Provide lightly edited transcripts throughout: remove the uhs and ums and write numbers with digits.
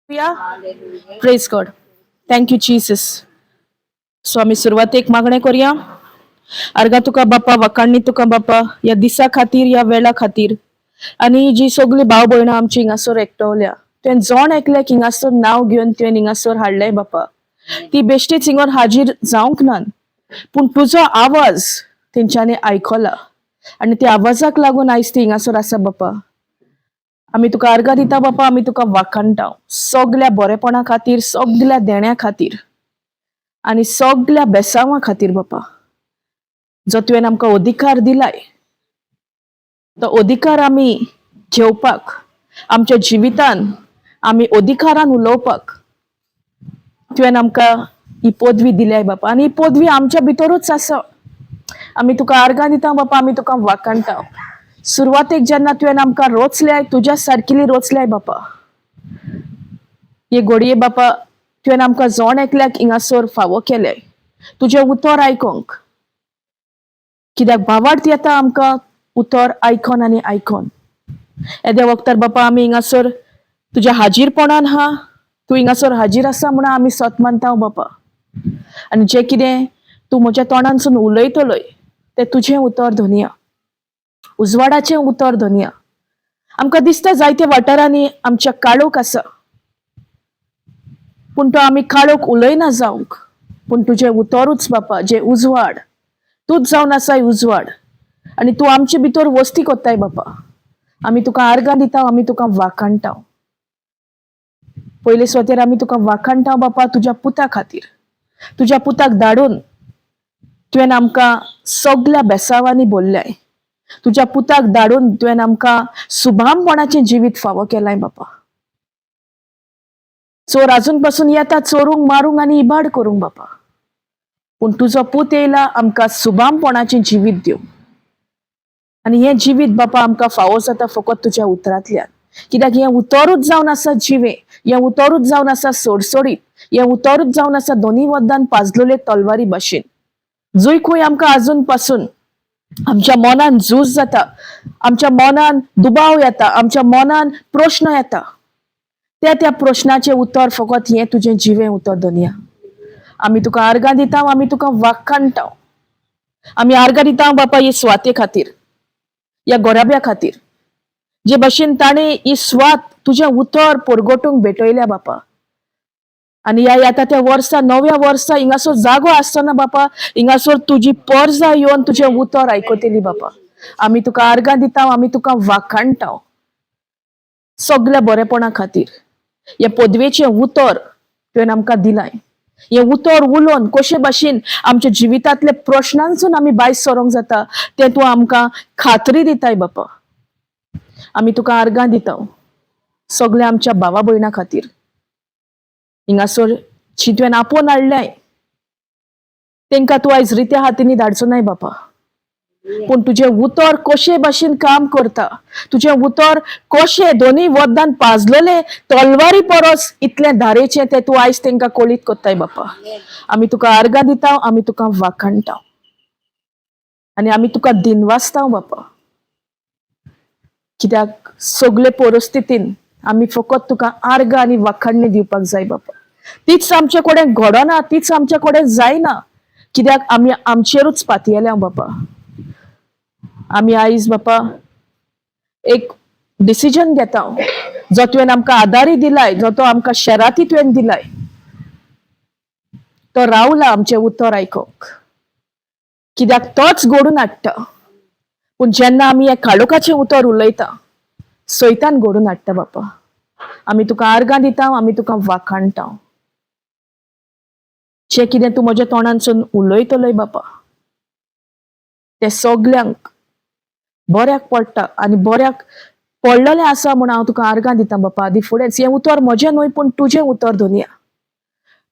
Praise God. Thank you Jesus. So आमी सुरवातेक मागणें करुया. आर्गां तुका बापा, वखाण्णी तुका बापा, ह्या दिसा खातीर, ह्या वेळा खातीर आनी जी सगळी भाव भयणां आमची हिंगासर एकटवल्या, तुवें जण एकल्याक हिंगासर नांव घेवन तुवें हिंगासर हाडलें बापा. ती बेश्टीच हिंगर हाजीर जावंक ना, पूण तुजो आवाज तेंच्यांनी आयकला आनी त्या आवाजाक लागून आयज ती हिंगासर आसा बापा. आमी तुका आर्गां दिता बापा, आमी तुका वाखाणटा सगल्या बरेपणा खातीर, सगल्या देण्या खातीर आनी सगल्या बेसांवा खातीर बापा. जो तुवें आमकां अधिकार दिलाय, तो अधिकार आमी घेवपाक, आमच्या जिवितान आमी अधिकारान उलोवपाक तुवें आमकां ही पदवी दिल्याय बापा. आनी ही पदवी आमच्या भितरूच आसा. आमी तुका आर्गां दिता बापा, आमी तुका वाखाणटा. सुरवातेक जेन्ना तुवें आमकां रोचल्याय, तुज्या सारकिली रोचल्याय बापा. हे घडये बापा, तुवें आमकां जण एकल्याक हिंगासर फावो केलें तुजें उतर आयकोंक, कित्याक भावार्थ येता आमकां उतर आयकोन आनी आयकोन. येद्या वखतार बापा, आमी हिंगासर तुज्या हाजीरपणान हा, तूं हिंगासर हाजीर आसा म्हणून आमी सत मानता बापा. आनी जें कितें तूं म्हज्या तोंडानसून उलयतलोय तें तुजें उतर धनया, उजवाडाचें उतर धनया. आमकां दिसता जायत्या वाठारांनी आमच्या काळोख आसा, पूण तो आमी काळोख उलयना जावंक, पूण तुजें उतरूच बापा जें उजवाड, तूंच जावन आसाय उजवाड आनी तूं आमचे भितर वस्ती कोत्ताय बापा. आमी तुका आर्गां दिता, आमी तुका वाखाणटा. पयले सुवातेर आमी तुका वाखाणटा बापा तुज्या पुता खातीर. तुज्या पुताक धाडून तुवें आमकां सगल्या बेसावांनी बोल्ल्याय. तुज्या पुताक धाडून तुवें आमकां सुभामपणाचें जिवीत फावो केलाय बापा. चोर अजून पासून येता चोरूंक, मारूंक आनी इबाड करूंक बापा, पूण तुजो पूत येयला आमकां सुभामपणाचें जिवीत दिवंक. आनी हें जिवीत बापा आमकां फावो जाता फकत तुज्या उतरांतल्यान, कित्याक हें उतरूच जावन आसा जिवें, हें उतरूच जावन आसा सोडसोडीत, हें उतरूच जावन आसा दोनी वद्दान पाजलेले तलवारी भाशेन. जुय खंय आमकां अजून पासून आमच्या मनान झूज जाता, आमच्या मनान दुबाव येता, आमच्या मनान प्रश्न येता, त्या त्या प्रश्नाचें उतर फकत हें तुजें जिवें उतर धनया. आमी तुका आर्गां दिता, आमी तुका वाखाणटा. आमी आर्गां दिता बापा ही सुवाते खातीर, ह्या गोराब्या खातीर, जे भशेन ताणें ही सुवात तुजें उतर परगटूंक भेटयल्या बापा. आनी ह्या येता त्या वर्सा, नव्या वर्सा हिंगासर जागो आसतना बापा, हिंगासर तुजी परजा येवन तुजें उतर आयकतली बापा. आमी तुका आर्गां दिता, आमी तुका वाखाणटा सगल्या बरेपणा खातीर. हे पदवेचें उतर तुवें आमकां दिलाय. हें उतर उलोवन कशे भाशेन आमच्या जिवितांतले प्रश्नांसून आमी भायर सरोंक जाता तें तूं आमकां खात्री दिताय बापा. आमी तुका आर्गां दिता सगल्या आमच्या भावा भयणा खातीर. हिंगासर जी तुवें आपोवन हाडल्याय तेंकां तूं आयज रित्या हातींनी धाडचो नाय बापा, पूण तुजें उतर कशे भाशेन काम करता, तुजें उतर कशें दोनूय वद्दान पाजलेले तलवारी परस इतलें धारेचें तें तूं आयज तेंकां कळीत कोत्ताय बापा. आमी तुका आर्गां दिता, आमी तुका वाखाणटा आनी आमी तुका दिनवासता बापा, कित्याक सगळे परिस्थितीन आमी फकत तुका आर्गां आनी वाखाणणी दिवपाक जाय बापा. तीच आमचे कडेन घडना, तीच आमचे कडेन जायना, कित्याक आमी आमचेरूच पातयेल्या बापा. आमी आयज बापा एक डिसिजन घेता, जो तुवें आमकां आदारी दिलाय, जो तो आमकां शेराती तुवें दिलाय, तो रावला आमचें उतर आयकोंक, कित्याक तोच घडून हाडटा. पूण जेन्ना आमी हे काळोखाचें उतर उलयता, सैतान घडून हाडटा बापा. आमी तुका आर्गां दिता, आमी तुका वाखाणटा. जें कितें तूं म्हज्या तोंडानसून उलयतलोय बापा, तें सगल्यांक बऱ्याक पडटा आनी बऱ्याक पडलेलें आसा म्हूण हांव तुका आर्गां दिता बापा. आदी फुडेंच हें उतर म्हजें न्हय, पूण तुजें उतर धनया.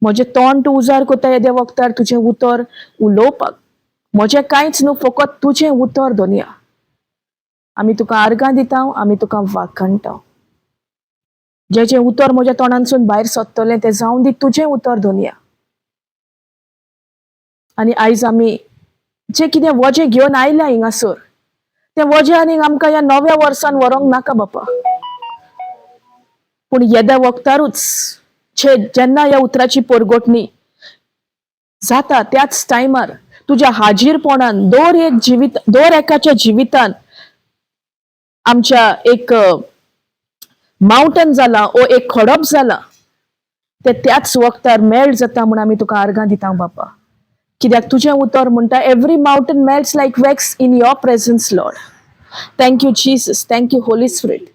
म्हजें तोंड तूं उजार कोत्ता येद्या वखतार तुजें उतर उलोवपाक, म्हजें कांयच न्हू, फकत तुजें उतर धनया. आमी तुका आर्गां दिता, आमी तुका वाखाणटा. जें जें उतर म्हज्या तोंडानसून भायर सोदतलें तें जावन दी तुजें उतर धनया. आनी आयज आमी जें कितें वजें घेवन आयल्या हिंगासर, तें वजें आनी आमकां ह्या नव्या वर्सान व्हरोंक नाका बापा. पूण येद्या वखतारूच छे जेन्ना ह्या उतराची पोरगोटणी जाता त्याच टायमार तुज्या हाजीरपणान दर एक जिवीत दर एकाच्या जिवितान आमच्या एक माउंटन जाला ओ एक खडप जाला ते त्याच वखतार मेल्ट जाता म्हूण आमी तुका आर्गां दिता बापा. कित्याक तुजें उतर म्हणटा every mountain melts like wax in your presence Lord. Thank you Jesus, thank you Holy Spirit.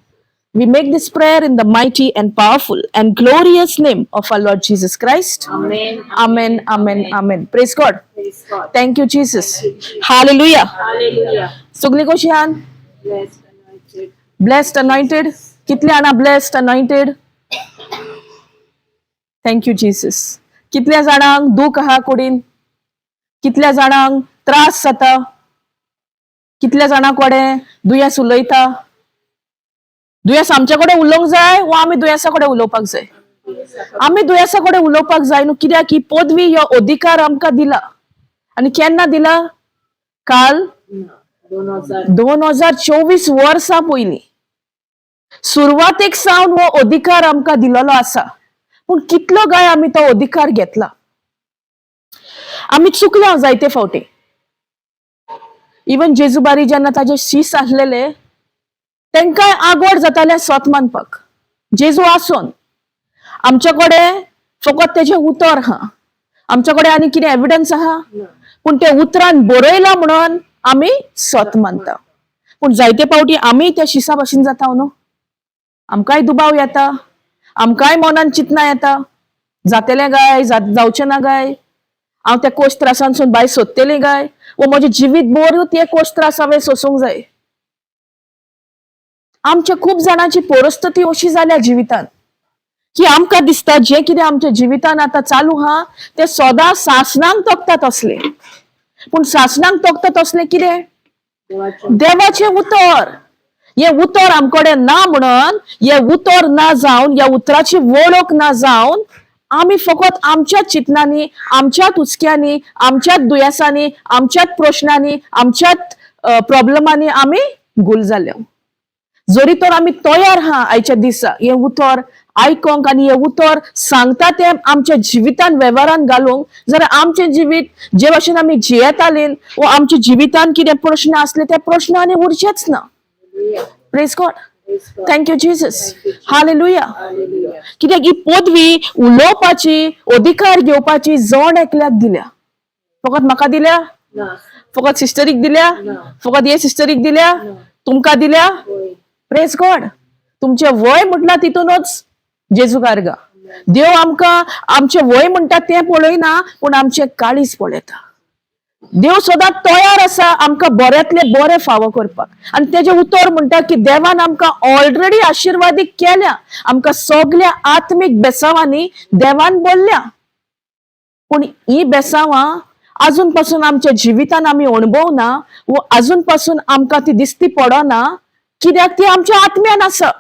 We make this prayer in the mighty and powerful and glorious name of our Lord Jesus Christ. Amen. Amen, amen, amen. Praise God. Praise God. Thank you, Jesus. Hallelujah. Hallelujah. सगळी कशी आहात? Blessed, anointed. Blessed, anointed. कितले जाणां blessed, anointed? Thank you, Jesus. कितल्या जाणांक दूख आहा कुडीन, कितल्या जाणांक त्रास जाता, कितल्या जाणां कडेन दुयेंस उलयता. दुयेंस आमचे कडेन उलोवंक जाय वा आमी दुयेंसा कडेन उलोवपाक जाय? आमी दुयेंसा कडेन उलोवपाक जाय न्हू, कित्याक ही पदवी हो अधिकार आमकां दिला. आनी केन्ना दिला? काल 2000. 2024 वर्सां पयलीं सुरवातेक सावन हो अधिकार आमकां दिलेलो आसा. पूण कितलो काय आमी तो अधिकार घेतला? आमी चुकल्या जायते फावटी. इवन जेजुबारी जेन्ना ताजे शीस आसलेले तेंकांय आगवड जातालें स्वत मानपाक. जेजू आसून आमचे कडेन फकत तेजें उतर आहा, आमचे कडेन आनी कितें एविडन्स आहा? पूण ते उतरान बरयलां म्हणून आमी सत मानता. पूण जायते फावटी आमी त्या शिसा भाशेन जाता न्हू, आमकांय दुबाव येता, आमकांय मनान चिंतना येता, जातलें काय जावचें ना काय, हांव त्या कोश त्रासांसून भायर सोदतलें काय, वो म्हजें जिवीत भर ते कोश त्रास हांवें सोसूंक जाय. आमच्या खूब जाणांची परिस्थिती अशी जाल्या जिवितान की आमकां दिसता जें कितें आमच्या जिवितान आतां चालू आहा तें सदां सासणांक तोखतात तसलें. पूण सासणांक तोखता तसलें कितें? देवाचें उतर. हें उतर आमकडेन ना म्हणून, हें उतर ना जावन, ह्या उतराची वळख ना जावन आमी फकत आमच्याच चिंतनांनी, आमच्याच हुस्क्यांनी, आमच्याच दुयेंसांनी, आमच्याच प्रश्नांनी, आमच्याच प्रॉब्लमांनी आमी गुल जाल्या. जरी तर आमी तयार आहा आयच्या दिसा हें उतर आयकोंक आनी हें उतर सांगता तें आमच्या जिवितान वेव्हारान घालूंक, जाल्यार आमचें जिवीत जे भाशेन आमी जियेतालीं वो आमच्या जिवितान कितें प्रश्न आसले ते प्रश्न आनी उरचेच ना. Praise God. Thank you Jesus. Hallelujah. कित्याक ही पदवी उलोवपाची, अधिकार घेवपाची जण एकल्याक दिल्या. फकत म्हाका दिल्या? फकत सिस्टरीक दिल्या? फकत हे सिस्टरीक दिल्या? तुमकां दिल्या? Praise God. तुमचें वय म्हटल्यार तितूनच जेजू गार्गा. देव आमकां आमचें वय म्हणटा तें पळयना, पूण आमचें काळीज पळयता. देव सदां तयार आसा आमकां बऱ्यांतलें बरें फावो करपाक. आनी तेजें उतर म्हणटा की देवान आमकां ऑलरेडी आशिर्वादीक केल्या, आमकां सगल्या आत्मीक बेसांवांनी देवान बोल्ल्या. पूण ही बेसांवां आजून पासून आमच्या जिवितान आमी अणभवना वो आजून पासून आमकां ती दिसती पडना, कित्याक ती आमच्या आत्म्यान आसा.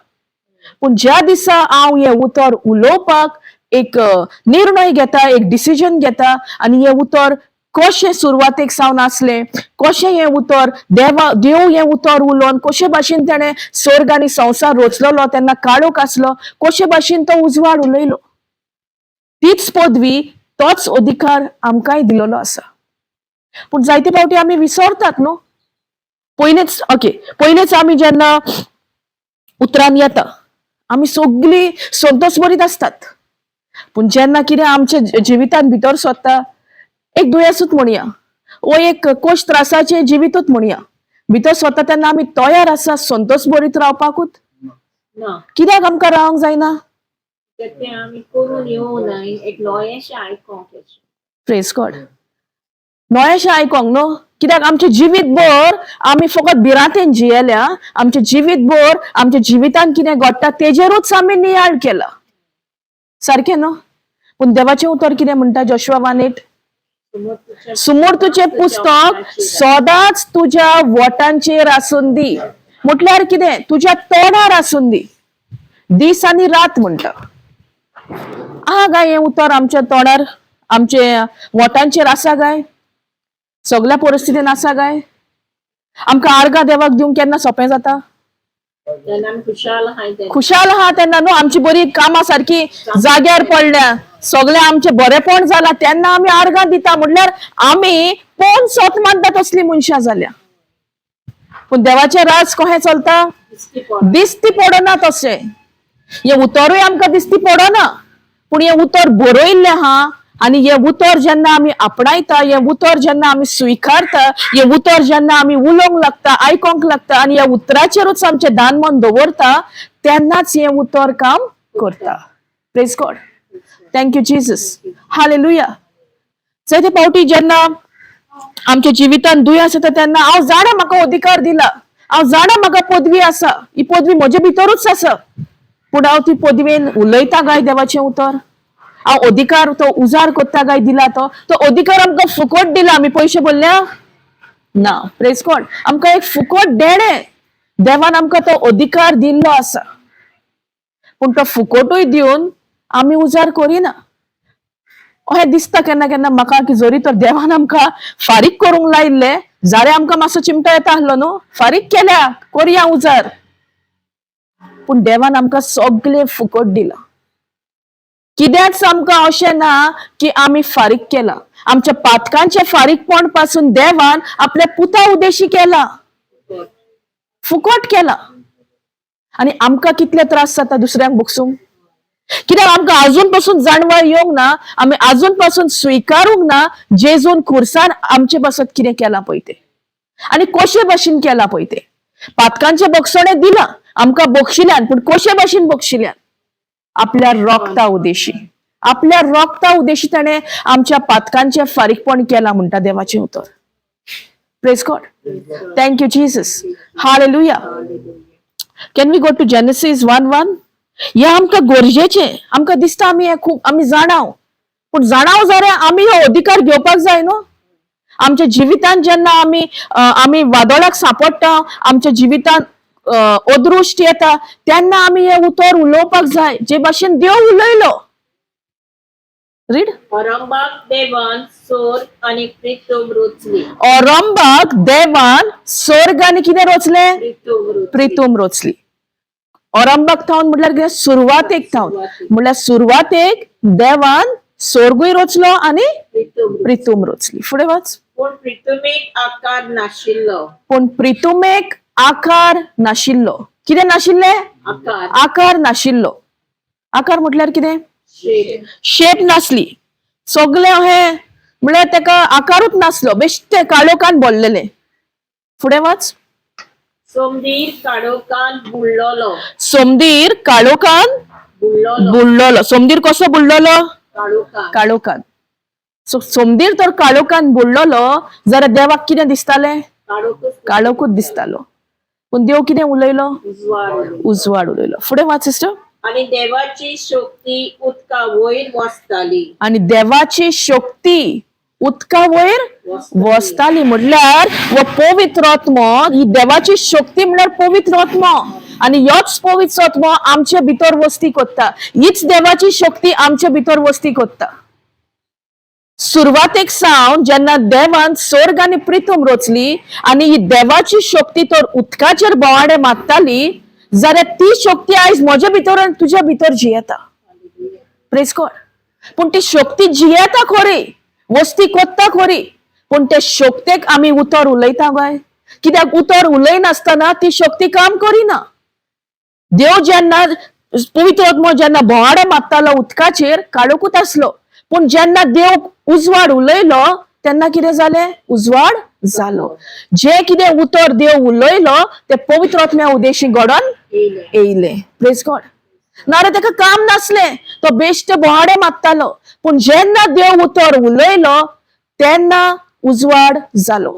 पूण ज्या दिसा हांव हें उतर उलोवपाक एक निर्णय घेता, एक डिसिजन घेता आनी हें उतर कशें सुरवातेक सावन आसलें, कशें हें उतर देवा देव हें उतर उलोवन कशे भाशेन तेणें स्वर्ग आनी संवसार रचलेलो, तेन्ना काळोख आसलो, कशे भाशेन तो उजवाड उलयलो, तीच पदवी, तोच अधिकार आमकांय दिलेलो आसा. पूण जायते फावटी आमी विसरतात न्हू. पयलींच ओके, पयलींच आमी जेन्ना उतरान येता आमी सगळीं संतोष बरीत आसतात. पूण जेन्ना कितें आमच्या जिवितान भितर सोदता, एक दुयेंसूच म्हणया वो एक कोश त्रासाचें जिवितूच म्हणया, भितर सोदता तेन्ना आमी तयार आसा संतोष बरीत रावपाकूच? ना. कित्याक आमकां रावंक जायना? तें आमी करून येवं न्हय, एक नवेंशें आयकोंक. प्रेज गॉड. नवेंशें आयकोंक न्हू, कित्याक आमचें जिवीत भर आमी फकत भिरांतेन जियेल्या. आमचें जिवीत भर आमच्या जिवितान कितें घडटा तेजेरूच आमी नियाळ केला, सारकें न्हू? पूण देवाचें उतर कितें म्हणटा? जोशुआ 1:8, सुमूर्तुचें पुस्तक सदांच तुज्या वोटांचेर आसून दी. म्हटल्यार कितें? तुज्या तोंडार आसून दी, दीस आनी रात म्हणटा. आहा काय हें उतर आमच्या तोंडार, आमचे वोटांचेर आसा काय? सगल्या परिस्थितीन आसा काय? आमकां आर्गां देवाक दिवंक केन्ना सोंपें जाता? तेन्ना आमी खुशाल आहाय तेन्ना. खुशाल आहा तेन्ना न्हू आमची बरी कामां सारकी जाग्यार पडल्या, सगळें आमचें बरेपण जाला तेन्ना आमी आर्गां दिता. म्हणल्यार आमी कोण सोत मानता तसली मनशां जाल्या. पूण देवाचें राज कशें चलता? दिसती पडना. दिसती पडना तशें. हें उतरूय आमकां दिसती पडना, पूण हें उतर बरयल्लें आहा आनी हें उतर जेन्ना आमी आपणायता, हें उतर जेन्ना आमी स्विकारता, हें उतर जेन्ना आमी उलोवंक लागता, आयकोंक लागता आनी ह्या उतराचेरूच आमचें दान मन दवरता, तेन्नाच हें उतर काम करता. Praise God. Thank you Jesus. Hallelujah. जायते फावटी जेन्ना आमच्या जिवितान दुयेंस येता तेन्ना हांव जाणा म्हाका अधिकार दिला, हांव जाणा म्हाका पदवी आसा, ही पदवी म्हजे भितरूच आसा, पूण हांव ती पदवेन उलयता काय देवाचें उतर? हांव अधिकार तो उजार करता काय दिला तो? तो अधिकार आमकां फुकट दिला, आमी पयशे भरल्या ना. प्रेज गॉड. आमकां एक फुकट देणें देवान आमकां तो अधिकार दिल्लो आसा, पूण तो फुकटूय दिवन आमी उजार करिना. अशें दिसता केन्ना केन्ना म्हाका की जरी तर देवान आमकां फारीक करूंक लायिल्ले जाल्यार आमकां मातसो चिमटो येता आसलो न्हू, फारीक केल्या करया उजार, पूण देवान आमकां सगळें फुकट दिलां. कित्याच आमकां अशें ना की आमी फारीक केला. आमच्या पातकांचें फारीकपण पासून देवान आपल्या पुता उद्देशी केला, फुकट केला. आनी आमकां कितले त्रास जाता दुसऱ्यांक भोगसूंक, कित्याक आमकां अजून पासून जाणवाय येवंक ना, आमी अजून पासून स्विकारूंक ना जेजून खुर्सान आमचे पासत कितें केलां पळय तें आनी कशे भाशेन केलां पळय तें. पातकांचें बक्षणें दिलां आमकां बक्षिल्यान, पूण कशे भाशेन बक्षिल्यान? आपल्या रोगता उदेशी, आपल्या रोगता उदेशी ताणें आमच्या पातकांचें फारीकपण केलां म्हणटा देवाचें उतर. Praise God. Thank you Jesus. Hallelujah. Can we go to Genesis 1:1? हें आमकां गरजेचें. आमकां दिसता आमी हें खूब आमी जाणाव, पूण जाणाव जाल्यार आमी हो अधिकार घेवपाक जाय न्हू. आमच्या जिवितांत जेन्ना आमी आमी वादळाक सांपडटा, आमच्या जिवितांत अदृश्ट येता, तेन्ना आमी हें उतर उलोवपाक जाय जे भाशेन देव उलयलो. रीड. औरंगाबाद देवान सोर आनी प्रितम रोचली. औरंबाक देवान स्वर्ग आनी कितें रचलें? प्रितम रोचली. प्रितूम रचली. औरंबाक थावन म्हटल्यार कितें? सुरवातेक थावन, म्हटल्यार सुरवातेक देवान स्वर्गूय रचलो आनी प्रितम रोचली. प्रितूम रचली. फुडें वाच. पूण प्रितुमेक आकार नाशिल्लो. पूण प्रितुमेक आकार नाशिल्लो. कितें नाशिल्लें? आकार. आकार नाशिल्लो. आकार म्हटल्यार कितें? शेप. शेप नासली. सगळें अहें म्हळ्यार तेका आकारूच नासलो, बेश्टे काळोखान भरलेलें. फुडें वाच. सोमदीर काळोखान बुडलोलो. सोमदीर काळोखान बुडलोलो. बुडलोलो. सोमदीर कसो बुडलोलो? काळोखान. काळोखान. सो सोमदीर तर काळोखान बुडलोलो जाल्यार देवाक कितें दिसतालें? काळोखच. काळोखूच दिसतालो. पूण देव कितें उलयलो? उजवाड. उजवाड उलयलो. फुडें वाच सिस्टर. आनी देवाची शक्ती उदका वयर वसताली. आनी देवाची शक्ती उदका वयर वसताली. म्हटल्यार हो पवित्र आत्मो, ही देवाची शक्ती म्हळ्यार पवित्र आत्मो, आनी ह्योच पवित्र आत्मो आमचे भितर वस्ती करता. हीच देवाची शक्ती आमचे भितर वस्ती करता. सुरवातेक सावन जेन्ना देवान स्वर्ग आनी प्रिथम रचली आनी ही देवाची शक्ती तर उदकाचेर बोवाडे मारताली, जाल्यार ती शक्ती आयज म्हजे भितर आनी तुज्या भितर जियेता. Praise God. पूण ती शक्ती जियेता खरी, वस्ती करता खरी, पूण ते शक्तेक आमी उतर उलयता काय? कित्याक उतर उलयनासतना ती शक्ती काम करिना. देव जेन्ना पवित्र आत्मो जेन्ना भोंवाडे मारतालो उदकाचेर, काळोखूच आसलो, पूण जेन्ना देव उजवाड उलयलो तेन्ना कितें जालें? उजवाड जालो. जें कितें उतर देव उलयलो तें पवित्र आत्म्या उदेशी घडोन येयलें. येयलें. Praise God. नाजाल्यार ताका काम नासलें, तो बेश्टे बोवाडे मारतालो, पूण जेन्ना देव उतर उलयलो तेन्ना उजवाड जालो.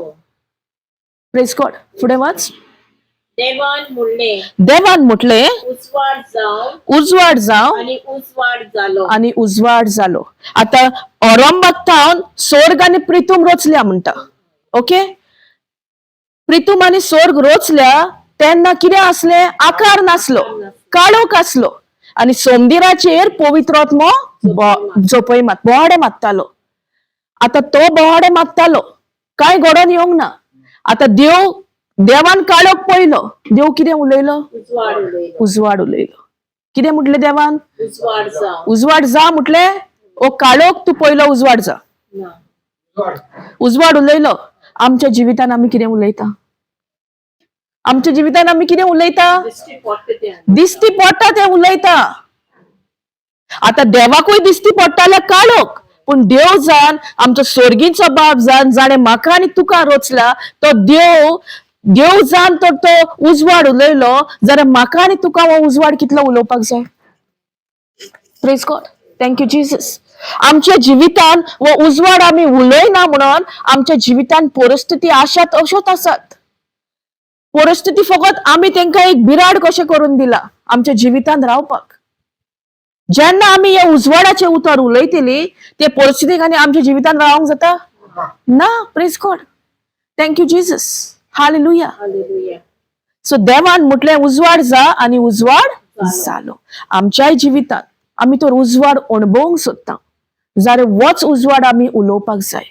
Praise God. फुडें वाच. देवान म्हणलें, देवान म्हटलें, उजवाड जावं. उजवाड जावं. आनी उजवाड जालो. आनी उजवाड जालो. आतां औरंगाबाद थावन स्वर्ग आनी प्रितूम रचल्या म्हणटा. ओके, प्रितूम आनी स्वर्ग रचल्या तेन्ना कितें आसलें? आकार नासलो, काळोख आसलो, आनी सोमदिराचेर पवित्र आत्मो झोपय मात बोवाडे मारतालो. आतां तो बोवाडे मारतालो, कांय घडोवन येवंक ना. आतां देव देवान काळोख पळयलो, देव कितें उलयलो? उजवाड उलयलो. उजवाड उलयलो. कितें म्हटलें देवान? उजवाड जावं. उजवाड जा म्हटलें. ओ काळोख, तूं पयलो उजवाड जा. ना. उजवाड उलयलो. आमच्या जिवितान आमी कितें उलयता? आमच्या जिवितान आमी कितें उलयता? दिश्टी पडटा तें आमी. दिश्टी पडटा तें उलयता. आतां देवाकूय दिश्टी पडटाले काळोख, पूण देव जाण, आमचो स्वर्गीचो बाप जाण, जाणें म्हाका आनी तुका रचला तो देव, देव जाण तर तो उजवाड उलयलो जाल्यार म्हाका आनी तुका हो उजवाड कितलो उलोवपाक जाय. Praise God, thank you Jesus. आमच्या जिवितान हो उजवाड आमी उलयना म्हणून आमच्या जिवितान परिस्थिती आशात अश्योच आसात. परिस्थिती फकत आमी तांकां एक बिराड कशें करून दिला आमच्या जिवितान रावपाक. जेन्ना आमी हे उजवाडाचें उतर उलयतली ते परिस्थितीक आनी आमच्या जिवितान रावंक जाता ना. Praise God, thank you Jesus, hallelujah. Hallelujah. So देवान म्हटलें उजवाड जा आनी उजवाड जालो. आमच्याय जिवितान आमी तर उजवाड अणभवूंक सोदता जाल्यार वच उजवाड आमी उलोवपाक जाय.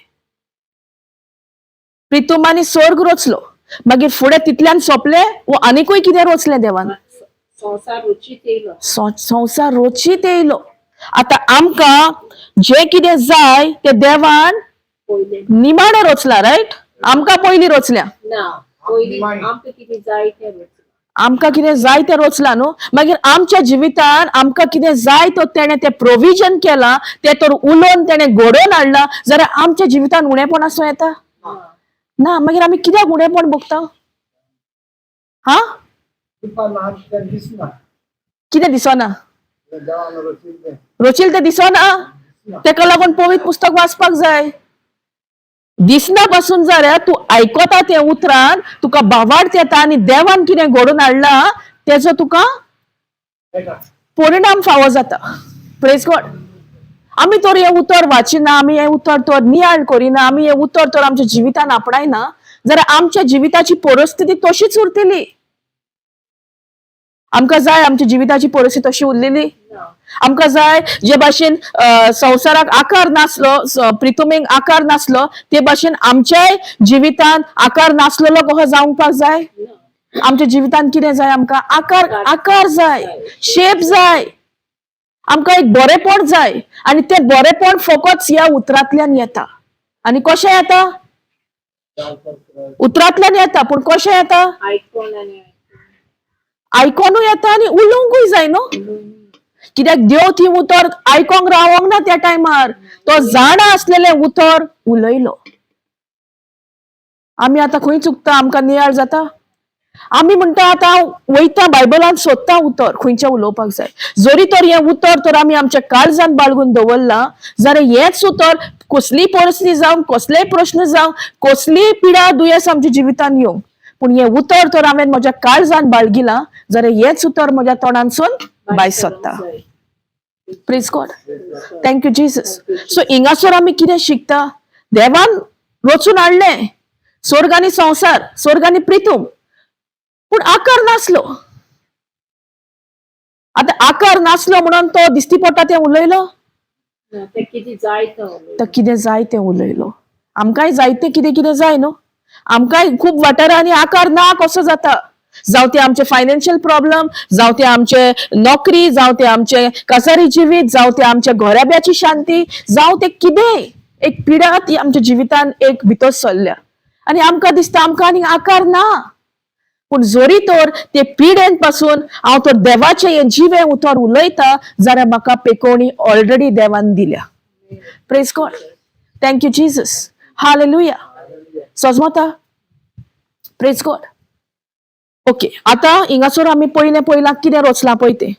प्रितुमानी स्वर्ग रचलो, मागीर फुडें तितल्यान सोंपलें वो आनीकूय कितें रचलें देवान? संवसार रुचीत येयलो. संवसार रचीत येयलो. आतां आमकां जें कितें जाय तें देवान पयलें. निमाणें रचलां, रायट? आमकां पयलीं रचल्या. ना, पयलीं आमकां कितें जाय तें रचलां. आमकां कितें जाय तें रचलां न्हू. मागीर आमच्या जिवितान आमकां कितें जाय तो तेणें तें प्रोविजन केलां, तें तर उलोवन तेणें घडोवन हाडलां जाल्यार आमच्या जिवितान उणेपण आसूं येता ना. ना. मागीर आमी कित्याक उणेपण भोगता? हा, तुका ल्हान कित्याक दिसना? कितें दिसना? देवान रचिल्लें. रचील तें दिसना, तेका लागून पवित्र पुस्तक वाचपाक जाय. दिसना पासून जाल्यार तूं आयकता तें उतरान तुका भावार्थ येता आनी देवान कितें घडोवन हाडलां तेजो तुका मेळटा. परिणाम फावो जाता. प्रेज गॉड. आमी तर हें उतर वाचिना, आमी हें उतर तर नियाळ करिना, आमी हें उतर तर आमच्या जिवितान आपणायना जाल्यार आमच्या जिविताची परिस्थिती तशीच उरतली. आमकां जाय आमच्या जिविताची परिस्थिती तशी उरलेली? ना. आमकां जाय जे भाशेन संवसाराक आकार नासलो, प्रितुमेक आकार नासलो, ते भाशेन आमच्याय जिवितान आकार नासलेलो कसो जावपाक जाय? ना. आमच्या जिवितान कितें जाय आमकां? आकार, आकार जाय, शेप जाय, आमकां एक बरेपण जाय. आनी तें बरेपण फकत ह्या उतरांतल्यान येता. आनी कशें येता? उतरांतल्यान येता, पूण कशें येता? आयकोन आनी आयकोनूय येता आनी उलोवंकूय जाय न्हू. कित्याक देव ती उतर आयकोंक रावोंक ना त्या टायमार, तो जाणा आसलेलें उतर उलयलो. आमी आतां खंय चुकता? आमकां नियाळ जाता. आमी म्हणटा आतां वयता बायबलान सोदता उतर खंयचें उलोवपाक जाय. जरी तर हें उतर तर आमी आमच्या काळजान बाळगून दवरलां जाल्यार हेंच उतर कसलीय परिस्थिती जावं, कसलेय प्रश्न जावं, कसलीय पिडा दुयेंस आमच्या जिवितान येवं, पूण हें उतर तर हांवें म्हज्या काळजान बाळगिलां जाल्यार हेंच उतर म्हज्या तोंडानसून भायर सरता. Praise God, thank you Jesus. So हिंगासर आमी कितें शिकता? देवान रचून हाडलें स्वर्ग आनी संवसार, स्वर्ग आनी प्रितूम, पूण आकार नासलो. आतां आकार नासलो म्हणून तो दिश्टी पडटा तें उलयलो? ना, तें कितें जाय तें उलयलो. तर कितें जाय तें उलयलो. आमकांय जायतें कितें कितें जाय न्हू. आमकांय खूब वाठारांनी आकार ना कसो जाता. जावं ते आमचे फायनान्शियल प्रॉब्लम, जावं ते आमचे नोकरी, जावं ते आमचे कासारी जिवीत, जावं ते आमच्या घराब्याची शांती, जावं ते कितेंय एक पिडा ती आमच्या जिवितान एक भितर सरल्या आनी आमकां दिसता आमकां आनीक आकार ना. पूण जरी तर ते पिडेन पासून हांव तर देवाचें हें जिवें उतर उलयता जाल्यार म्हाका पेकोवणी ऑलरेडी देवान दिल्या. Praise God, thank you Jesus, hallelujah. सजमता? Praise God. Okay, आतां हिंगासर आमी पयलें पयलां कितें रचलां पळय तें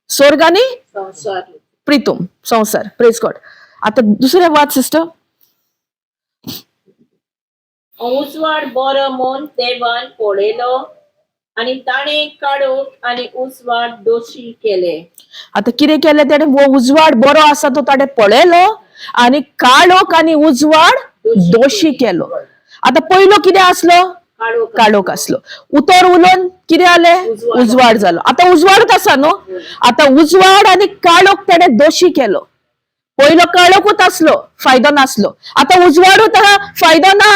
स्वर्ग आनी संवसार. प्रितूम संवसार. प्रेज गॉड. आतां दुसरें वाद सिस्टर. उजवाड बरो म्हूण देवान पळयलो आनी ताणें काळोख आनी उजवाड दोशी केले. आतां कितें केलें तेणें? हो उजवाड बरो आसा तो ताणें पळयलो आनी काळोख आनी उजवाड दोशी केलो. आतां पयलो कितें आसलो? काळोख. काळोख आसलो. उतर उलोवन कितें जालें? उजवाड. उजवाड जालो. आतां उजवाडूच आसा न्हू. आतां उजवाड आनी काळोख तेणें दोशी केलो. पयलो काळोखूच आसलो, फायदो नासलो. आतां उजवाडूच आहा, फायदो ना.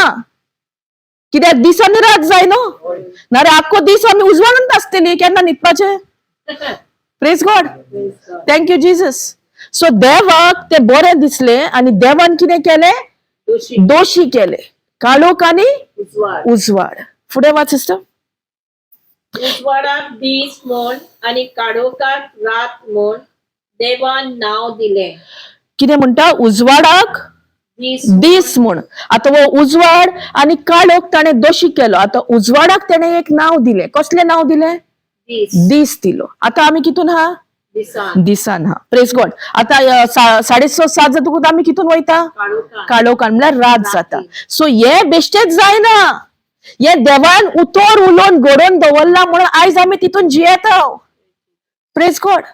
कित्याक दिसान रात जाय न्हू. होय. नारे आख्खो दीस आमी उजवाडांत आसतली, केन्ना न्हिदपाचें? Praise God. Praise God. Thank you Jesus. So देवाक ते बरें दिसलें आनी देवान कितें केलें? दोशी. दोशी केले, काळोख आनी उजवाड. उजवाड. फुडें वाच सिस्टर. उजवाडाक दीस म्हूण आनी काळोखाक रात म्हूण देवान नांव दिलें. कितें म्हणटा? उजवाडाक दीस. दीस म्हूण. आतां हो उजवाड आनी काळोख ताणें दोशी केलो. आतां उजवाडाक ताणें एक नांव दिलें. कसलें नांव दिलें? दीस. दीस दिलो. आतां आमी कितून हा? दिसान. दिसान हा. प्रेस गॉड. आतां 6:30 7 जातकूच आमी कितून वयता? काळोखान. काळोखान, म्हळ्यार रात जाता. राती. सो हे बेश्टेच जायना, हे देवान उतर उलोवन घडोवन दवरला म्हणून आयज आमी तितून जियेता. Praise God.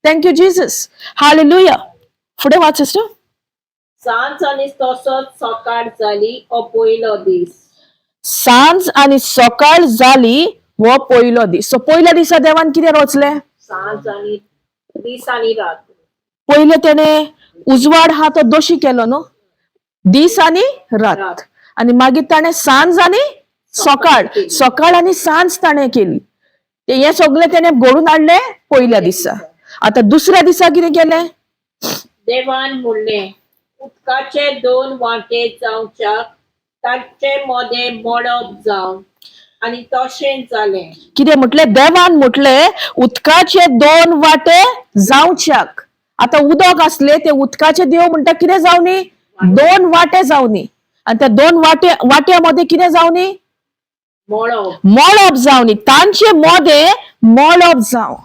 Thank you Jesus. Hallelujah. फुडें वाच सिस्टर. सांज आनी तसोच सकाळ जाली, हो पयलो दीस. सांज आनी सकाळ जाली, हो पयलो दीस. सो पयल्या दिसा देवान कितें रचलें? सांज आनी दीस आनी रात. पयले तेणे उजवाड हा तो दोशी केलो न्हू, दीस आनी रात. रात. आनी मागीर ताणें सांज आनी सकाळ, केली. सकाळ आनी सांज ताणें केली. ते हें सगळें तेणें घडून हाडलें पयल्या दिसा. आतां दुसऱ्या दिसा कितें केलें? देवान म्हणलें, उदकाचे दोन वांटे जावच्याक तांचे मदें मळब जावं, आनी तशें जालें. कितें म्हटलें देवान? म्हटलें उदकाचे दोन वांटे जावच्याक. आतां उदक आसलें ते उदकाचे देव म्हणटा कितें जावनी? दोन वांटे जावनी. आनी त्या दोन वांट्या मदें कितें जावनी? मळब. मळब जावनी. तांचे मदें मळब जावं.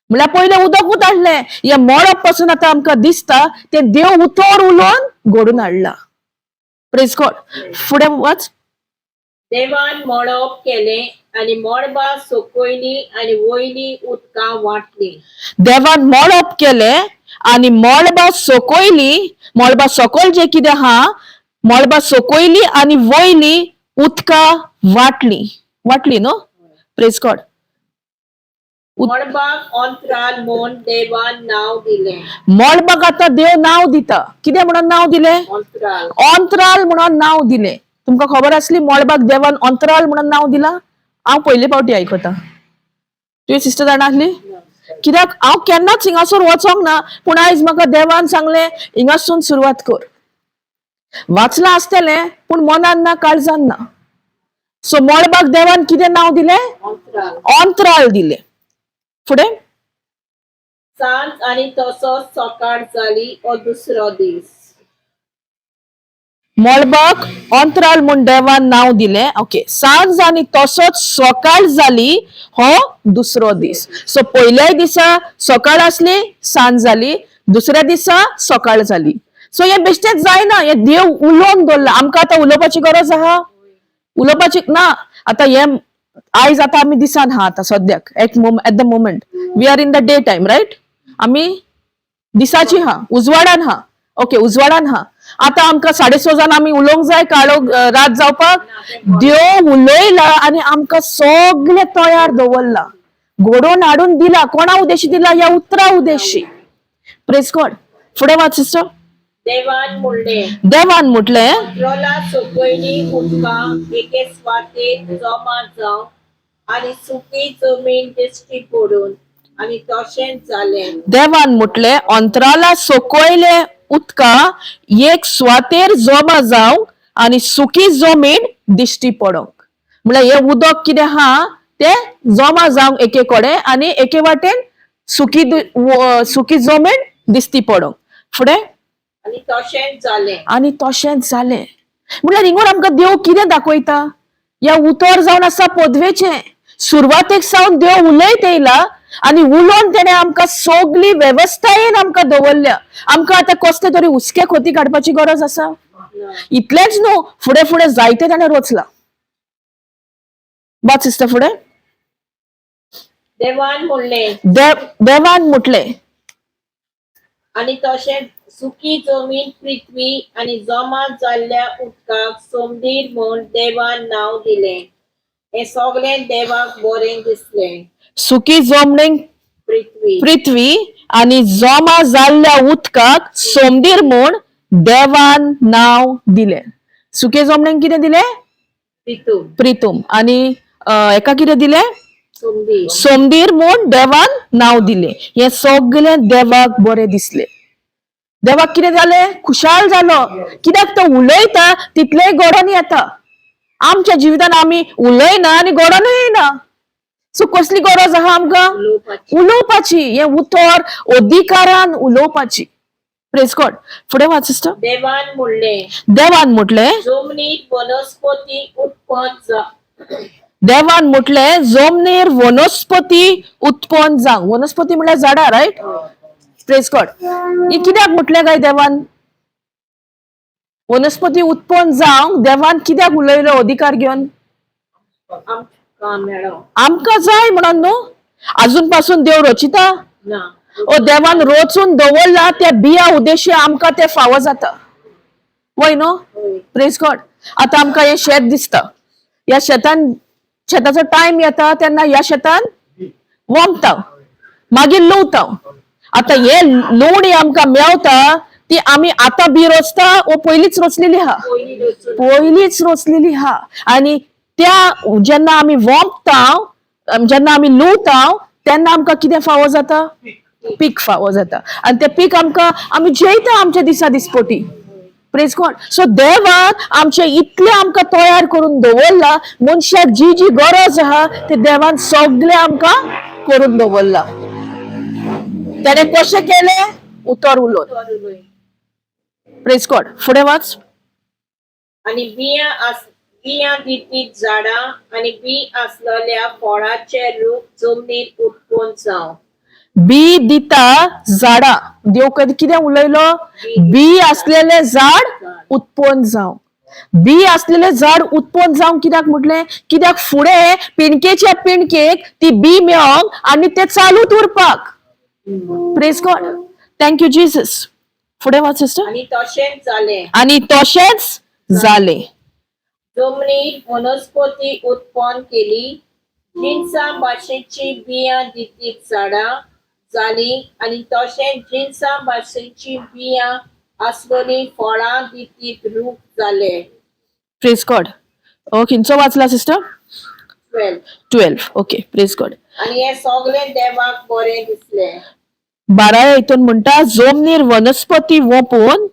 म्हणल्यार पयलें उदकूच हाडलें, हें मळब पासून आतां आमकां दिसता तें देव उतर उलोवन घडून हाडलां. प्रेज गॉड. फुडें वच. देवान मळब केलें आनी मळबा सकयली आनी वयली उदकां वांटली. देवान मळब केलें आनी मळबा सकयली, मळबा सकयल जें कितें आहा, मळबा सकयली आनी वयली उदकां वांटली. वांटली न्हू? Praise God. मळबाक अंतराल म्हूण देवान नांव दिलें. मळबाक आतां देव नांव दिता. कितें म्हणून नांव दिलें? अंतराल. अंतराल म्हणून नांव दिलें. तुमकां खबर आसली मळबाक देवान अंतराल म्हणून नांव दिलां? हांव पयले फावटी आयकता. तुवें सिस्टर जाणा आसली? कित्याक हांव केन्नाच हिंगासून वचोंक ना, पूण आयज म्हाका देवान सांगलें हिंगासून सुरवात कर. वाचलां आसतलें पूण मनान ना, काळजान ना. सो मळबाक देवान कितें नांव दिलें? अंतराल. अंतराल दिलें. फुडें. सांज आनी तसोच सकाळ जाली, हो दुसरो दीस. मळबाक अंतराल म्हूण देवान नांव दिलें. ओके. सांज आनी तसोच सकाळ जाली, हो दुसरो दीस. सो पयल्याय दिसा सकाळ आसली, सांज जाली, दुसऱ्या दिसा सकाळ जाली. सो हें बेश्टेच जायना, हें देव उलोवन दवरलां. आमकां आतां उलोवपाची गरज आहा? उलोवपाची ना. आतां हें आयज आतां आमी दिसान आहा. आतां सद्याक at the moment we are in the day time, right? आमी दिसाची हा, उजवाडान हा. ओके, उजवाडान हा. आतां आमकां 6:30 जावन आमी उलोवंक जाय काळोख रात जावपाक. देव उलयला आनी आमकां सगळें तयार दवरला, घडोवन हाडून दिला. कोणा उद्देशी दिला? ह्या उतरा उद्देशी. प्रेस गॉड. फुडें वाच सिस्टर. देवान म्हणलें, देवान म्हटलें, अंतराला सकयली उदकां एके सुवातेर जमा जावं आनी सुकी जमीन दिश्टी पडून, आनी तशेंच जालें. देवान म्हटलें अंतराला सकयले उदका एक सुवातेर जमा जावंक आनी सुकी जमीन दिश्टी पडोंक. म्हळ्यार हें उदक कितें आहा तें जमा जावंक एके कडेन आनी एके वाटेन सुकी जमीन दिश्टी पडोंक. फुडें. आनी तशेंच जालें. आनी तशेंच जालें. म्हळ्यार हिंगोर आमकां देव कितें दाखयता? ह्या उतर जावन आसा पदवेचें. सुरवातेक सावन देव उलयत येयला आनी उलोवन तेणें आमकां सगली वेवस्थायेन आमकां दवरल्या. आमकां आतां कसले तरी हुस्के खोती काडपाची गरज आसा? ना. इतलेंच न्हू, फुडें फुडें जायते ताणें रचलां. वाच सिस्टर फुडें. देवान म्हणलें, देवान म्हटलें, आनी तशेंच सुकी जमीन पृथ्वी आनी जमा जाल्ल्या उदकाक सोमदीर म्हूण देवान नांव दिलें. हें सगळें देवाक बरें दिसलें. सुकी जमनीक पृथ्वी. पृथ्वी आनी जमा जाल्ल्या उदकाक सोमदीर म्हूण देवान नांव दिलें. सुके जमनीक कितें दिलें? प्रितूम. प्रितूम. आणि हेका कितें दिलें? सोमदीर. सोमदीर म्हूण देवान नांव दिलें. हें सगळें देवाक बरें दिसलें. देवाक कितें जालें? खुशाल जालो. कित्याक तो उलयता तितलेंय घडोवन येता. आमच्या जिवितान आमी उलयना आनी घडोवनूय येना. सो कसली गरज आहा आमकां? उलोवपाची. उलोवपाची. हें उतर अधिकारान उलोवपाची. प्रेज गॉड. फुडें वाच सिस्टर. देवान म्हणलें, देवान म्हटलें, जमनीत वनस्पती उत्पन्न जा. देवान म्हटलें जमनीर वनस्पती उत्पन्न जावं. वनस्पती म्हळ्यार झाडां, रायट? प्रेज गॉड. ही कित्याक म्हटलें काय देवान वनस्पती उत्पन्न जावंक? देवान कित्याक उलयलो अधिकार घेवन? आमकां मेळो. आमकां जाय म्हणून न्हू. अजून पासून देव रचिता ना. ओ देवान रचून दवरला त्या बिया उद्देश्य आमकां ते फावो जाता, वय न्हू? हय. प्रेज गॉड. आतां आमकां हें शेत दिसता. ह्या शेतान शेताचो टायम येता तेन्ना ह्या शेतान वोमता, मागीर लुवता. आतां हे लुवणी आमकां मेवता ती आमी आतां बी रोचता वो पयलींच रोचलेली आहा? पयलीं रचून. पयलींच रोचलेली आहा. आनी त्या जेन्ना आमी वोंपता, जेन्ना आमी लुवता तेन्ना आमकां कितें फावो जाता? पीक फावो जाता. आनी तें पीक आमकां आमी जेयता आमच्या दिसा दिसपटी. प्रेज गॉड. सो देवान आमचे इतलें आमकां तयार करून दवरला. मनशाक जी जी गरज आहा ते देवान सगळें आमकां करून दवरला. तेणें कशें केलें? उतर उलोवन. उतर उलय. प्रेज गॉड. फुडें वाच. आनी बियां दितीत झाडां आनी बी आसलेल्या फळाचे रूख जमनीत उत्पन्न जावं. बी दिता झाडां. देव कधी कितें उलयलो? बी असलेले झाड उत्पन्न जावं. बी असलेले झाड उत्पन्न जावं कित्याक म्हटलें? कित्याक फुडें पिणकेच्या पिणकेक ती बी मेळोंक आनी ते चालूत उरपाक. Praise God. Thank you Jesus. फुडें वाच सिस्टर. आनी तशेंच जालें. आनी तशेंच जालें. जमनीत वनस्पती उत्पन्न केली, जिन्सा भाशेची बियां दितीत झाडां जालीं आनी तशेंच जिन्सा भाशेची बियां आसलेलीं फळां दितीत रूख जाले. प्रेज गॉड. खंयचो वाचला सिस्टर? 12. 12. Okay, praise God. आनी हें सगळें देवाक बरें दिसलें. बाराव्या हितून म्हणटा जमनीर वनस्पती वोपून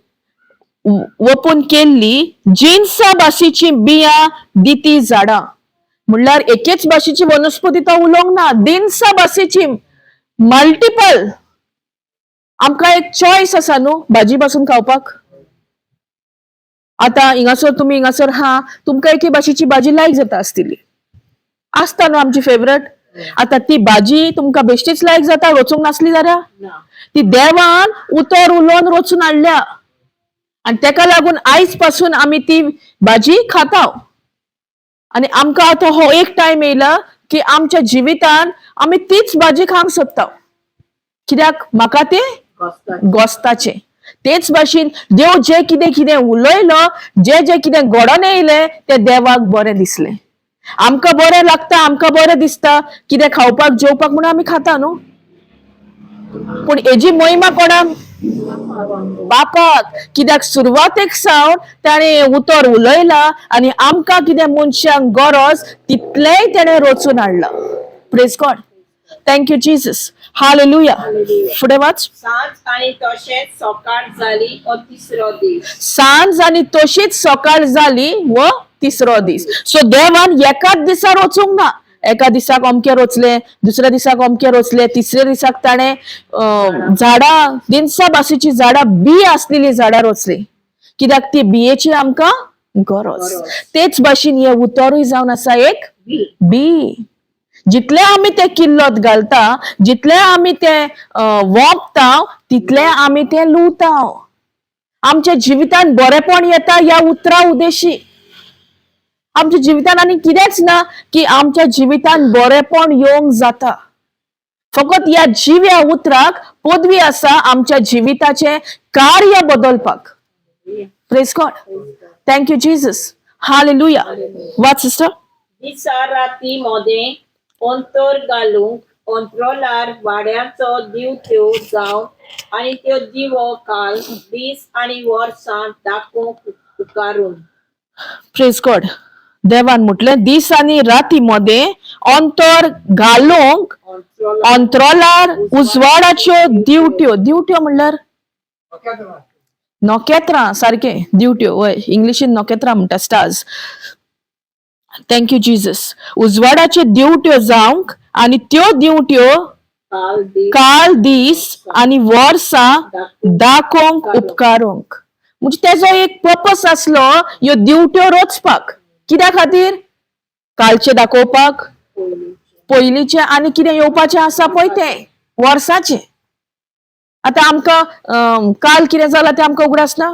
वोपून केल्ली जिन्सा भाशेची बियां दिती झाडां. म्हणल्यार एकेच भाशेची वनस्पती तो उलोवंक ना, दिनसा भाशेची मल्टिपल. आमकां एक चॉयस आसा न्हू भाजी पासून खावपाक. आतां हिंगासर तुमी हिंगासर हा, तुमकां एके भाशेची भाजी लायक जाता आसतली, आसता न्हू आमची फेवरेट. आतां ती भाजी तुमकां बेश्टीच लायक जाता रचूंक नासली जाल्यार? ना. ती देवान उतर उलोवन रचून हाडल्या आनी तेका लागून आयज पासून आमी ती भाजी खाता. आनी आमकां आतां हो एक टायम येयला की आमच्या जिवितान आमी तीच भाजी खावंक सोदता, कित्याक म्हाका तें गोस्ताचें. गोस्ताचें. तेच भाशेन देव जें कितें कितें उलयलो, जें जें कितें घडोवन येयलें तें देवाक बरें दिसलें. आमकां बरें लागता, आमकां बरें दिसता कितें खावपाक जेवपाक म्हणून आमी खाता न्हू. पूण हेजी महिमा कोणाक? बापाक. कित्याक सुरवातेक सावन ताणें उतर उलयला आनी आमकां कितें मनशांक गरज तितलेंय ताणें रचून हाडलां. Praise God. Thank you Jesus. Hallelujah. फुडें वाच. सांज आनी तशेंच सकाळ जाली हो तिसरो दीस. सांज आनी तशीच सकाळ जाली हो तिसरो दीस. सो देवान एकाच दिसा रचूंक ना. एका दिसाक अमकें रचलें, दुसऱ्या दिसाक अमकें रचलें, तिसऱ्या दिसाक ताणें झाडां दिनसा भाशेची झाडां बी आसलेली झाडां रचलीं, कित्याक ती बियेची आमकां गरज. तेच भाशेन हें उतरूय जावन आसा एक बी. बी. जितले आमी ते किल्लोत घालता, जितले आमी ते वोंपता, तितले आमी ते लुवता. आमच्या जिवितान बरेपण येता ह्या उतरा उदेशी. आमच्या जिवितान आनी कितेंच ना की आमच्या जिवितान बरेपण येवंक जाता. फकत ह्या जिव्या उतराक पदवी आसा आमच्या जिविताचें कार्य बदलपाक. Praise God. Thank you Jesus. Hallelujah. वाच सिस्टर. दिसा राती मोदें अंतर घालूंक अंत्रोलार वाड्याचो दिवट्यो जावं आनी त्यो दिवो काल दीस आनी वर्सां दाखोवंक उकारून. Praise God. देवान म्हटलें दीस आनी राती मदें अंतर घालूंक अंतरोलार उजवाडाच्यो दिवट्यो. दिवट्यो म्हणल्यार नखेत्रां सारकें. दिवट्यो वय, इंग्लिशीन नखेत्रां म्हणटा, स्टार्स. Thank you Jesus. उजवाडाच्यो दिवट्यो जावंक आनी त्यो दिवट्यो काल दीस काल दीस आनी वर्सां दाखोवंक उपकारूंक. म्हणजे तेजो एक पर्पस आसलो ह्यो दिवट्यो रोचपाक. कित्या खातीर? कालचें दाखोवपाक, पयलींचे. पयलींचें आनी कितें येवपाचें आसा पळय तें वर्साचें. आतां आमकां काल कितें जालां तें आमकां उगडास ना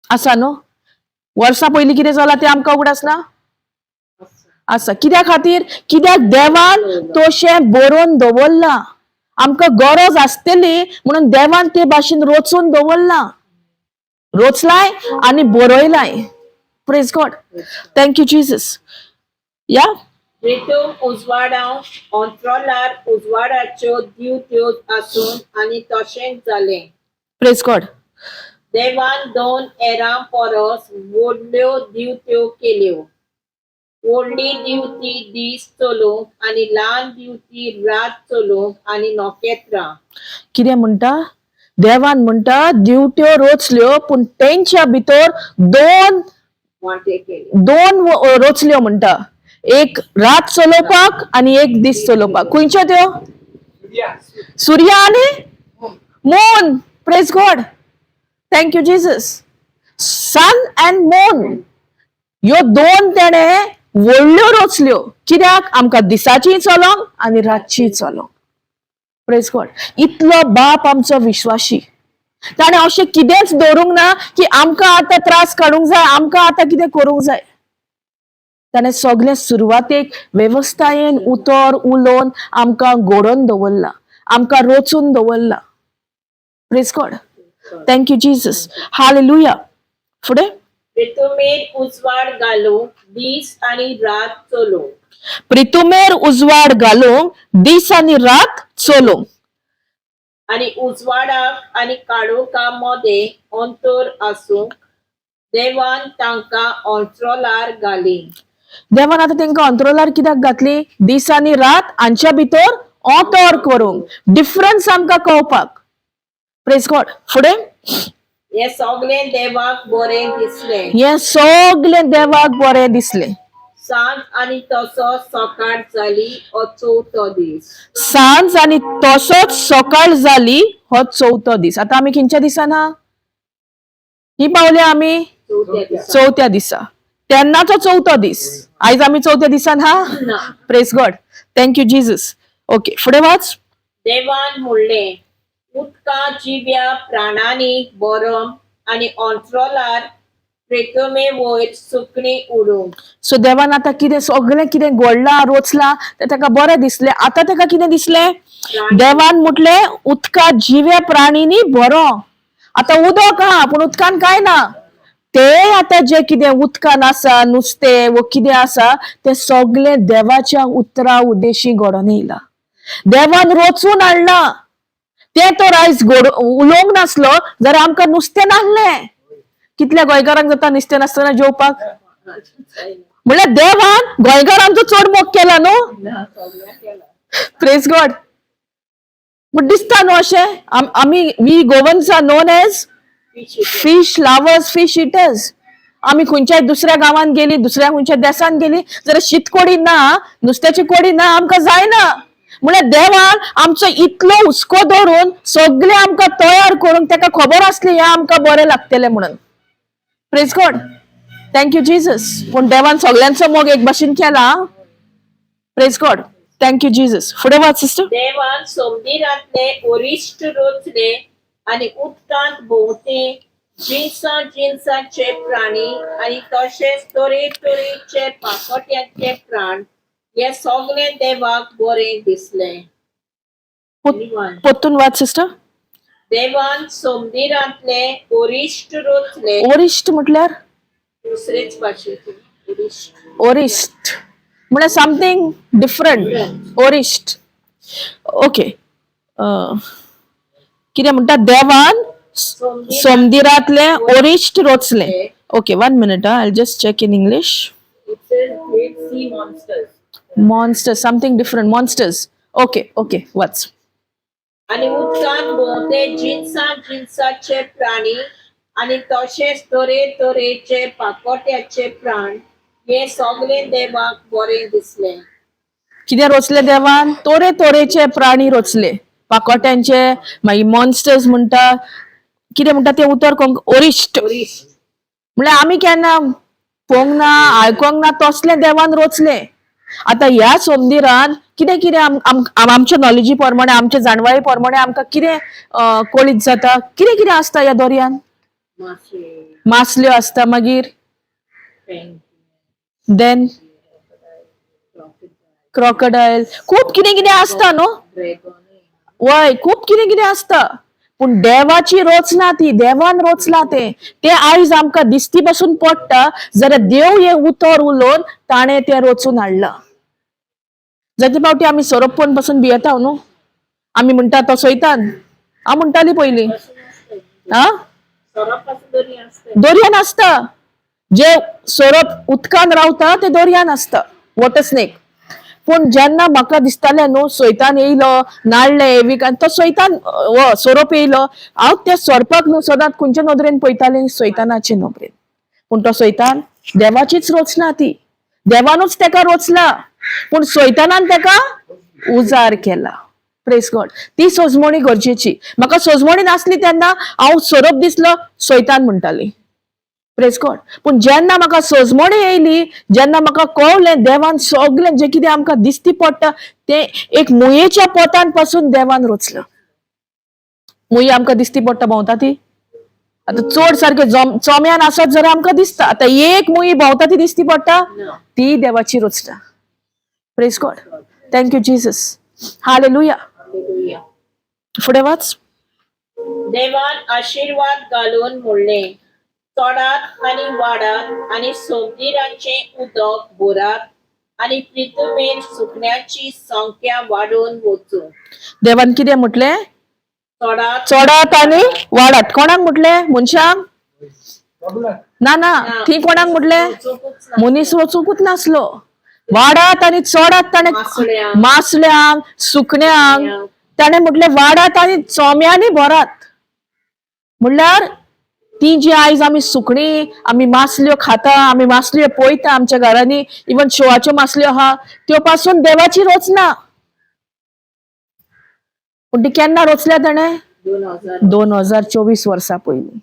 आसा न्हू? वर्सां पयलीं कितें जालां तें आमकां उगडास ना आसा. कित्या खातीर? कित्याक देवान तशें बरोवन दवरलां. आमकां गरज आसतली म्हणून देवान ते भाशेन रोचून दवरलां, रोचलाय आनी बरयलाय. Praise God, thank you Jesus. या. प्रितम उजवाडांव अंतरोलार उजवाडाच्यो दिवट्यो आसून आनी तशेंच जालें. Praise God. देवान दोन एरां परस व्हडल्यो दिवट्यो केल्यो. व्हडली दिवटी दीस चलोवंक आनी ल्हान दिवटी रात चलोवंक आनी नखेत्रां. कितें म्हणटा देवान? म्हणटा दिवट्यो रोचल्यो, पूण तेंच्या भितर दोन वांटे केले. दोन रोचल्यो म्हणटा, एक रात चलोवपाक आनी एक दीस चलोवपाक. खंयच्यो त्यो? सूर्य आनी moon. Praise God, thank you Jesus. Sun and moon ह्यो दोन तेणे व्हडल्यो रोचल्यो. कित्याक? आमकां दिसाचीय चलोंक आनी रातचीय चलोंक. Praise God. इतलो बाप आमचो विश्वाशी. ताणें अशें कितेंच दवरूंक ना की आमकां आतां त्रास काडूंक जाय, आमकां आतां कितें करूंक जाय. ताणें सगळें सुरवातेक वेवस्थायेन उतर उलोवन आमकां घडोवन दवरलां, आमकां रोचून दवरलां. Praise God, thank you Jesus. Hallelujah. फुडें. प्रितुमेर उजवाड घालूंक दीस आनी रात चलोवंक. प्रितुमेर उजवाड घालूंक दीस आनी रात चलोवंक. आनी उजवाडाक आनी काळोखा मदें अंतर आसूंक देवान तांकां अंतरोलार घाली. देवान आतां तांकां अंतरोलार कित्याक घातली? दीस आनी रात हांच्या भितर अंतर करूंक, डिफरन्स आमकां कळपाक. प्रेज गॉड. फुडें. हें सगळें देवाक बरें दिसलें. हें सगळें देवाक बरें दिसलें. सांज आनी तसो सकाळ जाली, हो चवथो दीस. सांज आनी तसोच सकाळ जाली, हो चवथो दीस. आतां आमी खंयच्या दिसान हा ही पावल्या आमी? चवथ्या दिसा. चवथ्या दिसा. तेन्नाचो चवथो दीस. आयज आमी चवथ्या दिसान हा. ना. Praise God, thank you Jesus. Okay, फुडें वाच. देवान म्हणलें, उदकां जिव्या प्राणांनी बरम आनी अंतरोलार प्रितुमे वयर सुकणीं उडूंक. सो देवान आतां कितें सगळें कितें घडलां रोचलां तें ताका बरें दिसलें. आतां ताका कितें दिसलें? देवान म्हटलें उदका जिव्या प्राणींनी बरो. आतां उदक आहा पूण उदकान कांय ना. ते आतां जें कितें उदकान आसा, नुस्तें वो कितें आसा, तें सगळें देवाच्या उतरा उद्देशी घडोवन येयलां. देवान रोचून हाडलां तें. तर आयज गोड उलोवंक नासलो जाल्यार आमकां नुस्तें नासलें. कितल्या गोंयकारांक जाता नुस्तें नासतना जेवपाक? म्हणल्यार देवान गोंयकारांचो चड मोग केला न्हू? ना, सगळ्यांक केलां. Praise God. पूण दिसता न्हू अशें आमी, we Goans are known as fish lovers, fish eaters. आमी खंयच्याय दुसऱ्या गांवांत गेली, दुसऱ्या खंयच्या देसान गेली जाल्यार शीतकोडी ना, नुस्त्याची कोडी ना, आमकां जायना. म्हळ्यार देवान आमचो इतलो हुस्को दवरून सगळें आमकां तयार करूंक ताका खबर आसली हें आमकां बरें लागतलें म्हणून. Praise God, thank you Jesus. पूण देवान सगळ्यांचो मोग एक भाशेन केला. Praise God, thank you Jesus. फुडें वाच सिस्टर. देवान समुद्रांतले वरिश्ठ रोचले आनी उदकांत भोंवते जिन्सां जिन्सांचे प्राणी आनी तशेंच तरेतरेचे पाखट्यांचे प्राण, हे सगळे देवाक बरें दिसलें. परतून वाच सिस्टर. देवान समुद्रांतले वरिश्ठ रोचले. ओरिश्ट म्हटल्यार? दुसरेच भाशेचे वरिश्ठ. ओरिस्ट म्हळ्यार समथींग डिफरंट. ओरिस्ट, ओके. कितें म्हणटा? देवान समुद्रांतले ओरिश्ट रोचले. Okay, one minute, I just check in English. It says great sea monsters. Monster, something different, monsters. Okay, okay, वाच. आणि उदकांत भोंवते जिनसा जिनसाचे प्राणी आणि तशेंच तरे तरेचे पाकोट्याचे प्राण हे सगळे देवाक बरे दिसले. कितें रोचले देवान? तोरे तोरेचे प्राणी रोचले, पाकोट्यांचे, मागीर मॉन्स्टर्स म्हणटा, कितें म्हणटा तें उतर ओरिश्ट. म्हणल्यार आमी केन्ना पळोवंक ना, आयकोंक ना तसलें देवान रोचलें. आतां ह्या सोमदिरान कितें कितें आमच्या नॉलेजी प्रमाणे, आमच्या जाणवाये प्रमाणे आमकां कितें कळीत जाता, कितें कितें आसता ह्या दर्यान? माशे, मासल्यो आसता, मागीर पेंग्विन, then crocodile, खूब कितें कितें आसता न्हू. ड्रॅगन. वय, खूब कितें कितें आसता. पूण देवाची रचना ती, देवान रचला तें, तें आयज आमकां दिसती पासून पडटा जाल्यार देव हें उतर उलोवन ताणें तें रचून हाडलां. जायते फावटी आमी सोरोप पळोवन पासून भियेता न्हू, आमी म्हणटा तो सैतान. हांव म्हणटाली पयलीं, आ सोरोप आसा दर्या आसता. दर्यान आसता, जे सोरोप उदकान रावता ते दर्यान आसता, वॉटर स्नेक. पूण जेन्ना म्हाका दिसतालें न्हू सैतान येयलो, नाडले एवीक आनी तो सैतान हो सोरोप येयलो, हांव त्या सोरपाक न्हू सदांच खंयच्या नदरेन पळयतालें? सैतानाचे नदरेन. पूण तो सैतान देवाचीच रचना ती, देवानूच तेका रचला, पूण सैतानान तेका उजार केला. Praise God. ती सोजमणी गरजेची. म्हाका सोजमणी नासली तेन्ना हांव सोरोप दिसलो सैतान म्हणटाली. Praise God. पूण जेन्ना म्हाका सोजमणी येयली, जेन्ना म्हाका कळलें देवान सगळें जें कितें आमकां दिसती पडटा तें एक मुयेच्या पोतान पासून देवान रचलां. मुय आमकां दिसती पडटा भोंवता ती, आतां चड सारके चोम्यान आसत जाल्यार आमकां दिसता, आतां एक मुय भोंवता ती दिसती पडटा, ती देवाची रचना. Praise God. Thank you Jesus. Hallelujah. Hallelujah. फुडें वाच. देवान आशीर्वाद घालून म्हणलें, चडात आनी वाडात आनी सोमदिराचें उदक भरात आनी पृथ्वीर सुकण्याची संख्या वाडून वचूं. देवान कितें म्हटलें? चडात. चडात आनी वाडात. कोणाक म्हटलें? मनशांक? सगळ्याक. ना ना, थंय कोणाक म्हटलें? वचूंकच ना. मनीस वचूंकच नासलो. वाडात आनी चडात ताणें मासळ्यांक. मासल्यांक, सुकण्यांक ताणें म्हटलें वाडात आनी चोम्यांनी भरात. म्हणल्यार ती जी आयज आमी सुकणीं, आमी मासल्यो खाता, आमी मासल्यो पळयता आमच्या घरांनी, इवन शोवाच्यो मासल्यो आहा त्यो पासून देवाची रचना. पूण ती केन्ना रचल्या ताणें? 2000. 2024 वर्सां पयलीं.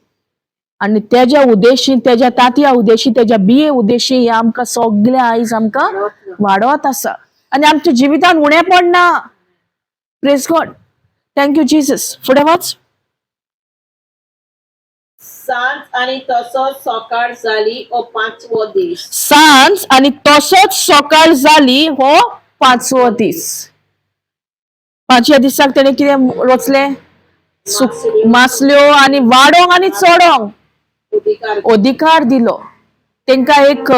आनी तेज्या उद्देशी, तेज्या तांतया उद्देशी, तेज्या बिये उद्देशी हे आमकां सगळें आयज आमकां वाडोवत आसा आनी आमच्या जिवितान उणें पडना. Praise God. Thank you Jesus. फुडें वाच. सांज आनी तसोच सकाळ जाली हो पांचवो दीस. सांज आनी तसोच सकाळ जाली हो पांचवो दीस. पांचव्या दिसाक तेणें कितें रचलें? मासल्यो आनी वाडोंक आनी चडोंक अधिकार. अधिकार दिलो तेंका. एक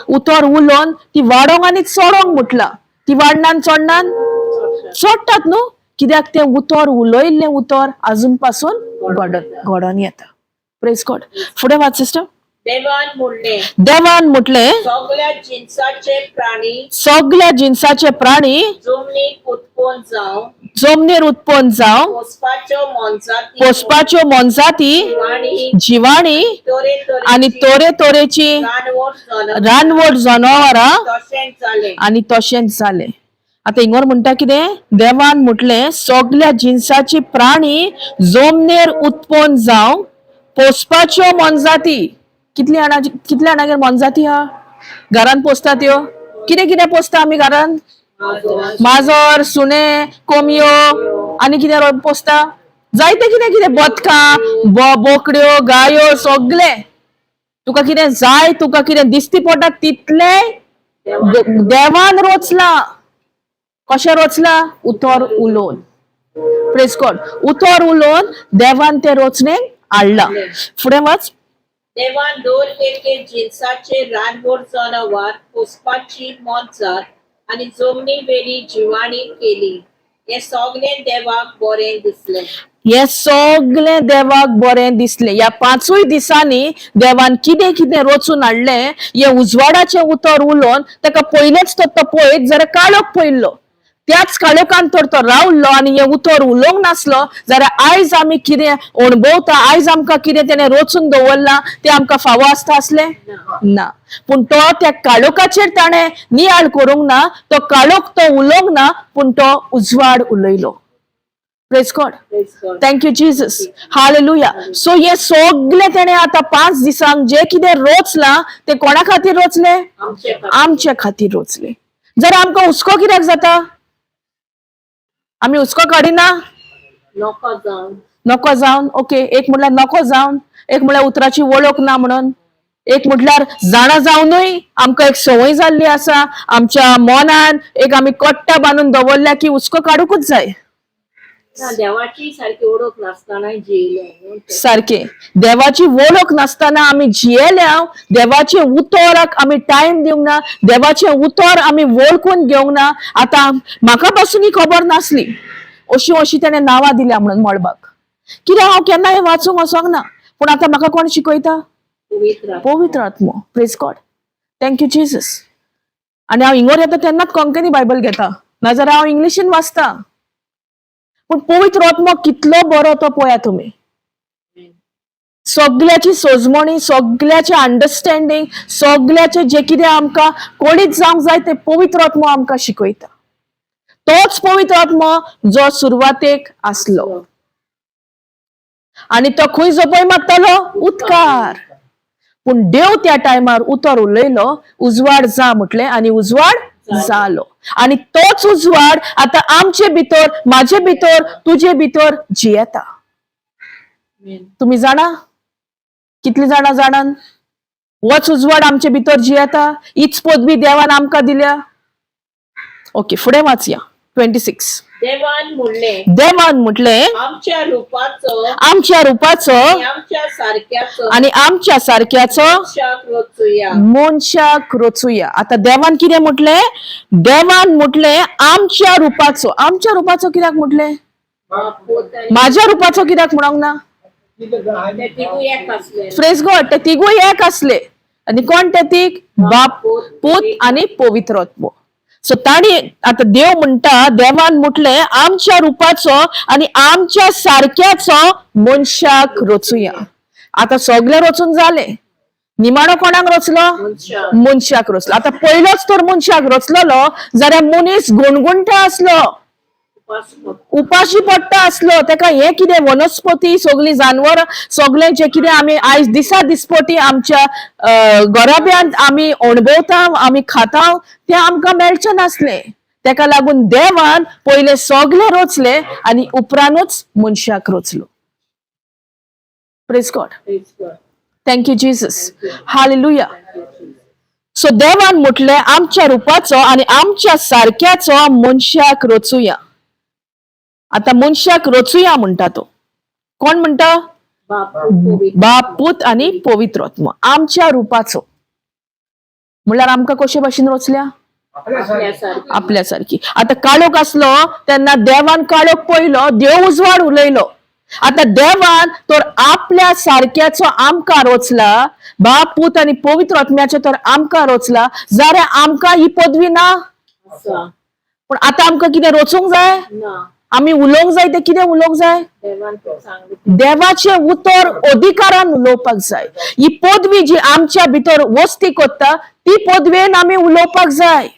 उतर उलोवन ती वाडोंक आनी चडोंक म्हटलां. ती वाडनान चडनान चडटात न्हू, कित्याक तें उतर उलयल्लें उतर आजून पासून घडोन येता. Praise God. फुडें वाच सिस्टर. देवान म्हणलें, देवान म्हटलें, सगळ्या जिनसाचे प्राणी सगळ्या जिनसाचे प्राणी जमनीक उत्पन्न जावं, जमनीर उत्पन्न जावं, पोसपाच्यो मोनजाती, पोसपाच्यो मोनजाती, जिवाणी, जिवाणी तरेतरेची आनी तरेतरेची रानवट जनावरां. रानवट जनावरां. तशेंच जालें. आनी तशेंच जालें. आतां हिंगर म्हणटा कितें? देवान म्हटलें सगल्या जिनसाची प्राणी जमनीर उत्पन्न जावं, पोसपाच्यो मोनजाती. कितली जाणां, कितल्या जाणांगेर मोनजाती आहा घरान पोसता त्यो? कितें कितें पोसता आमी घरान? माजर, सुणे, कोंबयो आनी कितें पोसता? जायते कितें कितें, बदकां, बोकड्यो, गायो, सगळें. तुका कितें जाय, तुका कितें दिसती पडटा तितलें देवान रोचला. कशें रोचला? उतर उलोवन. Praise God. उतर उलोवन देवान तें रोचणेक हाडलां. फुडें वाच. देवान दर एके जिनसाचे रानवट जनावर, पोसपाची मोनजात आनी जमनी वेली जिवाणी केली. हें सगळें देवाक बरें दिसलें. हे सगळें देवाक बरें दिसलें. ह्या पांचूय दिसांनी देवान कितें कितें रचून हाडलें. हे उजवाडाचें उतर उलोवन ताका पयलेंच तो तो पळयत जाल्यार काळोख पयल्लो, त्याच काळोखान तर तो रावल्लो आनी हें उतर उलोवंक नासलो जाल्यार आयज आमी कितें अणभवता, आयज आमकां कितें तेणें रचून दवरलां तें आमकां फावो आसता आसलें ना. पूण तो त्या काळोखाचेर ताणें नियाळ करूंक ना, तो काळोख तो उलोवंक ना, पूण तो उजवाड उलयलो. Praise God. Praise God. Thank you Jesus. Hallelujah. So हे सगळे तेणे आतां 5 दिसांक जे कितें रोचलां ते कोणा खातीर रोचले? आमचे खातीर. आमच्या खातीर रोचले. जर आमकां हुस्को कित्याक जाता? आमी हुस्को काडिना? नको जावन. नको जावन. ओके, एक म्हटल्यार नको जावन, एक म्हटल्यार उतराची वळख ना म्हणून, एक म्हटल्यार जाणा जावनूय आमकां एक संवय जाल्ली आसा, आमच्या मनान एक आमी कट्टा बांदून दवरल्या की हुस्को काडूंकच जाय. ना, देवाची सारकी ओळख नासतना जियेले म्हणून ते. सारखे देवाची वळख नासतना आमी जियेल्या, देवाचे उतराक आमी टायम दिवंक ना, देवाचें उतर आमी वळखून घेवंक ना. आतां म्हाका पासून ही खबर नासली अशी अशी तेणें नांवां दिल्या म्हणून मळबाक. कित्याक हांव केन्नाय वाचूंक वचोंक ना, पूण आतां म्हाका कोण शिकयता? पवित्र आत्मो. पवित्र आत्मो. Praise God. Thank you Jesus. आनी हांव इंगोर येता तेन्नाच कोंकणी बायबल घेता, नाजाल्यार हांव इंग्लिशीन वाचता. पूण पवित्र आत्मो कितलो बरो तो पळया तुमी. सगल्याची सोजमणी, सगल्याचें अंडरस्टँडींग, सगल्याचें जें कितें आमकां कळीत जावंक जाय तें पवित्र आत्मो आमकां शिकयता. तोच पवित्र आत्मो जो सुरवातेक आसलो आनी तो खंय झोपय मारतालो? उदकार. पूण देव त्या टायमार उतर उलयलो, उजवाड जा म्हटलें आनी उजवाड जालो. आनी तोच उजवाड आतां आमचे भितर, म्हाजे भितर, तुजे भितर जियेता. तुम्ही जाणा? कितली जाणां जाणान होच उजवाड आमचे भितर जियेता? हीच पदवी देवान आमकां दिल्या. ओके, फुडें वाचया. 26. देवान म्हणलें, देवान म्हटलें, आमच्या रुपाचो आमच्या रुपाचो आनी आमच्या सारक्याचो आनी आमच्या सारक्याचो मनशाक रचुया. मनशाक रचुया. आतां देवान कितें म्हटलें? देवान म्हटलें आमच्या रुपाचो. आमच्या रुपाचो कित्याक म्हटलें? बाप, पूत आनी माझ्या रुपाचो कित्याक म्हणोंक ना? ते तिगूय एक आसले. प्रेज गॉड. ते तिगूय एक आसले. आनी कोण ते तीग? बाप, पूत आनी पवित्र आत्मो. सो ताणी आतां देव म्हणटा, देवान म्हटलें आमच्या रुपाचो आनी आमच्या सारक्याचो मनशाक रचुया. आतां सगळें रचून जालें, निमाणो कोणाक रचलो? मनशाक. मनशाक रचलो. आतां पयलोच तर मनशाक रचलेलो जाल्यार मनीस गुणगुणटा आसलो, उपास करता. उपाशी पडटा आसलो. तेका हें कितें वनस्पती, सगळीं जानवरां, सगळें जें कितें आमी आयज दिसा दिसपटी आमच्या घराब्यांत आमी अणभवता, आमी खाता, तें आमकां मेळचें नासलें. तेका लागून देवान पयलें सगळें रचलें आनी उपरांतूच मनशाक रचलो. Praise God. Praise God. Thank you Jesus. Hallelujah. So देवान म्हटलें आमच्या रुपाचो आनी आमच्या सारक्याचो मनशाक रचुया. आतां मनशाक रचुया म्हणटा तो कोण म्हणटा? बाप, पूत, पवित्र. बाप, पूत आनी पवित्र आत्मो. आमच्या रुपाचो म्हणल्यार आमकां कशे भाशेन रचल्या? आपल्या सारकी. आपल्या सारकी. आतां काळोख आसलो तेन्ना देवान काळोख पळयलो, देव उजवाड उलयलो. आतां देवान तर आपल्या सारक्याचो आमकां रचला, बाप, पूत आनी पवित्र आत्म्याचो तर आमकां रचला, जाल्यार आमकां ही पदवी ना. आसा. पूण आतां आमकां कितें रचूंक जाय? ना. आमी उलोवंक जाय तें कितें उलोवंक जाय? देवान तो सांगलें. देवाचें उतर अधिकारान उलोवपाक जाय. ही पदवी जी आमच्या भितर वस्ती करता ती पदवेन आमी उलोवपाक जाय.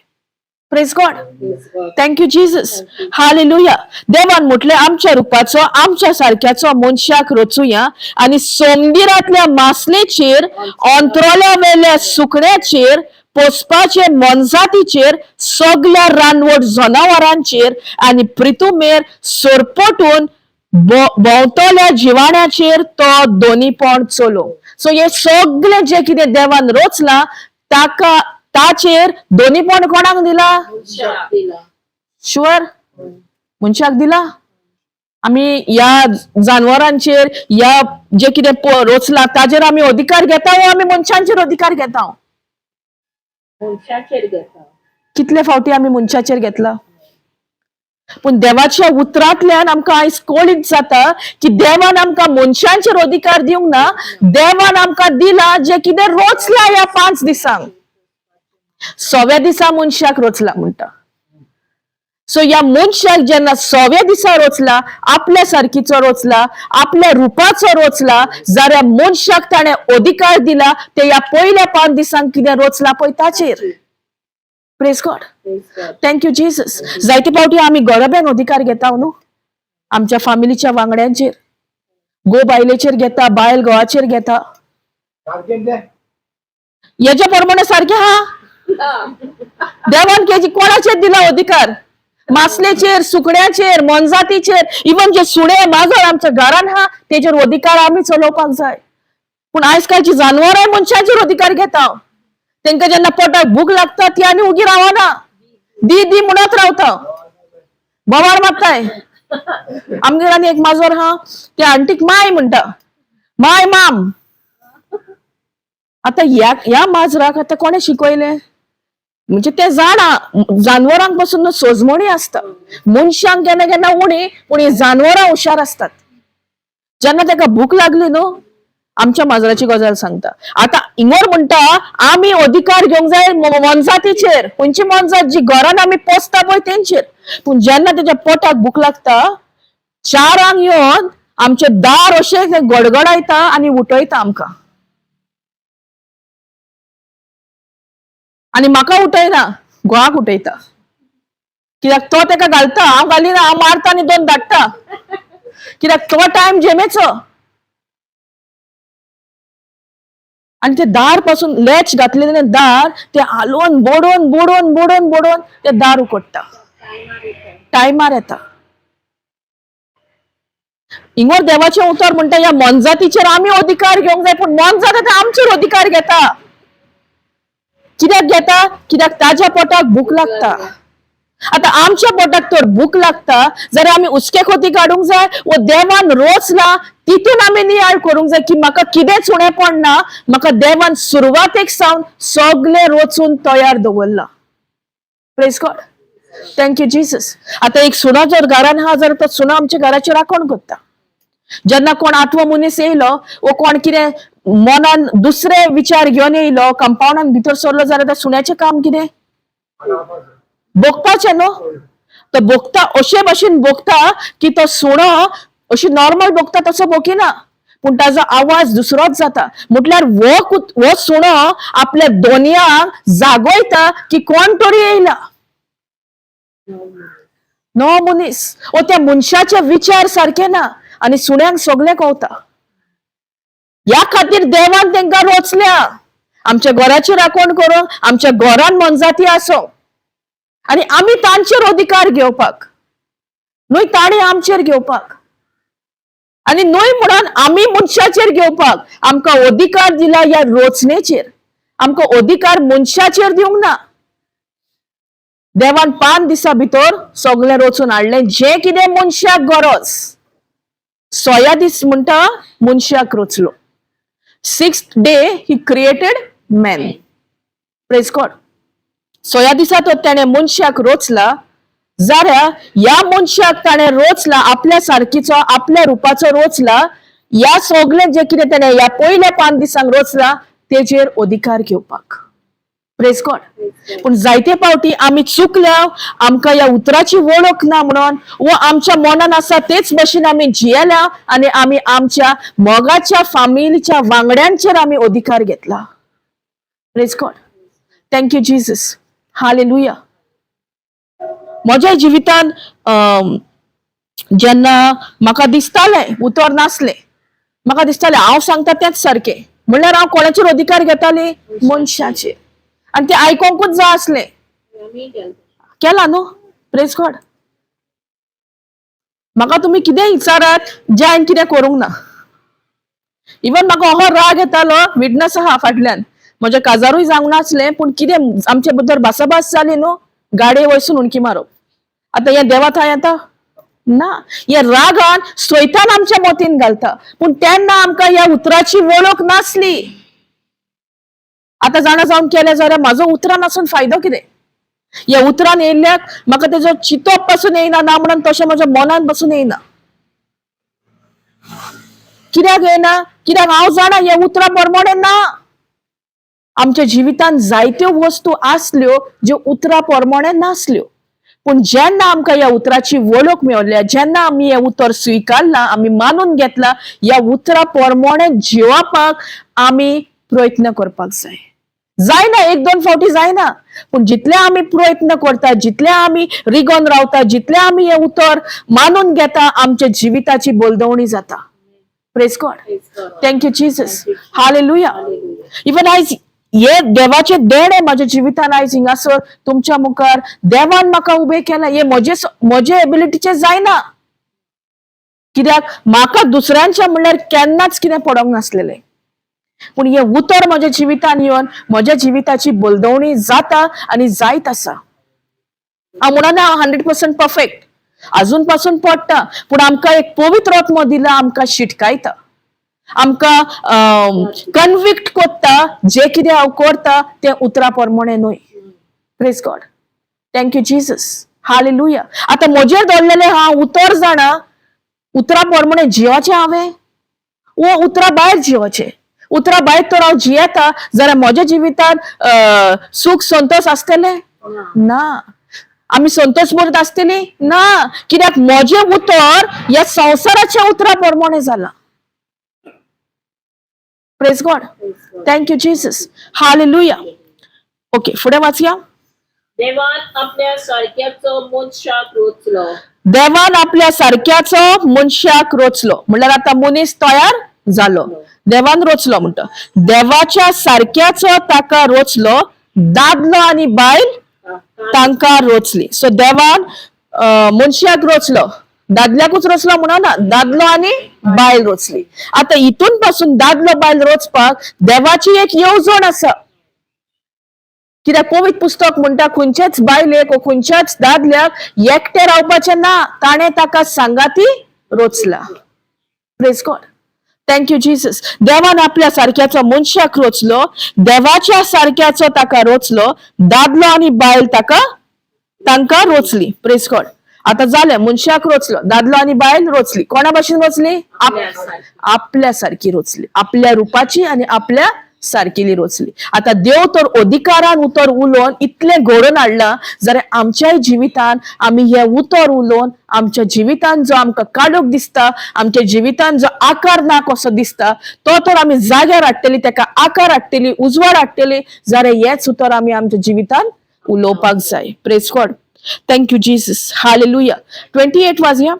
Praise God. Praise God. Thank you Jesus. Hallelujah. देवान म्हटलें आमच्या रुपाचो आमच्या सारक्याचो मनशाक रचुया आनी सोमदिरांतल्या मासलेचेर, अंतरोल्या वेल्या सुकण्याचेर, पोसपाचे मोनजातीचेर, सगल्या रानवट जनावरांचेर आनी प्रितुमेर सरपटून भोंवतल्या जिवाण्याचेर तो दोनीपण चलो. सो हे सगळे जे कितें देवान रचलां ताका ताचेर दोनीपण कोणाक दिला? मनशाक दिला. शुअर? मनशाक दिला. आमी ह्या जानवरांचेर, ह्या जे कितें रचलां ताजेर आमी अधिकार घेता वो आमी मनशांचेर अधिकार घेता? मनशाचेर घेता. कितले फावटी आमी मनशाचेर घेतला? पूण देवाच्या उतरांतल्यान आमकां आयज कळीत जाता की देवान आमकां मनशांचेर अधिकार दिवंक ना, देवान आमकां दिला जे कितें रोचला ह्या 5 दिसांक. 6व्या दिसा मनशाक रोचला म्हणटा. सो ह्या मनशाक जेन्ना 6व्या दिसा रोचला, आपल्या सारकीचो रोचला, आपल्या रुपाचो रोचला, जाल्यार मनशाक ताणें अधिकार दिला ते ह्या पयल्या 5 दिसांक कितें रोचला पळय ताचेर. Praise God, thank you Jesus. जायते फावटी आमी गरब्यान अधिकार घेता न्हू, आमच्या फामिलीच्या वांगड्यांचेर, गो बायलेचेर घेता, बायल घोवाचेर घेता. हेच्या प्रमाणे सारकें हा, देवान केजी कोणाचेर दिला अधिकार? मासलेचेर, सुकण्याचेर, मोनजातीचेर, इवन जे सुणे माजर आमच्या घरान हा तेजेर अधिकार आमी चलोवपाक जाय. पूण आयज कालची जानवरांय मनशाचेर अधिकार घेता. तेंका जेन्ना पोटाक भूक लागता ती आनी उगी रावना, दी दी म्हणत रावता, बोवाळ मारताय. आमगेर आनी एक माजर हा, त्या आंटीक माय म्हणटा, माय माम. आता ह्या ह्या माजराक आतां कोणें शिकयलें म्हणजे ते जाणा, जानवरांक पासून सोजमणी आसता, मनशांक केन्ना केन्ना उणी, पूण ही जानवरां हुशार आसतात. जेन्ना ताका भूक लागली न्हू, आमच्या माजराची गजाल सांगता. आतां इंगोर म्हणटा आमी अधिकार घेवंक जाय मोनजातीचेर, खंयची मोनजात जी घरान आमी पोसता पळय तेंचेर. पूण जेन्ना तेच्या पोटाक भूक लागता, 4 येवन आमचें दार अशें गडगडायता आनी उठयता आमकां. आनी म्हाका उठयना, घोवाक उठयता, कित्याक तो तेका घालता, हांव घालिना, हांव मारता आनी 2 धाडटा, कित्याक तो टायम झेमेचो. आनी ते दार पासून लॅच घातलेलें दार ते हालोवन बोडोवन बोडोवन बोडोवन बोडोवन ते दार उकडटा, टायमार येता. इंगोर देवाचें उतर म्हणटा ह्या मोनजातीचेर आमी अधिकार घेवंक जाय, पूण मोनजात आतां आमचेर अधिकार घेता. कित्याक घेता? कित्याक ताज्या पोटाक भूक लागता. आतां आमच्या पोटाक तर भूक लागता जाल्यार आमी उचके खोती काडूंक जाय वो देवान रोचला तितून आमी नियाळ करूंक जाय की म्हाका कितेंच उणेपण ना, म्हाका देवान सुरवातेक सावन सगळें रोचून तयार दवरलां. Praise God, thank you Jesus. आतां एक सुणो जर घरान आहा जाल्यार तो सुणो आमच्या घराचेर राखण करता. जेन्ना कोण आठवो मनीस येयलो वो कोण कितें मनान दुसरे विचार घेवन येयलो, कंपाउंडान भितर सरलो जाल्यार त्या सुण्याचें काम कितें? भोगपाचें न्हू. तो भोगता अशे भाशेन भोगता की तो सुणो अशी नॉर्मल भोगता तसो भोगिना, पूण ताजो आवाज दुसरोच जाता. म्हटल्यार हो सुणो आपल्या दोनयांक जागयता की कोण तरी येयला, नो मनीस ओ त्या मनशाचे विचार सारके ना, आनी सुण्यांक सगळें कवता. ह्या खातीर देवान तेंकां रोचल्या आमच्या घराची राखण करूंक, आमच्या घरान मोनजाती आसो आनी आमी तांचेर अधिकार घेवपाक न्हय, ताणें आमचेर घेवपाक, आनी न्हय म्हणून आमी मनशाचेर घेवपाक. आमकां अधिकार दिला ह्या रोचणेचेर, आमकां अधिकार मनशाचेर दिवंक ना. देवान 5 दिसां भितर सगळें रोचून हाडलें जें कितें मनशाक गरज. 6व्या दीस म्हणटा मनशाक रोचलो. 6th day he created man. Praise God. 6व्या दिसा तर ताणें मनशाक रोचला, जाल्यार ह्या मनशाक ताणें रोचला आपल्या सारकीचो, आपल्या रुपाचो रोचला. ह्या सगळें जें कितें ताणें ह्या पयल्या 5 दिसांक रोचला तेजेर अधिकार घेवपाक. Praise God. पूण जायते फावटी आमी चुकल्या, आमकां ह्या उतराची वळख ना म्हणून वो आमच्या मनान आसा तेच भशेन आमी जियेल्या आनी आमी आमच्या मोगाच्या फामिलीच्या वांगड्यांचेर आमी अधिकार घेतला. Praise God, thank you Jesus, hallelujah. म्हज्या जिवितान जेन्ना म्हाका दिसतालें उतर नासलें, म्हाका दिसतालें हांव सांगता तेंच सारकें, म्हणल्यार हांव कोणाचेर अधिकार घेतालें? मनशाचेर. आनी तें आयकोंकूच जाय आसलें, केला न्हू. Praise God. म्हाका तुमी कितें विचारात जें हांवें कितें करूंक ना. इवन म्हाका असो राग येतालो, विटनस आहा फाटल्यान, म्हज्या काजारूय जावंक नासलें, पूण कितें आमचे भितर भासाभास जाली न्हू, गाडये वयसून उणकी मारप. आतां हें देवा थंय येता ना, हे रागान स्वैतान आमच्या मतीन घालता. पूण तेन्ना आमकां ह्या उतराची वळख नासली. आतां जाणा जावन केलें जाल्यार म्हाजो उतरान आसून फायदो कितें? ह्या उतरान येयल्ल्याक म्हाका तेजो चिंतप पासून येयना, ना म्हणून तशें म्हज्या मनान पासून येयना. कित्याक येयना? कित्याक हांव जाणा हे उतरां प्रमाणे ना. आमच्या जिवितांत जायत्यो वस्तू आसल्यो ज्यो उतरां प्रमाणे नासल्यो, पूण जेन्ना आमकां ह्या उतराची वळख मेवल्या, जेन्ना आमी हें उतर स्विकारलां, आमी मानून घेतलां, ह्या उतरा प्रमाणे जिवापाक आमी प्रयत्न करपाक जाय. जायना एक दोन फावटी जायना, पूण जितले आमी प्रयत्न करता, जितले आमी रिगोन रावता, जितले आमी हें उतर मानून घेता, आमच्या जिविताची बलदवणी जाता. Praise God. Thank you Jesus. Hallelujah. Even आयज हे देवाचे देणे म्हाज्या जिवितान आयज हिंगासर तुमच्या मुखार देवान म्हाका उबें केलां. हे म्हजे म्हजे एबिलिटीचे जायना, कित्याक म्हाका दुसऱ्यांच्या म्हणल्यार केन्नाच कितें पडोंक नासलेलें, पूण हें उतर म्हज्या जिवितान येवन म्हज्या जिविताची बलदवणी जाता आनी जायत आसा. हांव म्हणना हांव 100% परफेक्ट, अजून पासून पडटा, पूण आमकां एक पवित्र आत्मो दिला, आमकां शिटकायता, आमकां कन्विक्ट करता, जे कितें हांव करता तें उतरा प्रमाणे न्हय. Praise God. Thank you Jesus. Hallelujah. आतां म्हजेर दवरलेलें हांव उतर जाणा, उतरा प्रमाणे जिवाचें हांवें वो उतरा भायर जिवाचें. उतरा भायर तर हांव जियेता जाल्यार म्हज्या जिवितांत सूख संतोष आसतलें ना. आमी संतोष मरत आसतली ना, कित्याक म्हजें उतर ह्या संवसाराच्या उतरा प्रमाणे जालां. Praise God. Thank you Jesus. Hallelujah. Okay, फुडें वाचया. देवान आपल्या सारक्याचो मनशाक रोचलो. देवान आपल्या सारक्याचो मनशाक रोचलो म्हणल्यार आतां मनीस तयार जालो. देवान रोचलो म्हणटा, देवाच्या सारक्याचो ताका रोचलो, दादलो आनी बायल तांकां रोचली. सो देवान मनशाक रोचलो, दादल्याकूच रोचलो म्हणना, दादलो आनी बायल रोचली. आतां हितून पासून दादलो बायल रोचपाक देवाची एक येवजण आसा. कित्याक पवित्र पुस्तक म्हणटा खंयच्याच बायलेक वो खंयच्याच दादल्याक एकटें रावपाचें ना, ताणें ताका सांगाती रोचला. Praise God. Thank you Jesus. देवान आपल्या सारक्याचो मनशाक रोचलो, देवाच्या सारक्याचो ताका रोचलो, दादलो आनी बायल ताका तांकां रोचली. Praise God. आतां जालें, मनशाक रोचलो, दादलो आनी बायल रोचली. कोणा भाशेन रोचली? आपल्या सारकी रोचली, आपल्या रुपाची आनी आपल्या सारकेली रोचली. आतां देव तर अधिकारान उतर उलोवन इतलें घडोवन हाडलां, जाल्यार आमच्याय जिवितान आमी हें उतर उलोवन आमच्या जिवितान जो आमकां काडूक दिसता, आमच्या जिवितान जो आकार ना कसो दिसता, तो तर आमी जाग्यार हाडटली, ताका आकार हाडटली, उजवाड हाडटली, जाल्यार हेच उतर आमी आमच्या जिवितान उलोवपाक जाय. Praise God. Thank you Jesus. Hallelujah. 28 वाजया.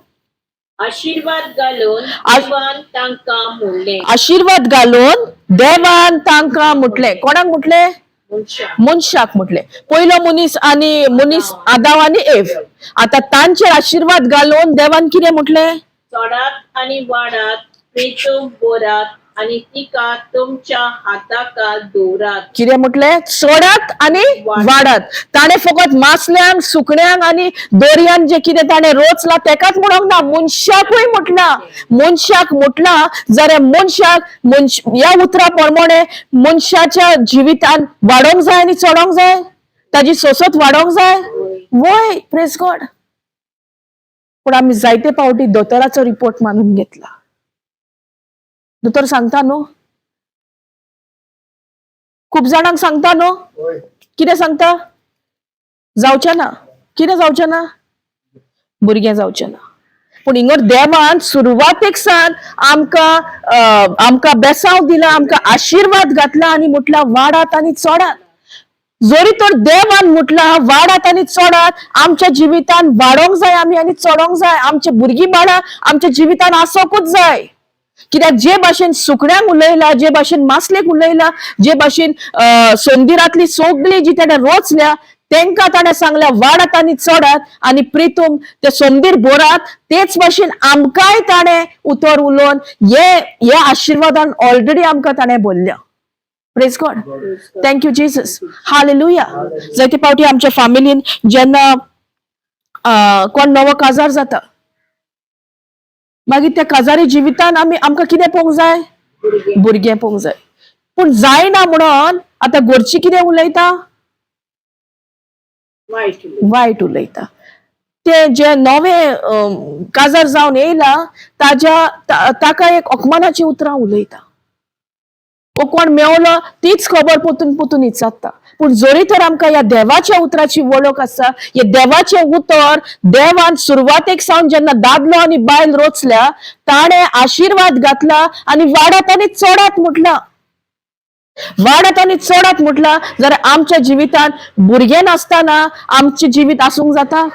आशीर्वाद घालून देवान तांकां म्हणलें. आशीर्वाद घालून देवान तांकां म्हटलें. कोणाक म्हटलें? मनशाक. मनशाक म्हटलें. पयलो मनीस आनी मनीस आदाव आनी एव. आतां तांचेर आशीर्वाद घालून देवान कितें म्हटलें? चडात आनी वाडात, प्रेतूंक बोरात आनी तिका तुमच्या हाताखाल दवरात. कितें म्हटलें? चडात आनी वाडात. ताणें फकत मासल्यांक, सुकण्यांक आनी दर्यान जे कितें ताणें रोचलां तेकाच म्हणोंक ना, मनशाकूय म्हटलां. मनशाक म्हटलां जाल्यार मनशाक ह्या उतरा प्रमाणे मनशाच्या जिवितान वाडोवंक जाय आनी चडोवंक जाय, ताजी सोसत वाडोवंक जाय. वय. Praise God. पूण आमी जायते फावटी दोतोराचो रिपोर्ट मानून घेतला. दोतोर सांगता न्हू, खूब जाणांक सांगता न्हू, कितें सांगता? जावचें ना. कितें जावचें ना? भुरगें जावचें ना. पूण हिंगर देवान सुरवातेक सान आमकां आमकां बेसांव दिला, आमकां आशिर्वाद घातला आनी म्हटला वाडात आनी चडात. जरी तर देवान म्हटला वाडात आनी चडात, आमच्या जिवितान वाडोवंक जाय आमी आनी चडोवंक जाय. आमचे भुरगीं बाळां आमच्या जिवितान आसोकूच जाय. कित्याक जे भाशेन सुकण्यांक उलयला, जे भाशेन मासलेक उलयला, जे भाशेन संदिरांतली सगळी जी ताणें रोचल्या तेंकां ताणें सांगल्या वाडात आनी चडात आनी प्रितूम ते संदीर बोरात, तेच भाशेन आमकांय ताणें उतर उलोवन हे आशिर्वादान ऑलरेडी आमकां ताणें बोल्ल्या. Praise God. Thank you Jesus. Hallelujah. जायते फावटी आमच्या फॅमिलीन जेन्ना कोण नवो काजार जाता, मागीर त्या काजारी जिवितान आमी आमकां कितें पळोवंक जाय? भुरगें पळोवंक जाय. पूण जायना म्हणून आतां घरची कितें उलयता? वायट उलयता. वायट उलयता. ते जे नवे काजार जावन येयला ताज्या ताका एक अकमानाची उतरां उलयता. ओ कोण मेवलो तीच खबर पोतून पोतून विचारता. पूण जरी तर आमकां ह्या देवाच्या उतराची वळख आसा, हे देवाचें उतर देवान सुरवातेक सावन जेन्ना दादलो आनी बायल रोचल्या ताणें आशिर्वाद घातला आनी वाडात आनी चडात म्हटला, वाडात आनी चडात म्हटला. जाल्यार आमच्या जिवितांत भुरगें नासतना आमचें जिवीत आसूंक जाता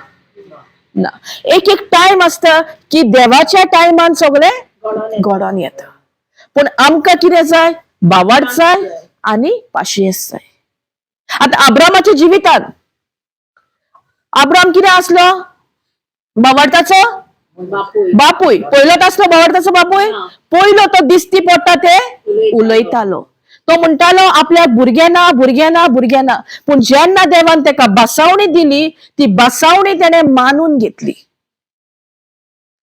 ना. एक एक टायम आसता की देवाच्या टायमान सगळें घडोवन येता. घडोन येता. पूण आमकां कितें जाय? बावाड जाय आनी पाशियेंस जाय. आतां आब्रामाच्या जिवितांत आब्राम कितें आसलो? बावाडताचो बापूय. बापूय. पयलोच आसलो बावाडताचो बापूय. पयलो तो दिसती पडटा ते उलयतालो. तो म्हणटालो आपल्याक भुरगें ना, भुरगें ना, भुरगें ना. पूण जेन्ना देवान ताका बसावणी दिली ती बसावणी तेणें मानून घेतली.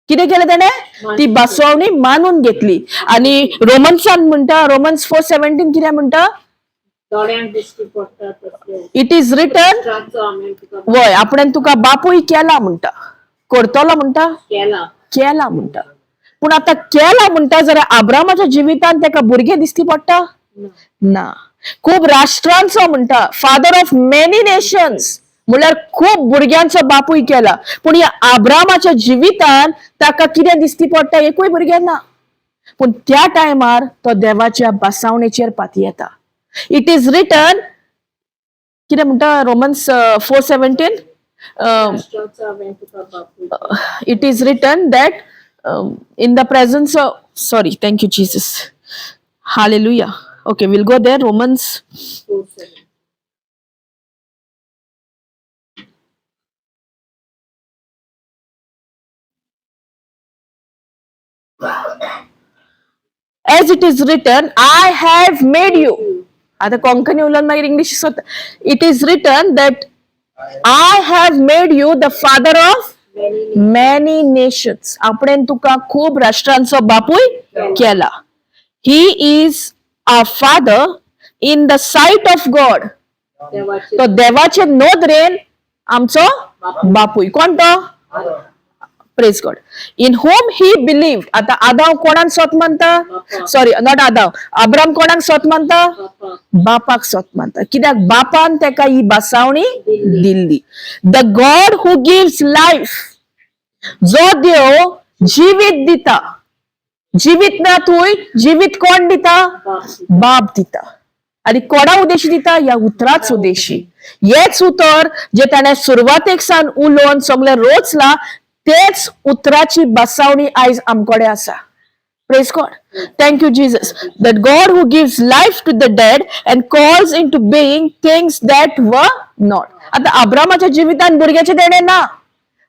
कितें केलें तेणें? ती बसवणी मानून घेतली. आनी रोमन्सान म्हणटा, रोमन्स 4:17 कितें म्हणटा? दोळ्यांक दिश्टी पडटा तसले. It is written उतरांचो हांवें तुका वय आपणें तुका बापूय केला म्हणटा, करतलो म्हणटा, केला. केला म्हणटा. पूण आतां केला म्हणटा जाल्यार आब्रामाच्या जिवितांत ताका भुरगें दिसती पडटा ना. खूब राष्ट्रांचो म्हणटा, फादर ऑफ मेनी नेशन्स म्हणल्यार खूब भुरग्यांचो बापूय केला. पूण ह्या आब्रामाच्या जिवितान ताका कितें दिसती पडटा? एकूय भुरगें ना. पूण त्या टायमार तो देवाच्या बसावणेचेर पातयेता. It is written कितें म्हणटा रोमन्स 4:17? राष्ट्रांचो हांवें तुका बापूय. It is written that in the presence of, sorry, thank you Jesus, hallelujah. Okay, we'll go there. Romans 4:7. As it is written, I have made you. आता कोंकणी उलोवन मागीर इंग्लीश सोद. It is written that I have made you the father of Many many nations. आपणें तुका खूब राष्ट्रांचो बापूय केला. He is a father in the sight of God. देवाचे तो देवाचे नदरेन आमचो बापूय. कोण तो? Praise God. In whom he believe. आता आदाव कोणाक सोत मानता? सॉरी, not आदाव, अब्राम कोणाक सोत मानता? बापा. बापाक सोत मानता. कित्याक? बापान ताका ही बसावणी दिल्ली. The God who gives life, जो देव जिवीत दिता. जिवीत ना तूं, जिवीत कोण दिता? बाप. बाप दिता. आनी कोणा उद्देशी दिता? ह्या उतराच उद्देशी. हेच उतर जे ताणें सुरवातेक सावन उलोवन सगळें रोचलां तेच उतराची बसावणी आयज आमकोडे आसा. Praise God. Thank you Jesus. That God who gives life to the dead and calls into being things that were not. आतां आब्रामाच्या जिवितान भुरग्याचें देणें ना.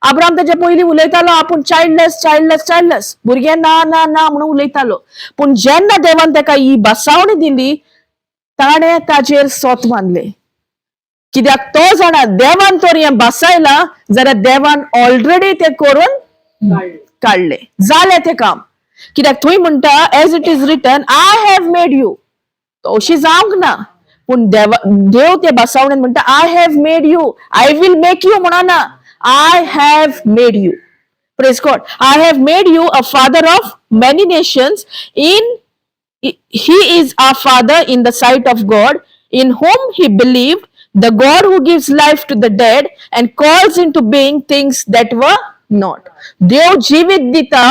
आब्राम ताचे पयलीं उलयतालो आपूण चायल्डलेस, चायल्डलेस, चायल्डलेस, भुरगें ना ना ना म्हणून उलयतालो. पूण जेन्ना देवान ताका ही बसावणी दिली ताणें ताजेर सोत मानलें. कित्याक तो जाणा देवान तर हें बसायलां जाल्यार देवान ऑलरेडी तें करून काडले. काडलें, जालें तें काम. कित्याक थंय म्हणटा as it is written I have made you. अशी जावंक ना. पूण देवा देव ते बसावणेन म्हणटा I have made you, I will make you म्हणना, I have made you. Praise God. I have made you a father of many nations. In he is our father in the sight of God, in whom he believed, the God who gives life to the dead and calls into being things that were not. देव जिवीत दिता,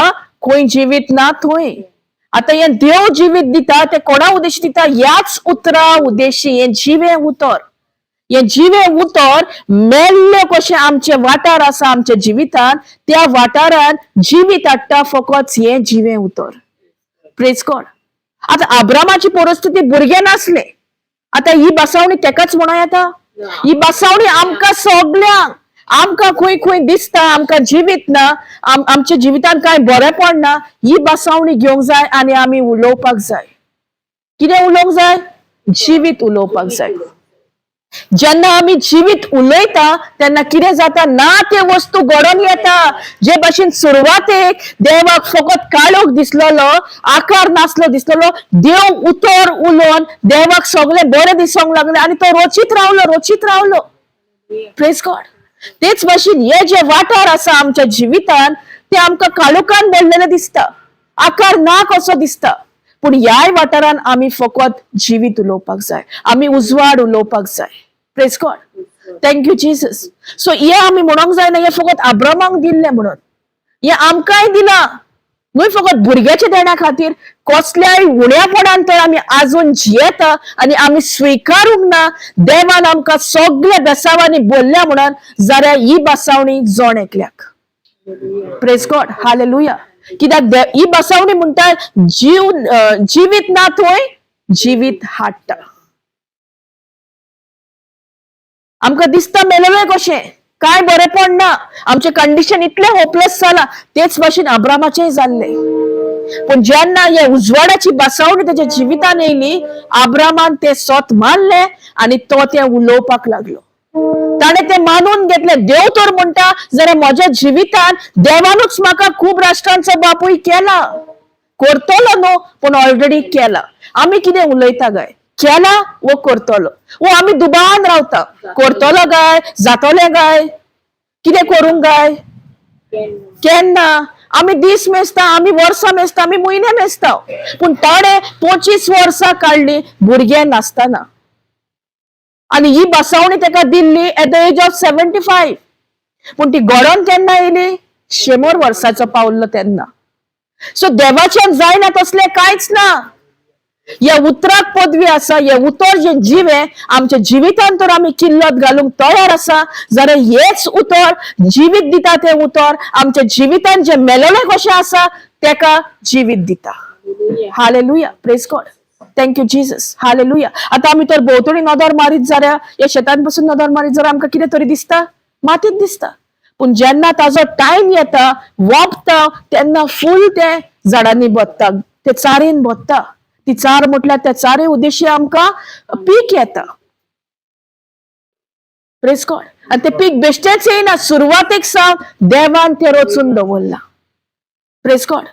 खंय जिवीत ना थंय. आता हें देव जिवीत दिता ते कोणा उद्देशी दिता? ह्याच उतरा उद्देशी. हें जिवें उतर, हें जिवें उतर मेल्लें कशें आमचे वाठार आसा आमच्या जिवितान, त्या वाठारान जिवीत हाडटा फकत हें जिवें उतर. Praise God. आता आब्रामाची परिस्थिती भुरगें नासलें. आता ही बसावणी तेकाच म्हणूं येता? ही बसावणी आमकां सगल्यांक, आमकां खंय खंय दिसता आमकां जिवीत ना, आमच्या जिवितान कांय बरेंपण ना, ही बसावणी घेवंक जाय आनी आमी उलोवपाक जाय. कितें उलोवंक जाय? जिवीत उलोवपाक जाय. जेन्ना आमी जिवीत उलयता तेन्ना कितें जाता? ना ते वस्तू घडोवन येता. जे भाशेन सुरवातेक देवाक फकत काळोख दिसलेलो, आकार नासलो दिसलेलो, देव उतर उलोवन देवाक सगळें बरें दिसोंक लागलें आनी तो रोचीत रावलो, रोचीत रावलो. Praise God. तेच भाशेन हे जे वाठार आसा आमच्या जिवितान ते आमकां काळोखान भरलेले दिसता, आकार ना कसो दिसता, पूण ह्याय वाठारान आमी फकत जिवीत उलोवपाक जाय, आमी उजवाड उलोवपाक जाय. Praise God. Thank you Jesus. So हे आमी म्हणोंक जायना हे फकत अब्रामाक दिल्लें म्हणून, हे आमकांय दिलां न्हय फकत भुरग्याच्या देण्या खातीर. कसल्याय उण्यापणान तर आमी आजून जियेता आनी आमी स्विकारूंक ना देवान आमकां सगल्या बेसावांनी बोल्ल्या म्हणून, जाल्यार ही बसावणी जण एकल्याक. Praise God. हालेलुया. कित्याक ही बसावणी म्हणटा जीव जिवीत ना थंय जिवीत हाडटा. आमकां दिसता मेलेले कशें काय बरेंपण ना, आमचें कंडिशन इतलें होपलेस जालां. तेच भाशेन अब्रामाचेंय जाल्लें. पूण जेन्ना हे उजवाडाची बसावणी तेच्या जिवितान येयली, अब्रामान तें सोत मानलें आनी तो तें उलोवपाक लागलो. ताणें तें मानून घेतलें. देव तर म्हणटा जाल्यार म्हज्या जिवितान देवानूच म्हाका खूब राष्ट्रांचो बापूय केला, करतलो न्हू पूण ऑलरेडी केला. आमी कितें उलयता काय? केला वो करतलो वो आमी दुबावान रावता, करतलो काय, जातलें काय, कितें करूंक काय, केन्ना. आमी दीस मेजता, आमी वर्सां मेजता, आमी म्हयने मेजता. पूण ताणें 25 वर्सां काडली भुरगें नासतना आनी ही बसावणी ताका दिल्ली at the age of 75. पूण ती घडोवन केन्ना येयली? 100 वर्साचो पावल्लो तेन्ना. सो देवाच्यान जायना तसलें कांयच ना. ह्या उतराक पदवी आसा. हे उतर जे जिवे आमच्या जिवितान तर आमी किल्लत घालूंक तयार आसा जाल्यार हेच उतर जिवीत दिता. तें उतर आमच्या जिवितान जे मेलेलें कशें आसा तेका जिवीत दिता. Hallelujah. Praise God. Thank you Jesus. Hallelujah. आतां आमी तर भोंवतणी नदर मारीत जाल्यार, ह्या शेतान पसून नदर मारीत जाल्यार आमकां कितें तरी दिसता, मातीत दिसता. पूण जेन्ना ताजो टायम येता, वोंपता, तेन्ना फूल तें झाडांनी भरता, ते चारेन भरता. ती चार म्हटल्यार त्या चारे उद्देशी आमकां पीक येता. Praise God. आनी ते पीक बेश्टेच येयना, सुरवातेक सावन देवान तें रचून दवरलां. Praise God.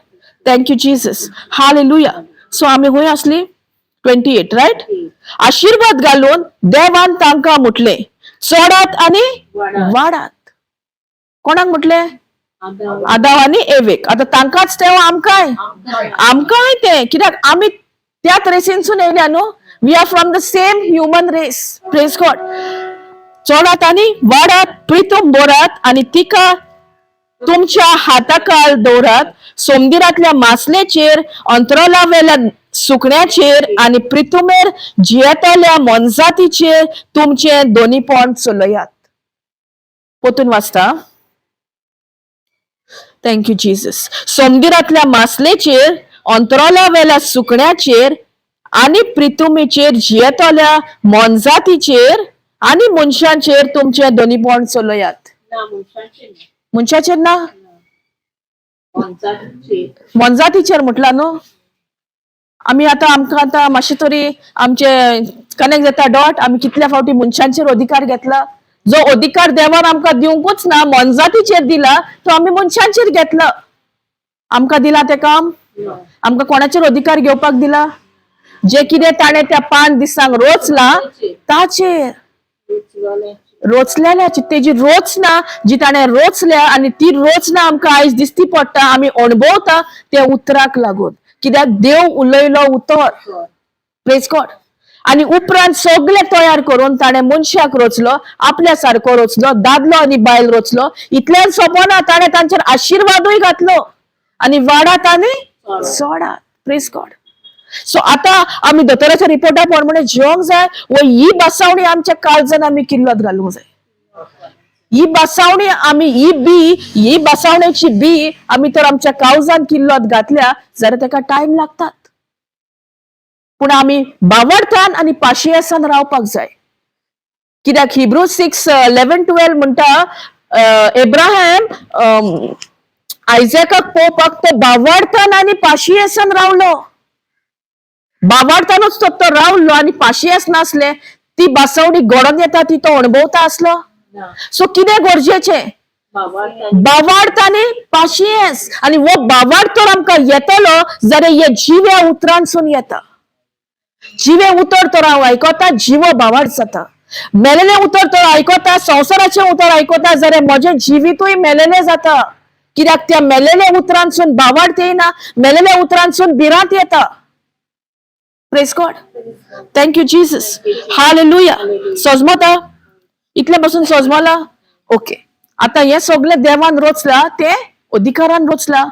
Thank you Jesus. Hallelujah. So आमी खंय आसली? 28, रायट. आशिर्वाद घालून देवान तांकां म्हटलें, चडात आनी वाडात. कोणाक म्हटलें? आदाव आनी एवेक. आतां तांकांच तें आमकांय, आमकांय तें, कित्याक आमी त्याच रेसीनसून येयल्या न्हू. We are from the same human race. Praise God. चडात आनी वाडात, प्रितूम बोरात आनी तिका तुमच्या हाताकाल दवरात. सोमदिरांतल्या मासलेचेर, अंतराळावेल्या सुकण्याचेर आनी प्रितुमेर जियेतल्या मोनजातीचेर तुमचे दोनीपण चलयात. परतून वाचता. Thank you Jesus. सोमदिरांतल्या मासलेचेर, अंतराळावेल्या सुकण्याचेर आनी प्रितुमेचेर जियेतल्या मोनजातीचेर आनी मनशांचेर तुमचे दोनीपण चलयात. ना, मनशाचेर न्हय. मनशाचेर ना? मोनजातीचेर. मोनजातीचेर म्हटला न्हू आमी. आतां आमकां आतां मातशें तरी आमचे कनेक्ट जाता डॉट. आमी कितल्या फावटी मनशांचेर अधिकार घेतला, जो अधिकार देवान आमकां दिवंकूच ना. मोनजातीचेर दिला तो आमी मनशांचेर घेतला. आमकां दिला तें काम? आमकां कोणाचेर अधिकार घेवपाक दिला? जे कितें ताणें त्या 5 दिसांक रोचला ताचेर. रोचलेल्याची तेजी रोचना जी ताणें रोचल्या आनी ती रोचना आमकां आयज दिसती पडटा, आमी अणभवता त्या उतराक लागून, कित्याक देव उलयलो उतर. Praise God. आनी उपरांत सगळे तयार करून ताणें मनशाक रोचलो, आपल्या सारको रोचलो, दादलो आनी बायल रोचलो. इतल्यान सोंपना, ताणें तांचेर आशिर्वादूय घातलो आनी वाडात आनी सोडात. Praise God. सो आता आमी दोतोराच्या रिपोर्टा प्रमाणे जिवंक जाय व ही बसावणी आमच्या काळजान आमी किल्लत घालूंक जाय. ही बसावणी आमी, ही बी, ही बसावणेची बी आमी तर आमच्या काळजान किल्लत घातल्या जाल्यार ताका टायम लागतात, पूण आमी बावडतान आनी पाशियेसान रावपाक जाय. कित्याक हिब्रू 6:11-12 म्हणटा, एब्राहम आयजॅकाक पळोवपाक तो बावडतान आनी पाशियेसान रावलो. बावडतानूच तो तो रावलो आनी पाशियेस नासले, ती बसवणी घडोवन येता ती तो अणभवता आसलो? सो कितें गरजेचें? बावाडतानी पाशियेस. आनी हो बावाड तर आमकां येतलो जाल्यार हे जिव्या उतरांसून येता. जिवे उतर तर हांव आयकता, जिवो बावाड जाता. मेलेलें उतर तर आयकता, संवसाराचें उतर आयकता जाल्यार म्हजें जिवितूय मेलेलें जाता. कित्याक त्या मेलेल्या उतरांसून बावार्थ येना, मेलेल्या उतरांसून भिरांत येता. Praise God. Thank you Jesus. Hallelujah. सजमता इतले पासून सजमला. ओके, आता हे सगळे देवान रोचला, ते अधिकारान रोचला,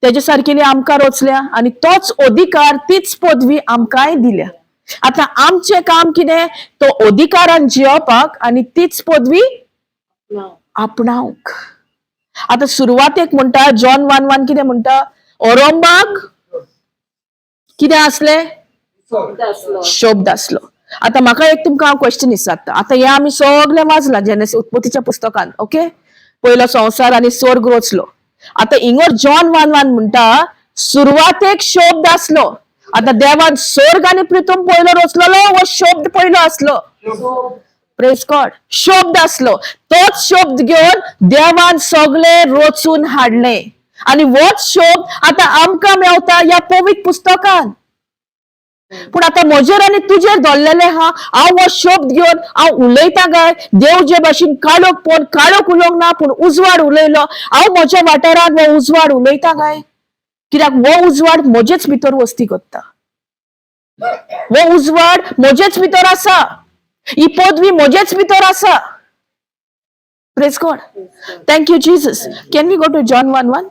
तेजे सारकेली आमकां रोचल्या आनी तोच अधिकार तीच पदवी आमकांय दिल्या. आता आमचें काम कितें? तो अधिकारान जियोवपाक आनी तीच पदवी आपणावंक. आता सुरवातेक म्हणटा जॉन 1:1 कितें म्हणटा? ओरोंबाक कितें आसलें? शब्द आसलो. आता म्हाका एक तुमकां हांव क्वेश्चन विचारता. आता हे आमी सगळें वाचलां जेनेस उत्पत्तीच्या पुस्तकान. ओके, पयलो संवसार आनी स्वर्ग रचलो. आता इंगोर जॉन 1:1 म्हणटा सुरवातेक शब्द आसलो. आता देवान स्वर्ग आनी प्रितम पयलो रचलेलो हो शब्द पयलो आसलो. Praise God. शब्द आसलो, तोच शब्द घेवन देवान सगळे रचून हाडले आनी होच शब्द आता आमकां मेवता ह्या पवित्र पुस्तकान. पूण आतां म्हजेर आनी तुजेर धरलेलें आहा, हांव हो शब्द घेवन हांव उलयता काय? देव जे भाशेन काळोख पळोवन काळोख उलोवंक ना, पूण उजवाड उलयलो. हांव म्हज्या वाठारांत हो उजवाड उलयता काय? कित्याक हो उजवाड म्हजेच भितर वस्ती करता, हो उजवाड म्हजेच भितर आसा, ही पदवी म्हजेच भितर आसा. Praise God. Thank you Jesus. Can we go to John 1:1?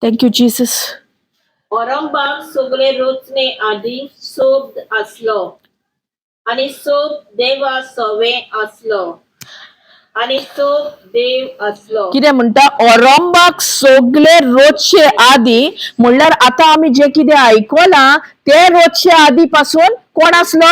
Thank you Jesus. औरंगबाग सगळे रचने आदी शब्द आसलो आनी शब्द देवा सवे आसलो आनी शब्द देव आसलो. कितें म्हणटा? औरंबाक सगळे रोजचे आदी म्हणल्यार आतां आमी जे कितें आयकलां ते रोजचे आदी पासून कोण आसलो?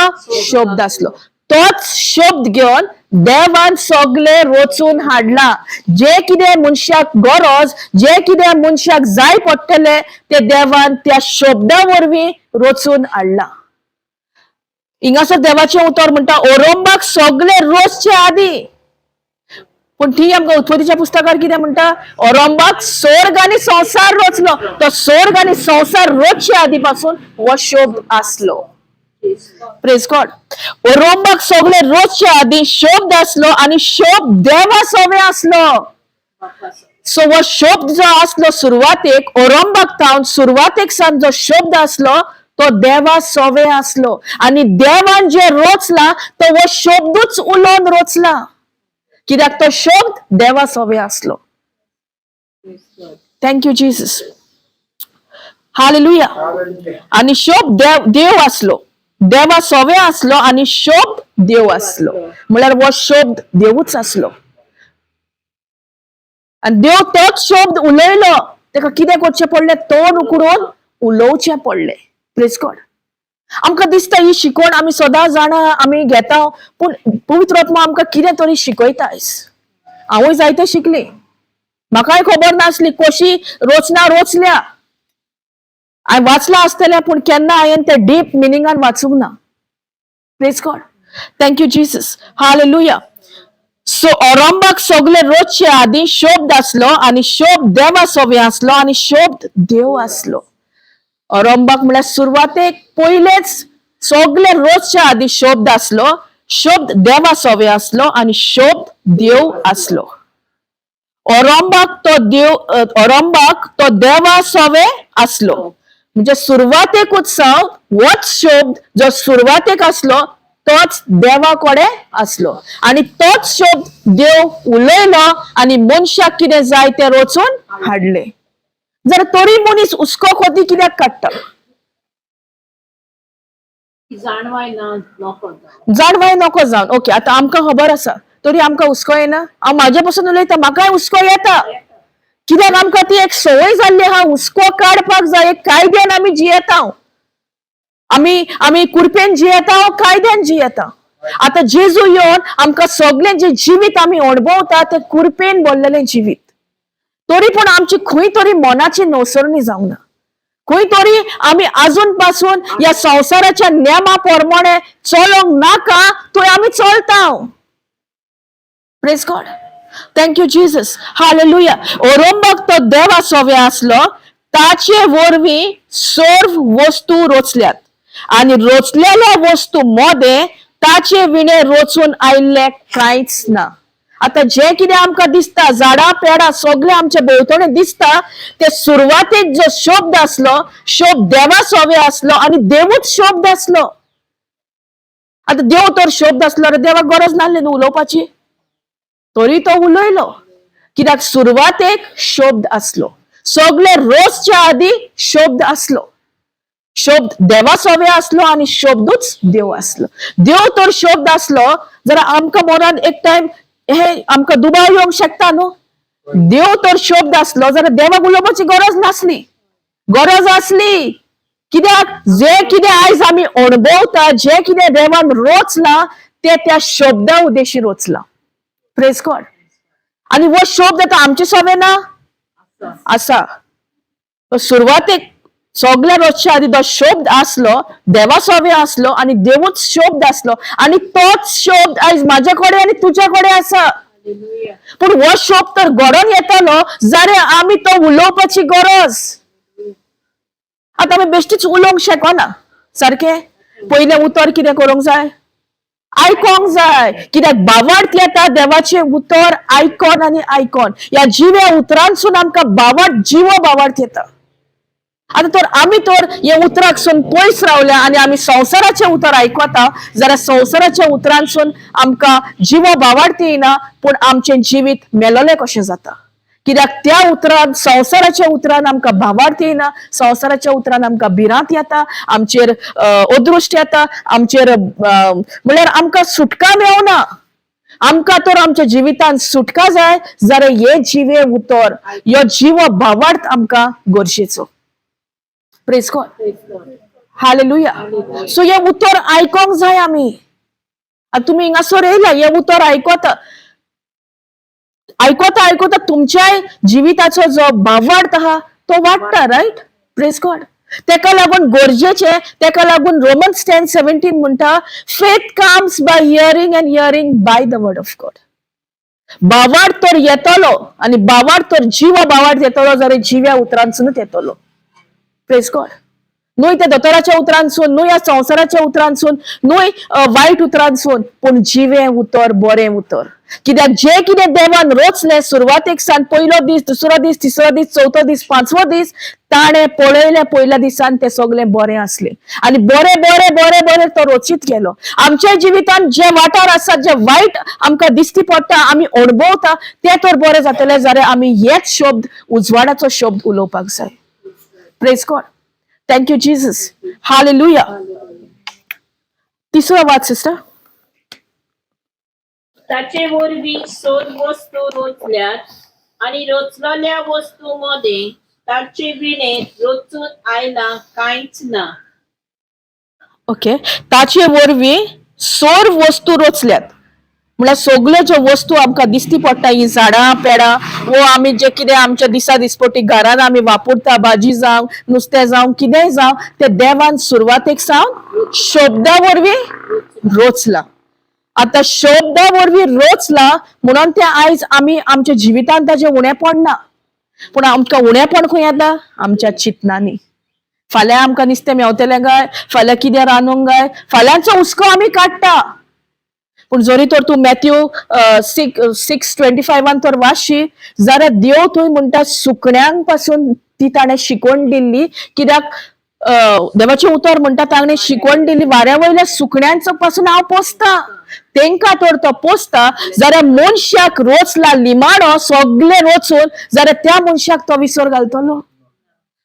शब्द आसलो. तोच शब्द घेवन देवान सगळे रचून हाडला. जे कितें मनशाक गरज, जे कितें मनशाक जाय पडटलें ते देवान त्या शब्दा वरवीं रचून हाडला. हिंगासर देवाचें उतर म्हणटा औरंबाक सगळे रोजचे आदी. पूण ती आमकां उत्पत्तीच्या पुस्तकार कितें म्हणटा? औरंबाक स्वर्ग आनी संवसार रचलो. तो स्वर्ग आनी संवसार रचचे आदी पासून हो शब्द आसलो. Praise God. औरंबाक सगळे रोजचे आदी शब्द आसलो आनी शब्द देवा सवे आसलो. सो हो शब्द जो आसलो सुरवातेक, औरंबाक तावन सुरवातेक सावन जो शब्द आसलो तो देवा सवे आसलो आनी देवान जे रचला तो हो शब्दूच उलोवन रचला, कित्याक तो शब्द देवा सवे आसलो. Thank you Jesus. Hallelujah. आनी शब्द देव आसलो, देवा सवे आसलो आनी शब्द देव आसलो. म्हणल्यार हो शब्द देवूच आसलो आनी देव तोच शब्द उलयलो. ताका कितें करचें पडलें? तोंड उकडून उलोवचें पडलें. Praise God. आमकां दिसता ही शिकवण आमी सदां जाणा, आमी घेता, पूण पवित्र आत्मा आमकां कितें तरी शिकयता आयज. हांवूय जायते शिकली, म्हाकाय खबर नासली कशी रचना रचल्या. हांवें वाचलां आसतलें पूण केन्ना हांवें तें डीप मिनिंगान वाचूंक ना. Praise God. Thank you Jesus. Hallelujah. So औरंबाक सगळे रोजचे आदी शब्द आसलो आनी शब्द देवा सवे आसलो आनी शब्द देव आसलो. औरंबाक म्हळ्यार सुरवातेक पयलेच सगळे रोजच्या आदी शब्द आसलो, शब्द देवा सवे आसलो आनी शब्द देव आसलो. औरंबाक तो देव, औरंबाक तो देवा सवे आसलो. म्हणजे सुरवातेकूच सावन होच शब्द जो सुरवातेक आसलो तोच देवा कडेन आसलो आनी तोच शब्द देव उलयलो आनी मनशाक कितें जाय तें रचून हाडलें. जर तरी मनीस हुस्को खोती कित्याक काडटा? जाणवाय ना नको जावं. जाणवाय नको जावन. ओके, आतां आमकां खबर आसा तरी आमकां हुस्को येना. हांव म्हाजे पसून उलयता, म्हाकाय हुस्को येता. कित्याक आमकां ती एक संवय जाल्ली आहा, हुस्को काडपाक जाय. एक कायद्यान आमी जियेता, आमी आमी कुरपेन जियेता, कायद्यान जियेता. आतां जेजू येवन आमकां सगळें जें जिवीत आमी अणभवता तें कुरपेन भरलेलें जिवीत. तरी पूण आमची खंय तरी मनाची नवसरणी जावंक ना, खंय तरी आमी आजून पासून ह्या संवसाराच्या नेमा प्रमाणे चलोंक नाका, थंय आमी चलता. Praise God. Thank you Jesus. Hallelujah. औरंबाक तो देवा सवे आसलो, ताचे वरवीं सर्व वस्तू रचल्यात आनी रचलेल्या वस्तू मदें ताचे विणे रचून आयिल्लें कांयच ना. आतां जें कितें आमकां दिसता, झाडां पेडां सगळें आमच्या भोंवतणी दिसता, ते सुरवातेक जो शब्द आसलो, शब्द देवा सोवे आसलो आनी देवूच शब्द आसलो. आतां देव तर शब्द आसलो जाल्यार देवाक गरज नासली न्हू उलोवपाची, तरी तो उलयलो कित्याक सुरवातेक शब्द आसलो. सगळे रोजच्या आदी शब्द आसलो, शब्द देवा सोवे आसलो आनी शब्दूच देव आसलो. देव तर शब्द आसलो जाल्यार आमकां मनान एक टायम हे आमकां दुबाव येवंक शकता न्हू. देव तर शब्द आसलो जाल्यार देवाक उलोवपाची गरज नासली, गरज आसली कित्याक जे कितें आयज आमी अणभवता, जे कितें देवान रोचलां ते त्या शब्दा उद्देशी रोचलां. Praise God. आनी हो शब्द आतां आमचे सोवे ना आसा. तो सुरवातेक सगळ्या रोजच्या आदी तो शब्द आसलो, देवा सोवे आसलो आनी देवूच शब्द आसलो आनी तोच शब्द आयज म्हाजे कडेन आनी तुज्या कडेन आसा. हालेलुया. पूण हो शब्द तर घडोवन येतालो जाल्यार आमी तो उलोवपाची गरज. आतां आमी बेश्टीच उलोवंक शकना सारकें. पयलें उतर कितें करूंक जाय, आयकोंक जाय. कित्याक बावार्थ येता देवाचें उतर आयकोन आनी आयकोन ह्या जिव्या उतरांसून आमकां बावार्थ, जिवो बावार्थ येता. आतां तर आमी तर हे उतराकसून पयस रावल्या आनी आमी संवसाराचें उतर आयकता जाल्यार संवसाराच्या उतरांसून आमकां जिवो बावार्थ येना, पूण आमचें जिवीत मेलोलें कशें जाता. कित्याक त्या उतरान, संवसाराच्या उतरान आमकां भावार्थ येना, संवसाराच्या उतरान आमकां भिरांत येता, आमचेर अदृश्ट येता, आमचेर म्हणल्यार आमकां सुटका मेवना. आमकां तर आमच्या जिवितान सुटका जाय जाल्यार हे जिवे उतर, ह्यो जिवो भावार्थ आमकां गरजेचो. Praise God. Praise God. Hallelujah. So हे उतर आयकोंक जाय आमी. आतां तुमी हिंगासर येयला, हे उतर आयकता आयकता आयकता तुमच्याय जिविताचो जो भावार्थ आहा तो वाडटा, रायट? Praise God. तेका लागून गरजेचें, तेका लागून रोमन्स 10:17 म्हणटा, faith comes by hearing and hearing by the word of God. भावार्थ तर येतलो आनी भावार्थ तर जिवो भावार्थ येतलो जाल्यार जिव्या उतरांसूनच येतलो. Praise God. न्हय त्या दोतोराच्या उतरांसून, न्हय ह्या संवसाराच्या उतरांसून, न्हय वायट उतरांसून, पूण जिवें उतर, बरें उतर. कित्याक जे कितें देवान रोचलें सुरवातेक सान, पयलो दीस, दुसरो दीस, तिसरो दीस, चवथो दीस, पांचवो दीस, ताणें पळयलें पयल्या दिसान तें सगळें बरें आसलें आनी बरें बरें बरें बरें तो रोचीत गेलो. आमच्या जिवितान जे वाठार आसात, जे वायट आमकां दिश्टी पडटा, आमी अणभवता, ते तर बरें जातले जाल्यार आमी हेच शब्द, उजवाडाचो शब्द उलोवपाक जाय. Praise God. Thank you Jesus. Hallelujah. तिसरो वाद सिस्टर. ताचे वरवीं सर्व वस्तू रचल्यात आनी रचलेल्या वस्तू मदें ताचे विणें रचून आयलां कांयच ना. ओके, ताचे वरवीं सर्व वस्तू रचल्यात म्हळ्यार सगल्यो ज्यो वस्तू आमकां दिसती पडटा, ही झाडां पेडां वो आमी जे कितें आमच्या दिसा दिसपटी घरान आमी वापरता, भाजी जावं, नुस्तें जावं, कितेंय जावं, ते देवान सुरवातेक सावन शब्दा वरवीं रचलां. आतां शब्दा वरवीं रचलां म्हणून ते आयज आमी आमच्या जिवितांत ताजें उणेपण ना. पूण आमकां उणेपण खंय येता? आमच्या चिंतनांनी. फाल्यां आमकां नुस्तें मेवतलें काय, फाल्यां कितें रांदूंक काय, फाल्यांचो हुस्को आमी काडटा. पूण जरी तर तूं मॅथ्यू 6:25 तर वाचशी जाल्यार देव थंय म्हणटा सुकण्यांक पासून ती ताणें शिकवण दिल्ली. कित्याक देवाचें उतर म्हणटा ताणें शिकवण दिली वाऱ्या वयल्या सुकण्यांचो पासून हांव पोसता, तेंकां तर तो पोसता जाल्यार मनशाक रोचला लिमाडो सगळे रोचून जाल्यार त्या मनशाक तो विसर घालतलो.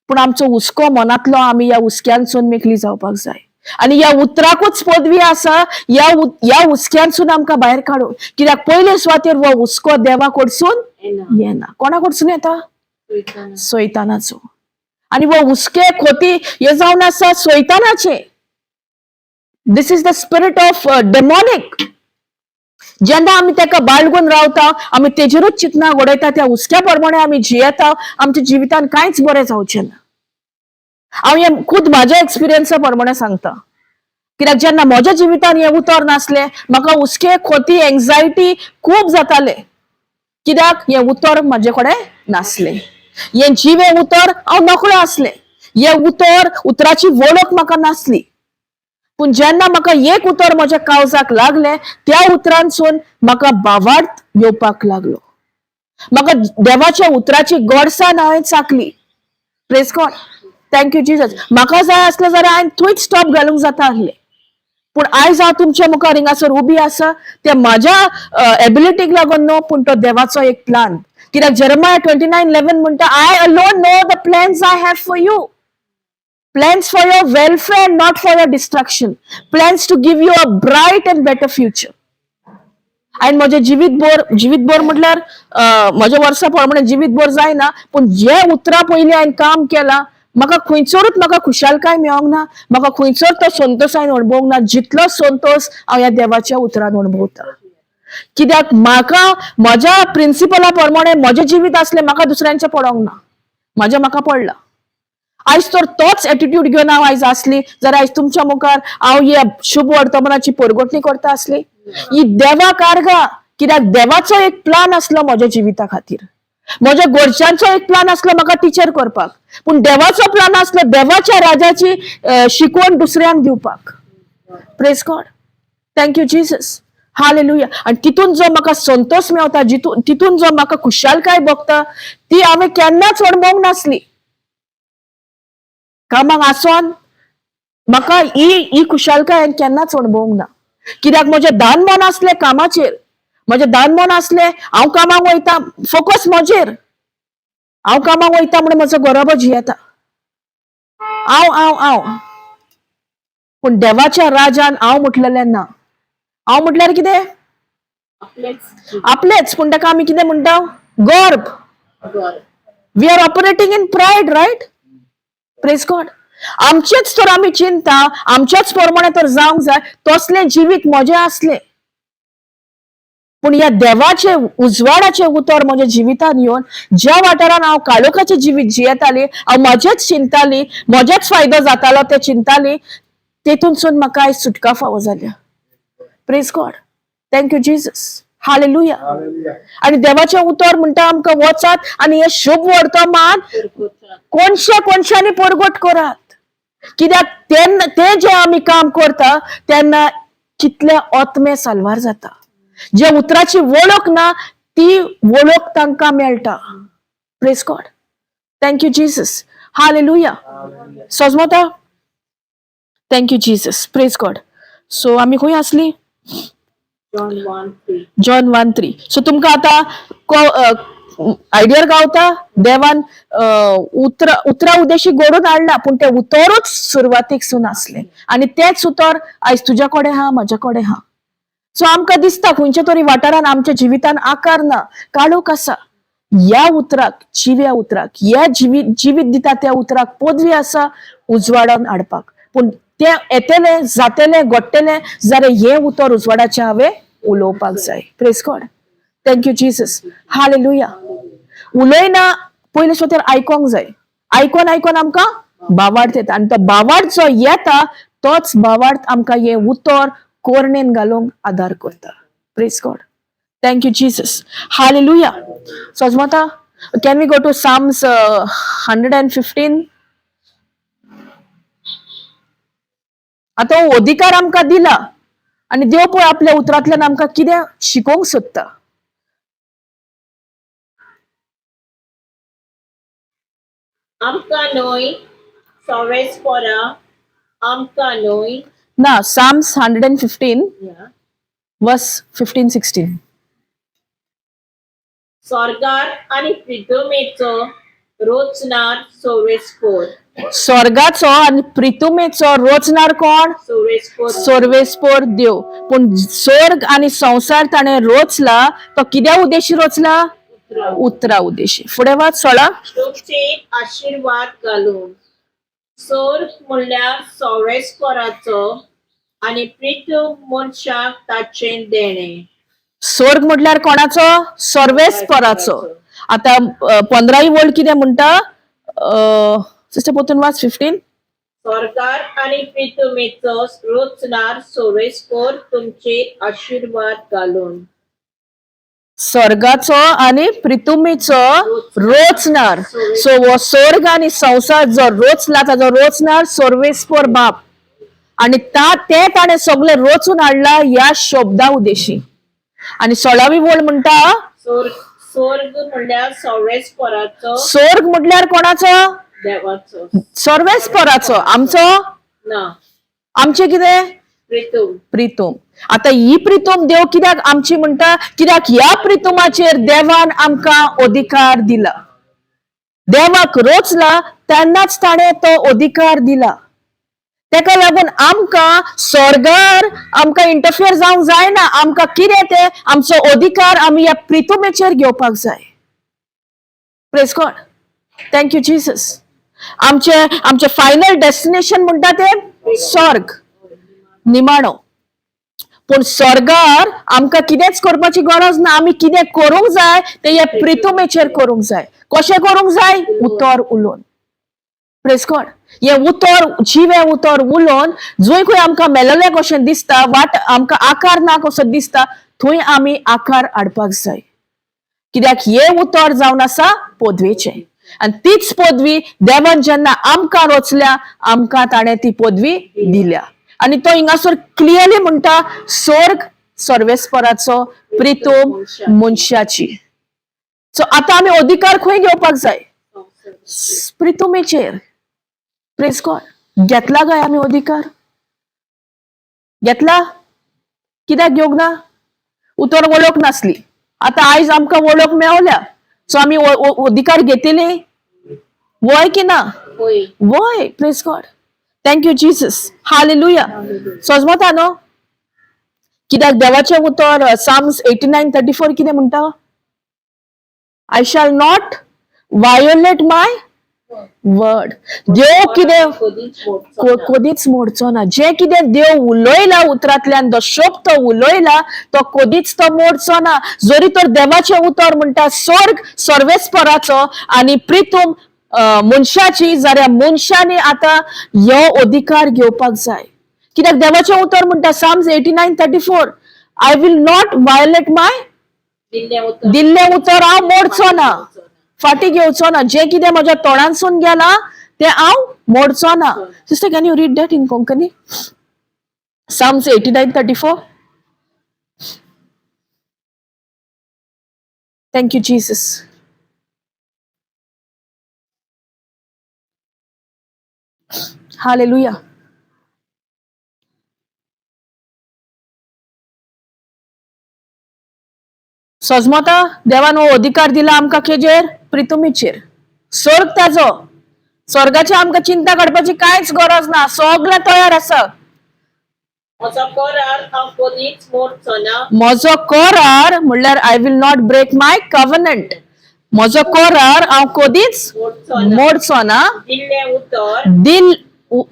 पूण आमचो हुस्को मनांतलो आमी ह्या हुस्क्यानसून मेकळी जावपाक जाय आनी ह्या उतराकूच पदवी आसा ह्या ह्या हुस्क्यानसून आमकां भायर काडून. कित्याक पयले सुवातेर हो हुस्को देवा कडसून येना. येना. कोणा कडसून येता? सैताना. सैतानाचो. आनी हो हुस्के खोती हे जावन आसा सैतानाचे. This is the spirit of demonic. जेन्ना आमी तेका बाळगून रावता, आमी तेजेरूच चिंतना घडयता, त्या हुस्क्या प्रमाणे आमी जियेता, आमच्या जिवितान कांयच बरें जावचें ना. हांव हें खूद म्हाज्या एक्सपिरियन्सा प्रमाणे सांगता. कित्याक जेन्ना म्हज्या जिवितान हें उतर नासलें, म्हाका हुस्के खोती एंग्जायटी खूब जाताले. कित्याक हें उतर म्हाजे कडेन नासलें. हें जिवें उतर हांव नकळो आसलें, हें उतर उतराची वळख म्हाका नासली. पूण जेन्ना म्हाका एक उतर म्हज्या काळजाक लागलें, त्या उतरांसून म्हाका भावार्थ येवपाक लागलो. म्हाका देवाच्या उतराची गोडसाण हांवें चाखली. Praise God, thank you Jesus. म्हाका जाय आसलें जाल्यार हांवें थंयच स्टॉप घालूंक जाता आसलें, पूण आयज हांव तुमच्या मुखार हिंगासर उबी आसा ते म्हाज्या एबिलिटीक लागून न्हू, पूण तो देवाचो एक प्लान. कित्याक जेरमाया 29:11 म्हणटा, I alone know the plans I have for you, plans for your welfare, not for your destruction, plans to give you a bright and better future. आनी म्हजें जिवीत भर म्हटल्यार म्हज्या वर्सा प्रमाणे जिवीत भर जायना, पूण जे उतरां पयलीं हांवें काम केलां, म्हाका खंयसरूच म्हाका खुशालकाय मेळोंक ना, म्हाका खंयसर तो संतोश हांवें अणभवंक ना जितलो संतोश हांव ह्या देवाच्या उतरान अणभवता. कित्याक म्हाका म्हज्या प्रिंसिपला प्रमाणे म्हजें जिवीत आसलें, म्हाका दुसऱ्यांचें पडोंक ना, म्हजें म्हाका पडलां. आयज तर तोच एटिट्यूड घेवन हांव आयज आसली जाल्यार आयज तुमच्या मुखार हांव ह्या शुभ वर्तमानाची परगटणी करता आसली. ही देवा कारगा, कित्याक देवाचो एक प्लान आसलो म्हज्या जिविता खातीर, म्हज्या घरच्यांचो एक प्लान आसलो म्हाका टिचर करपाक, पूण देवाचो प्लान आसलो देवाच्या राजाची शिकवण दुसऱ्यांक दिवपाक. Praise God, thank you Jesus, hallelujah. आनी तितून जो म्हाका संतोश मेवता, जितून तितून जो म्हाका खुशालकाय भोगता, ती हांवें केन्नाच अणभवंक नासली. कामाक आसोन म्हाका ही ही खुशालकाय हांवें केन्नाच अणभवंक ना. कित्याक म्हजें दान मन आसलें कामाचेर, म्हजें दान मन आसलें हांव कामाक वयता, फोकस म्हजेर, हांव कामाक वयता म्हणून म्हजो गरोबो जियेता, हांव हांव हांव. पूण देवाच्या राजान हांव म्हटलेलें ना. हांव म्हटल्यार कितें? आपलेच. आपलेच. पूण ताका आमी कितें म्हणटा? गर्भ. घर. We are operating in pride, right? Praise God. आमचेच तर आमी चिंता, आमच्याच प्रमाणे तर जावंक जाय, तसलें जिवीत म्हजें आसलें. पूण ह्या देवाचे उजवाडाचें उतर म्हज्या जिवितान येवन ज्या वाठारान हांव काळोखाचें जिवीत जियेताली, हांव म्हजेच चिंताली, म्हजेच फायदो जातालो ते चिंताली, तेतूनसून म्हाका आयज सुटका फावो जाल्या. Praise God, thank you Jesus, hallelujah. Hallelujah. आणि देवाचें उतर म्हणटा आमकां वचात आनी हें शुभ वर्तमान कोनशे कोनशांनी परगट करात. कित्याक तेन्ना ते जे आमी काम करता तेन्ना कितले आत्मे साल्वार जाता. जे उतराची वळख ना ती वळख तांकां मेळटा. Praise God, thank you Jesus, hallelujah. Hallelujah. सजमता? Thank you Jesus, praise God. So आमी खंय आसली? John 1:3. John 1:3. सो तुमकां आतां आयडियर गावता, देवान उतरा उतरा उदेशी घडोवन हाडला, पूण तें उतरूच सुरवातीक सून आसलें आनी तेंच उतर आयज तुज्या कडेन आहा, म्हज्या कडेन आहा. सो आमकां दिसता खंयच्या तरी वाठारान आमच्या जिवितान आकार ना, काळोख आसा. ह्या उतराक, जिव्या उतराक, ह्या जिवीत जिवीत दिता त्या उतराक पदवी आसा उजवाडान हाडपाक. पूण तें येतलें, जातलें, घडटलें जाल्यार हें उतर उजवाडाचें हांवें उलोवपाक जाय. Praise God, thank you Jesus, hallelujah. उलयना पयलें सुद्दां आयकोंक जाय. आयकोन आयकोन आमकां बावार्थ येता आनी तो बावार्थ जो येता तोच बावार्थ आमकां हें उतर कोरणेन घालूंक आदार करता. Praise God, thank you Jesus, hallelujah. सजमता? Can we go to Psalms 115? आतां हो अधिकार आमकां दिला आनी देव पळय आपल्या उतरांतल्यान आमकां कितें शिकोवंक सोदता. आमकां न्हय सवेसपोरा, आमकां न्हय. ना, Psalms 115 Yeah. Verse 15 16. स्वर्गार आनी प्रितमेचो रोचणार सोवेस्पोर. स्वर्गाचो आनी प्रितुमेचो रोचणार कोण? सोवेस्पोर. सर्वेस्पोर देव. पूण स्वर्ग आनी संवसार ताणें रोचला तो कित्या उद्देशी रोचला? उतरा उद्देशी. फुडें वाच 16. तुमचे आशीर्वाद घालून. सोर्ग म्हणल्यार सोवेस्पोराचो आनी प्रितम मनशाक ताचें देणें. स्वर्ग म्हटल्यार कोणाचो? सर्वेस्पराचो. आतां 15 वळ कितें म्हणटा? सिस्टर, परतून वाच 15. स्वर्गार आनी प्रितमेचो रोचणार सोवेस्पोर तुमचे आशीर्वाद घालून. स्वर्गाचो आनी प्रितुमीचो रोचणार. सो हो स्वर्ग आनी संवसार जो रोचला ताजो रोचणार सर्वेस्पर बाप आनी ता ते ताणें सगळें रोचून हाडला ह्या शब्दा उद्देशी. आनी 16वी वळ म्हणटा, स्वर्ग स्वर्ग म्हणल्यार सर्वेस्पराचो स्वर्ग म्हटल्यार कोणाचो? देवाचो. सर्वेस्पराचो. आमचो? ना. आमचें कितें? प्रितूम. प्रितूम. आता ही प्रितूम देव कित्याक आमची म्हणटा? कित्याक ह्या प्रितुमाचेर देवान आमकां अधिकार दिला. देवाक रोचला तेन्नाच ताणें तो अधिकार दिला. तेका लागून आमकां स्वर्गार आमकां इंटरफियर जावंक जायना. आमकां कितें तें आमचो अधिकार आमी ह्या प्रितुमेचेर घेवपाक जाय. Praise God, thank you Jesus. आमचें आमचें फायनल डेस्टिनेशन म्हणटा तें स्वर्ग, निमाणो. पूण स्वर्गार आमकां कितेंच करपाची गरज ना. आमी कितें करूंक जाय तें ह्या प्रितुमेचेर करूंक जाय. कशें करूंक जाय? उतर उलोवन. प्रेज गॉड. हें उतर जिवें उतर उलोवन जंय खंय आमकां मेलेलें कशें दिसता, वाट आमकां आकार ना कसो दिसता, थंय आमी आकार हाडपाक जाय. कित्याक हें उतर जावन आसा पदवेचें. आनी तीच पदवी देवान जेन्ना आमकां रचल्या, आमकां ताणें ती पदवी दिल्या. आनी तो हिंगासर क्लियरली म्हणटा, स्वर्ग सर्वेस्पराचो, प्रितूम मनशाची. सो आतां आमी अधिकार खंय घेवपाक जाय? प्रितुमेचेर. प्रेज गॉड. घेतला काय आमी अधिकार? घेतला? कित्याक घेवंक ना? उतर वळख नासली. आतां आयज आमकां वळख मेवल्या. सो आमी अधिकार घेतले वय की ना? होय. वय. Praise God, thank you Jesus, hallelujah. सजमता न्हू? कित्याक देवाचें उतर Psalms 89:34 कितें म्हणटा? I shall not violate my word. देव कितें कदीच मोडचो ना. कदीच मोडचो ना. जें कितें देव उलयला उतरांतल्यान, जो शब्द तो उलयला तो कदीच तो मोडचो ना. जरी तर देवाचें उतर म्हणटा स्वर्ग सर्वेस्पराचो आनी प्रितूम मनशाची, जाल्यार मनशांनी आतां हो अधिकार घेवपाक जाय. कित्याक देवाचें उतर म्हणटा Psalms 89:34, I will not violate my दिल्लें उतर दिल्लें उतर हांव मोडचो ना, फाटीं घेवचो ना. जें कितें म्हज्या तोंडांसून गेलां तें हांव मोडचो ना. Sister, can you read that in Konkani? Psalms 89:34. Thank you Jesus. Hallelujah. सजमता देवान हो अधिकार दिला आमकां खेजेर? प्रितुमीचेर. स्वर्ग ताजो, स्वर्गाची आमकां चिंता काडपाची कांयच गरज ना, सगळें तयार आसा. म्हजो करार हांव कदीच मोडचो ना. म्हजो करार म्हणल्यार I will not break my covenant. म्हजो करार हांव कदीच मोडचो ना. मोडचो ना. दिल्लें उतर दिल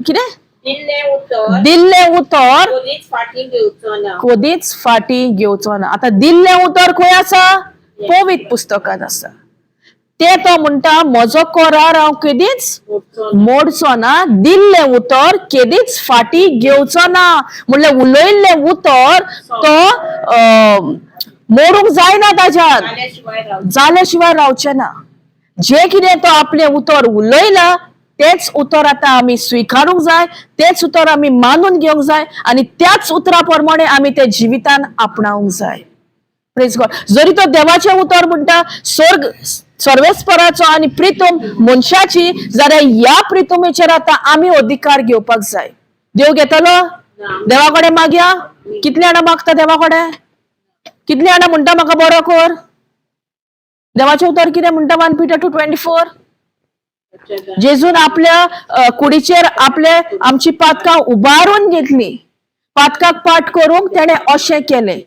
कितें? दिल्लें उतर दिल्लें उतर कदीच फाटीं घेवचो ना. कदीच फाटीं घेवचो ना. आतां दिल्लें उतर खंय आसा? पवित्र पुस्तकांत आसा. ते तो म्हणटा म्हजो करार हांव केदीच मोडचो ना. मोडचो ना, दिल्लें उतर केदीच फाटीं घेवचो ना. म्हणल्यार उलयल्लें उतर तो मोडूंक जायना ताज्यान, जाल्या शिवाय रावचो. जाल्या शिवाय रावचें ना. जें कितें तो आपलें उतर उलयला तेच उतर आतां आमी स्विकारूंक जाय, तेच उतर आमी मानून घेवंक जाय आनी त्याच उतरा प्रमाणे आमी ते जिवितान आपणावंक जाय. प्रेज गॉड. जरी तो देवाचें उतर म्हणटा स्वर्ग सर्वेस्पराचो आनी प्रितूम मनशाची, जाल्यार ह्या प्रितुमेचेर आतां आमी अधिकार घेवपाक जाय. देव घेतलो? देवा कडेन मागया. कितले जाणां मागता देवा कडेन? कितले जाणां म्हणटा म्हाका बरो कर? देवाचें उतर कितें म्हणटा? 1 Peter 2:24. जेजून आपल्या कुडीचेर आपले आमची पातकां उबारून घेतली. पातकाक पाठ करूंक तेणें अशें केलें.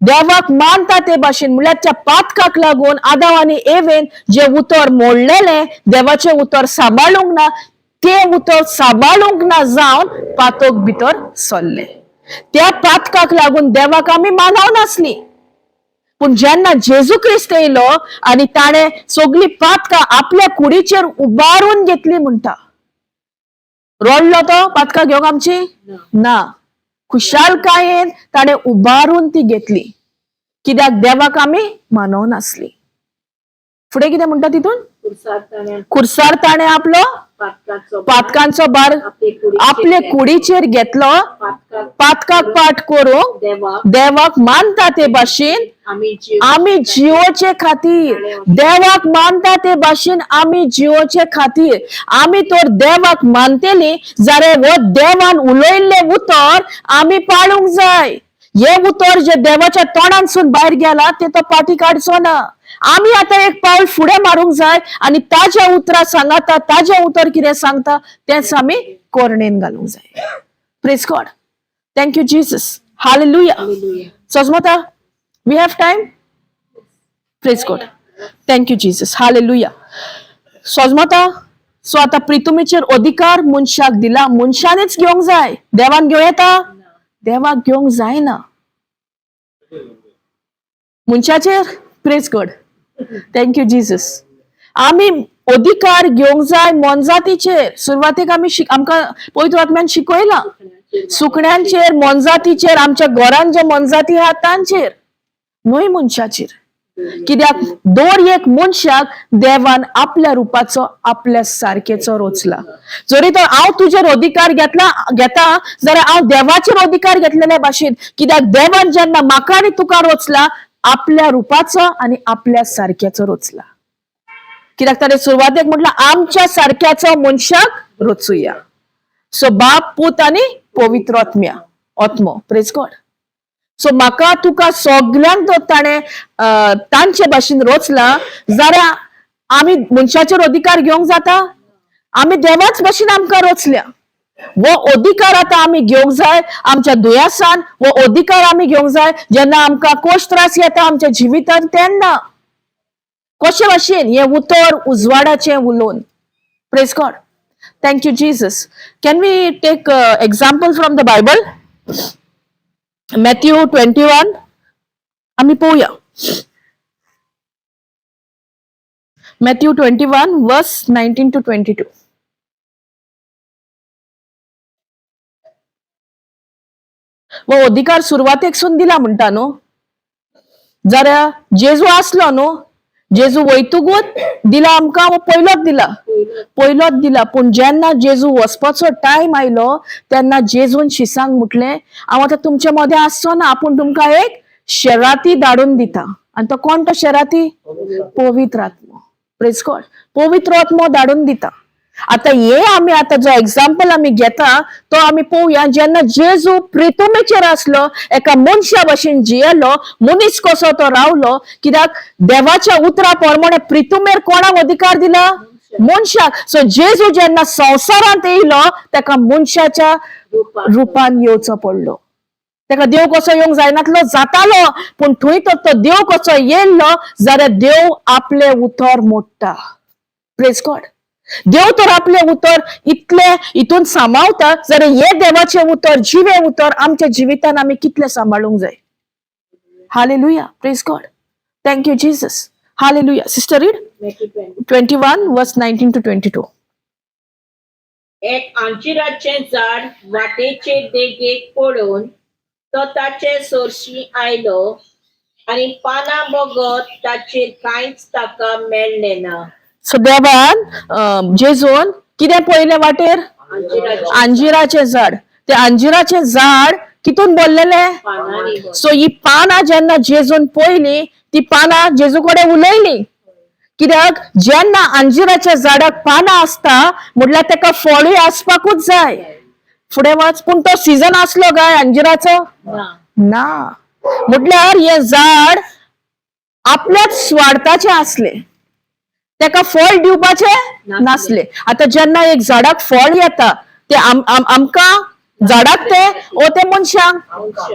देवाक मानता ते भाशेन, म्हणल्यार त्या पातकाक लागून आदाव आनी एवेन जें उतर मोडलेलें, देवाचें उतर सांबाळूंक ना, तें उतर सांबाळूंक ना जावन पातक भितर सरलें. त्या पातकाक लागून देवाक आमी मानव नासली. पूण जेन्ना जेजू क्रिस्त येयलो आनी ताणें सगळीं पातकां आपल्या कुडीचेर उबारून घेतली म्हणटा, रडलो तो पातकां घेवंक आमची? ना. खुशालकायेन ताणें उबारून ती घेतली. कित्याक देवाक आमी मानवनासली. फुडें कितें म्हणटा तितून? पुरसार ताणें खुर्सार ताणें आपलो पातकाचो पातकांचो भार आपले कुडीचेर आपले कुडीचेर घेतलो, पातकाक पातकाक पाठ करूंक देवाक देवाक मानता ते भाशेन आमी जीव आमी जिवोचे खातीर. देवाक मानता ते भाशेन आमी जिवोचे खातीर. आमी तर देवाक मानतली जाल्यार हो देवान उलयल्लें उतर आमी पाळूंक जाय. हे उतर जे देवाच्या तोंडांतसून भायर गेला ते तो पाटी काडचो ना. आमी आतां एक पावल फुडें मारूंक जाय आनी ताज्या उतरां सांगाता ताजें उतर कितें सांगता तेंच आमी कोरणेन घालूंक जाय. Praise God. Thank you Jesus. Hallelujah. Hallelujah. सजमता, we have time. Praise God. Thank you Jesus. Hallelujah. सजमता, सो आतां प्रितुमीचेर अधिकार मनशाक दिला, मनशानच घेवंक जाय. देवान घेवं येता? देवाक घेवंक जायना मनशाचेर. Praise God. Thank you Jesus. आमी अधिकार घेवंक जाय मोनजातीचेर. सुरवातेक आमी आमकां पवित्र आत्म्यान शिकयलां, सुकण्यांचेर, मोनजातीचेर, आमच्या घरान जे मोनजाती आहा तांचेर, न्हय मनशाचेर. कित्याक दर एक मनशाक देवान आपल्या रुपाचो आपल्या सारकेचो रोचला. जरी तर हांव तुजेर अधिकार घेतला घेता जाल्यार हांव देवाचेर अधिकार घेतलेल्या भाशेन. कित्याक देवान जेन्ना म्हाका आनी तुका रोचला आपल्या रुपाचो आनी आपल्या सारक्याचो रोचला. कित्याक ताणें सुरवातेक म्हटलं आमच्या सारक्याचो मनशाक रोचुया. सो बाप, पूत आनी पवित्र आत्म्या आत्मो. प्रेज गॉड. सो म्हाका तुका सगल्यांक जर ताणें तांचे भाशेन रोचला जाल्यार आमी मनशाचेर अधिकार घेवंक जाता? आमी देवाच भाशेन आमकां रोचल्या. हो अधिकार आतां आमी घेवंक जाय आमच्या दुयेंसान. हो अधिकार आमी घेवंक जाय जेन्ना आमकां कोश त्रास येता आमच्या जिवितान तेन्ना. कशे भाशेन हें उतर उजवाडाचें उलोवन. Praise God. Thank you Jesus. Can we take example from the Bible? Matthew 21 आमी पळोवया. Matthew 21 verse 19 to 22. हो अधिकार सुरवातेक सून दिला म्हणटा न्हू. जाल्यार जेजू आसलो न्हू, जेजू वयतुकूच दिला आमकां हो पयलोच दिला, पयलोच दिला. पूण जेन्ना जेजू वचपाचो टायम आयलो तेन्ना जेजून शिसांक म्हटलें, हांव आतां तुमचे मदें आसचो ना, आपूण तुमकां एक शेराती धाडून दिता. आनी तो कोण तो शेराती? पवित्र आत्मो. Praise God. पवित्र आत्मो धाडून दिता. आतां हे आमी आतां जो एग्जाम्पल आमी घेता तो आमी पळोवया. जेन्ना जेजू प्रितुमेचेर आसलो, एका मनशा भशेन जियेलो, मनीस कसो तो रावलो. कित्याक देवाच्या उतरा प्रमाणे प्रितुमेर कोणाक अधिकार दिला? मनशाक. सो जेजू जेन्ना संवसारांत येयलो ताका मनशाच्या रुपान येवचो पडलो. ताका देव कसो येवंक जायनातलो? जातालो. पूण थंय तर तो देव कसो येयल्लो जाल्यार देव आपलें उतर मोडटा. Praise God. देव तर आपलें उतर इतलें हितून सांबाळता जाल्यार हें देवाचें उतर, जिवें उतर आमच्या जिवितान आमी कितलें सांबाळूंक जाय. Hallelujah. Praise God. Thank you Jesus. Hallelujah. Sister, read. Matthew 20. 21 verse 19 to 22. एक अंजिराचें झाड वाटेचे देगेक पडून तो ताचे सरशी आयलो आनी पानां बगत ताचेर कांयच ताका मेळ्ळें ना. सो देवान जेजून कितें पळयलें वाटेर? अंजिराचें. अंजिराचें झाड. ते अंजिराचें झाड कितून भरलेलें? पानांनी. सो ही पानां जेन्ना जेजून पळयली ती पानां जेजू कडेन उलयली. कित्याक जेन्ना अंजिराच्या झाडाक पानां आसता म्हटल्यार ताका फळूय आसपाकूच जाय. फुडें वाच. पूण तो सिजन आसलो काय अंजिराचो? ना. ना. म्हटल्यार हें झाड आपल्याच स्वार्थाचें आसलें, ताका फळ दिवपाचें नासलें. आतां जेन्ना एक झाडाक फळ येता ते आमकां झाडाक ते ओ ते मनशांक,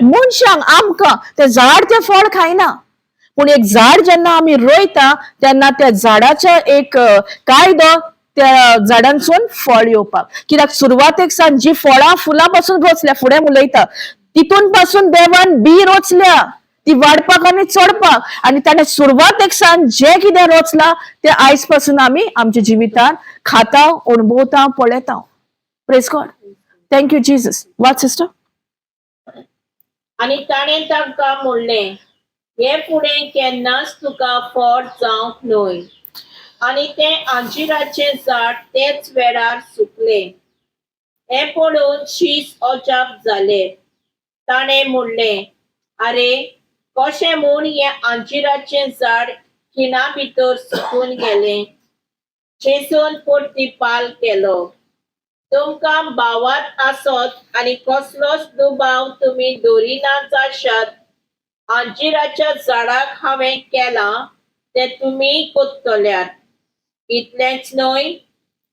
मनशांक आमकां ते झाड तें फळ खायना. पूण एक झाड जेन्ना आमी रोयता तेन्ना त्या झाडाचो एक कायदो त्या झाडांसून फळ येवपाक. कित्याक सुरवातेक सावन जी फळां फुलां पासून रोचल्या, फुडें उलयता, तितून पासून देवान बी रोचल्या ती वाडपाक आनी चडपाक. आनी ताणें सुरवातेक सावन जें कितें रोचलां तें आयज पासून आमी आमच्या जिवितान खाता, अणभवता, पळयता. Praise God. Thank you Jesus. वाच सिस्टर. आनी ताणें तांकां म्हणलें, हे फुडें केन्नाच तुका फळ जावंक न्हय. आनी तें अंजिराचें झाड तेच वेळार सुकलें. हें पळोवन शीस अजाप जाले. ताणें म्हणलें, आरे, कशें म्हूण हें अंजिराचें झाड खिणा भितर सुकून गेलें? जेजून प्रतिपाल केलो, तुमकां भावात आसत आनी कसलोच दुबाव तुमी दवरिना जाशात, अंजिराच्या झाडाक हांवें केलां तें तुमी कोत्तल्यात. इतलेंच न्हय,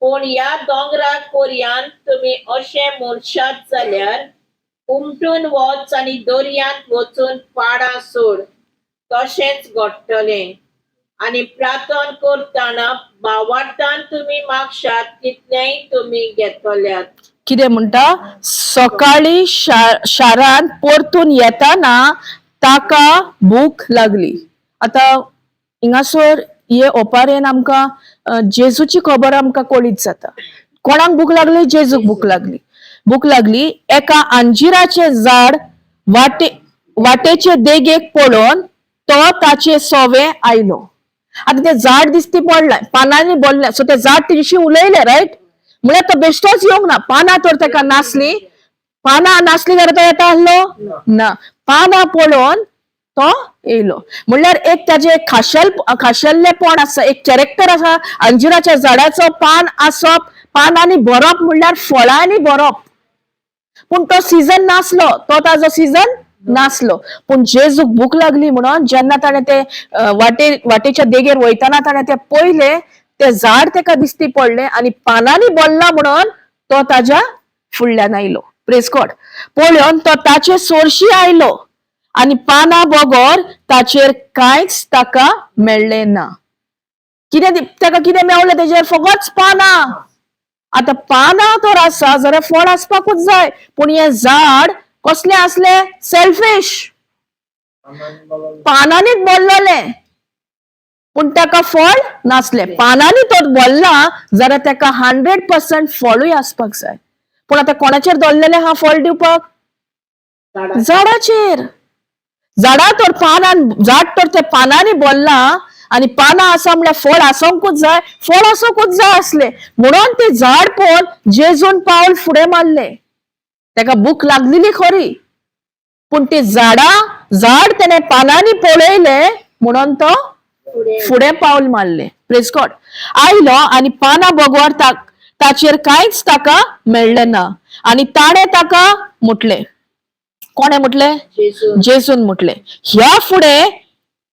पूण ह्या दोंगराक पर्यान तुमी अशें म्हणशात जाल्यार, उमटून वच आनी दर्यांत वचून पाडां सोड, तशेंच घडटलें. आनी प्रार्थना करतना भावार्थान तुमी मागशात तितलेंय तुमी घेतल्यात. कितें म्हणटा? सकाळी शारांत परतून येताना ताका भूक लागली. आतां हिंगासर हे ओपारेन आमकां जेजूची खबर आमकां कळीत जाता. कोणाक भूक लागली? जेजूक भूक लागली. भूक लागली. एका अंजिराचें झाड वाटेचे देगेक पळोवन तो ताचे सोवे आयलो. आतां तें झाड दिसती पडलें, पानांनी भरलें, सो तें झाड तेजी उलयलें, रायट? म्हळ्यार तो बेश्टोच येवंक ना. पानां तर ताका नासली, पानां नासली जाल्यार तो येता आसलो ना. पानां पळोवन तो येयलो. म्हणल्यार एक ताजें खाशेल्लेपण आसा, एक कॅरेक्टर आसा. अंजिराच्या झाडाचो पान आसप, पानांनी भरप म्हणल्यार फळांनी भरप. पूण तो सिजन नासलो, तो ताजो सिजन नासलो. पूण जेजूक भूक लागली म्हणून जेन्ना ताणें ते वाटेच्या देगेर वयतना ताणें ते पयले, ते झाड ताका दिसती पडलें आनी पानांनी भरला म्हणून तो ताज्या फुडल्यान आयलो. प्रेज गॉड. पळोवन तो ताचे सोरशी आयलो आनी पानां बगर ताचेर कांयच ताका मेळ्ळें ना. कितें ताका कितें मेवलें तेजेर? फकत पानां. आतां पानां तर आसा जाल्यार फळ आसपाकूच जाय. पूण हें झाड कसलें आसलें? सेल्फिश. पानांनीच भरलेलें, पूण ताका फळ नासलें. पानांनी तर भरला जाल्यार ताका 100% फळूय आसपाक जाय. पूण आतां कोणाचेर दवरलेलें आहा फळ दिवपाक? झाडाचेर. झाडां तर पानान, झाड तर ते पानांनी भरलां आनी पानां आसा म्हणल्यार फळ आसोंकूच जाय, फळ आसोंकूच जाय आसलें. म्हणून ते झाड पळोवन जेजून पावल फुडें मारलें. ताका भूक लागलेली खरी, पूण ती झाड तेणे पानांनी पळयलें म्हणून तो फुडें पावल मारलें. प्रेज गॉड. आयलो आनी पानां बगवर ताचेर कांयच ताका मेळ्ळें ना. आनी ताणें ताका म्हटलें, कोणें म्हटलें? जेजून म्हटलें, ह्या फुडें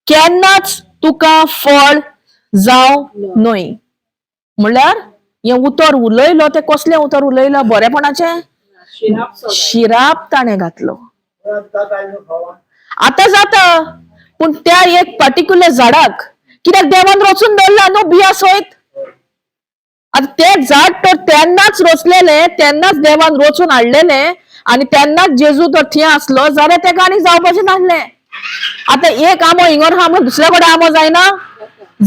केन्नाच तुका फळ जावं न्हय. म्हणल्यार हें उतर उलयलो तें कसलें उतर उलयलो? बरेपणाचें शिराप ताणें घातलो. आतां जाता, पूण त्या एक पर्टिक्युलर झाडाक, कित्याक देवान रोचून दवरला न्हू बिया सयत. आतां तें झाड तर तेन्नाच रोचलेलें, तेन्नाच देवान रोचून हाडलेलें आनी तेन्नाच जेजू तर थंय आसलो जाल्यार तेका आनी जावपाचें नासलें. आतां एक आंबो हिंगर आहा म्हणून दुसऱ्या कडेन आंबो जायना?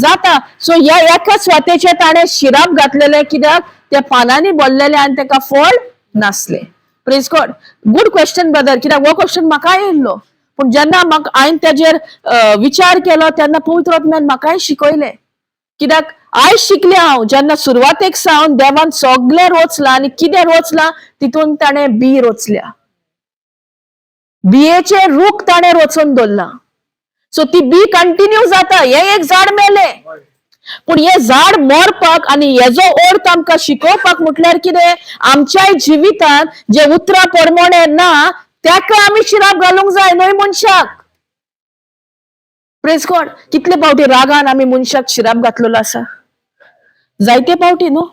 जाता. सो ह्या एका स्वातेचें ताणें शिराप घातलेलें, कित्याक त्या पानांनी भरलेलें आनी तेका फळ नासलें. Praise God. Good question brother, कित्याक हो क्वेश्चन म्हाकाय येयल्लो. पूण जेन्ना म्हाका हांवें तेजेर विचार केलो तेन्ना पवित्र आत्म्यान म्हाकाय शिकयलें. कित्याक आयज शिकलें हांव, जेन्ना सुरवातेक सावन देवान सगळें रोचलां आनी कितें रोचलां तितून ताणें बी रोचल्या, बियेचे रूख ताणें रोचून दवरला. सो ती बी कंटिन्यू जाता. हें एक झाड मेलें, पूण हें झाड मरपाक आनी हेजो अर्थ आमकां शिकोवपाक म्हटल्यार कितें, आमच्याय जिवितांत जे उतरां प्रमाणे ना ताका आमी शिराप घालूंक जाय, न्हय मनशाक. प्रेज गॉड. कितले फावटी रागान आमी मनशाक शिराप घातलेलो आसा? जायते फावटी न्हू.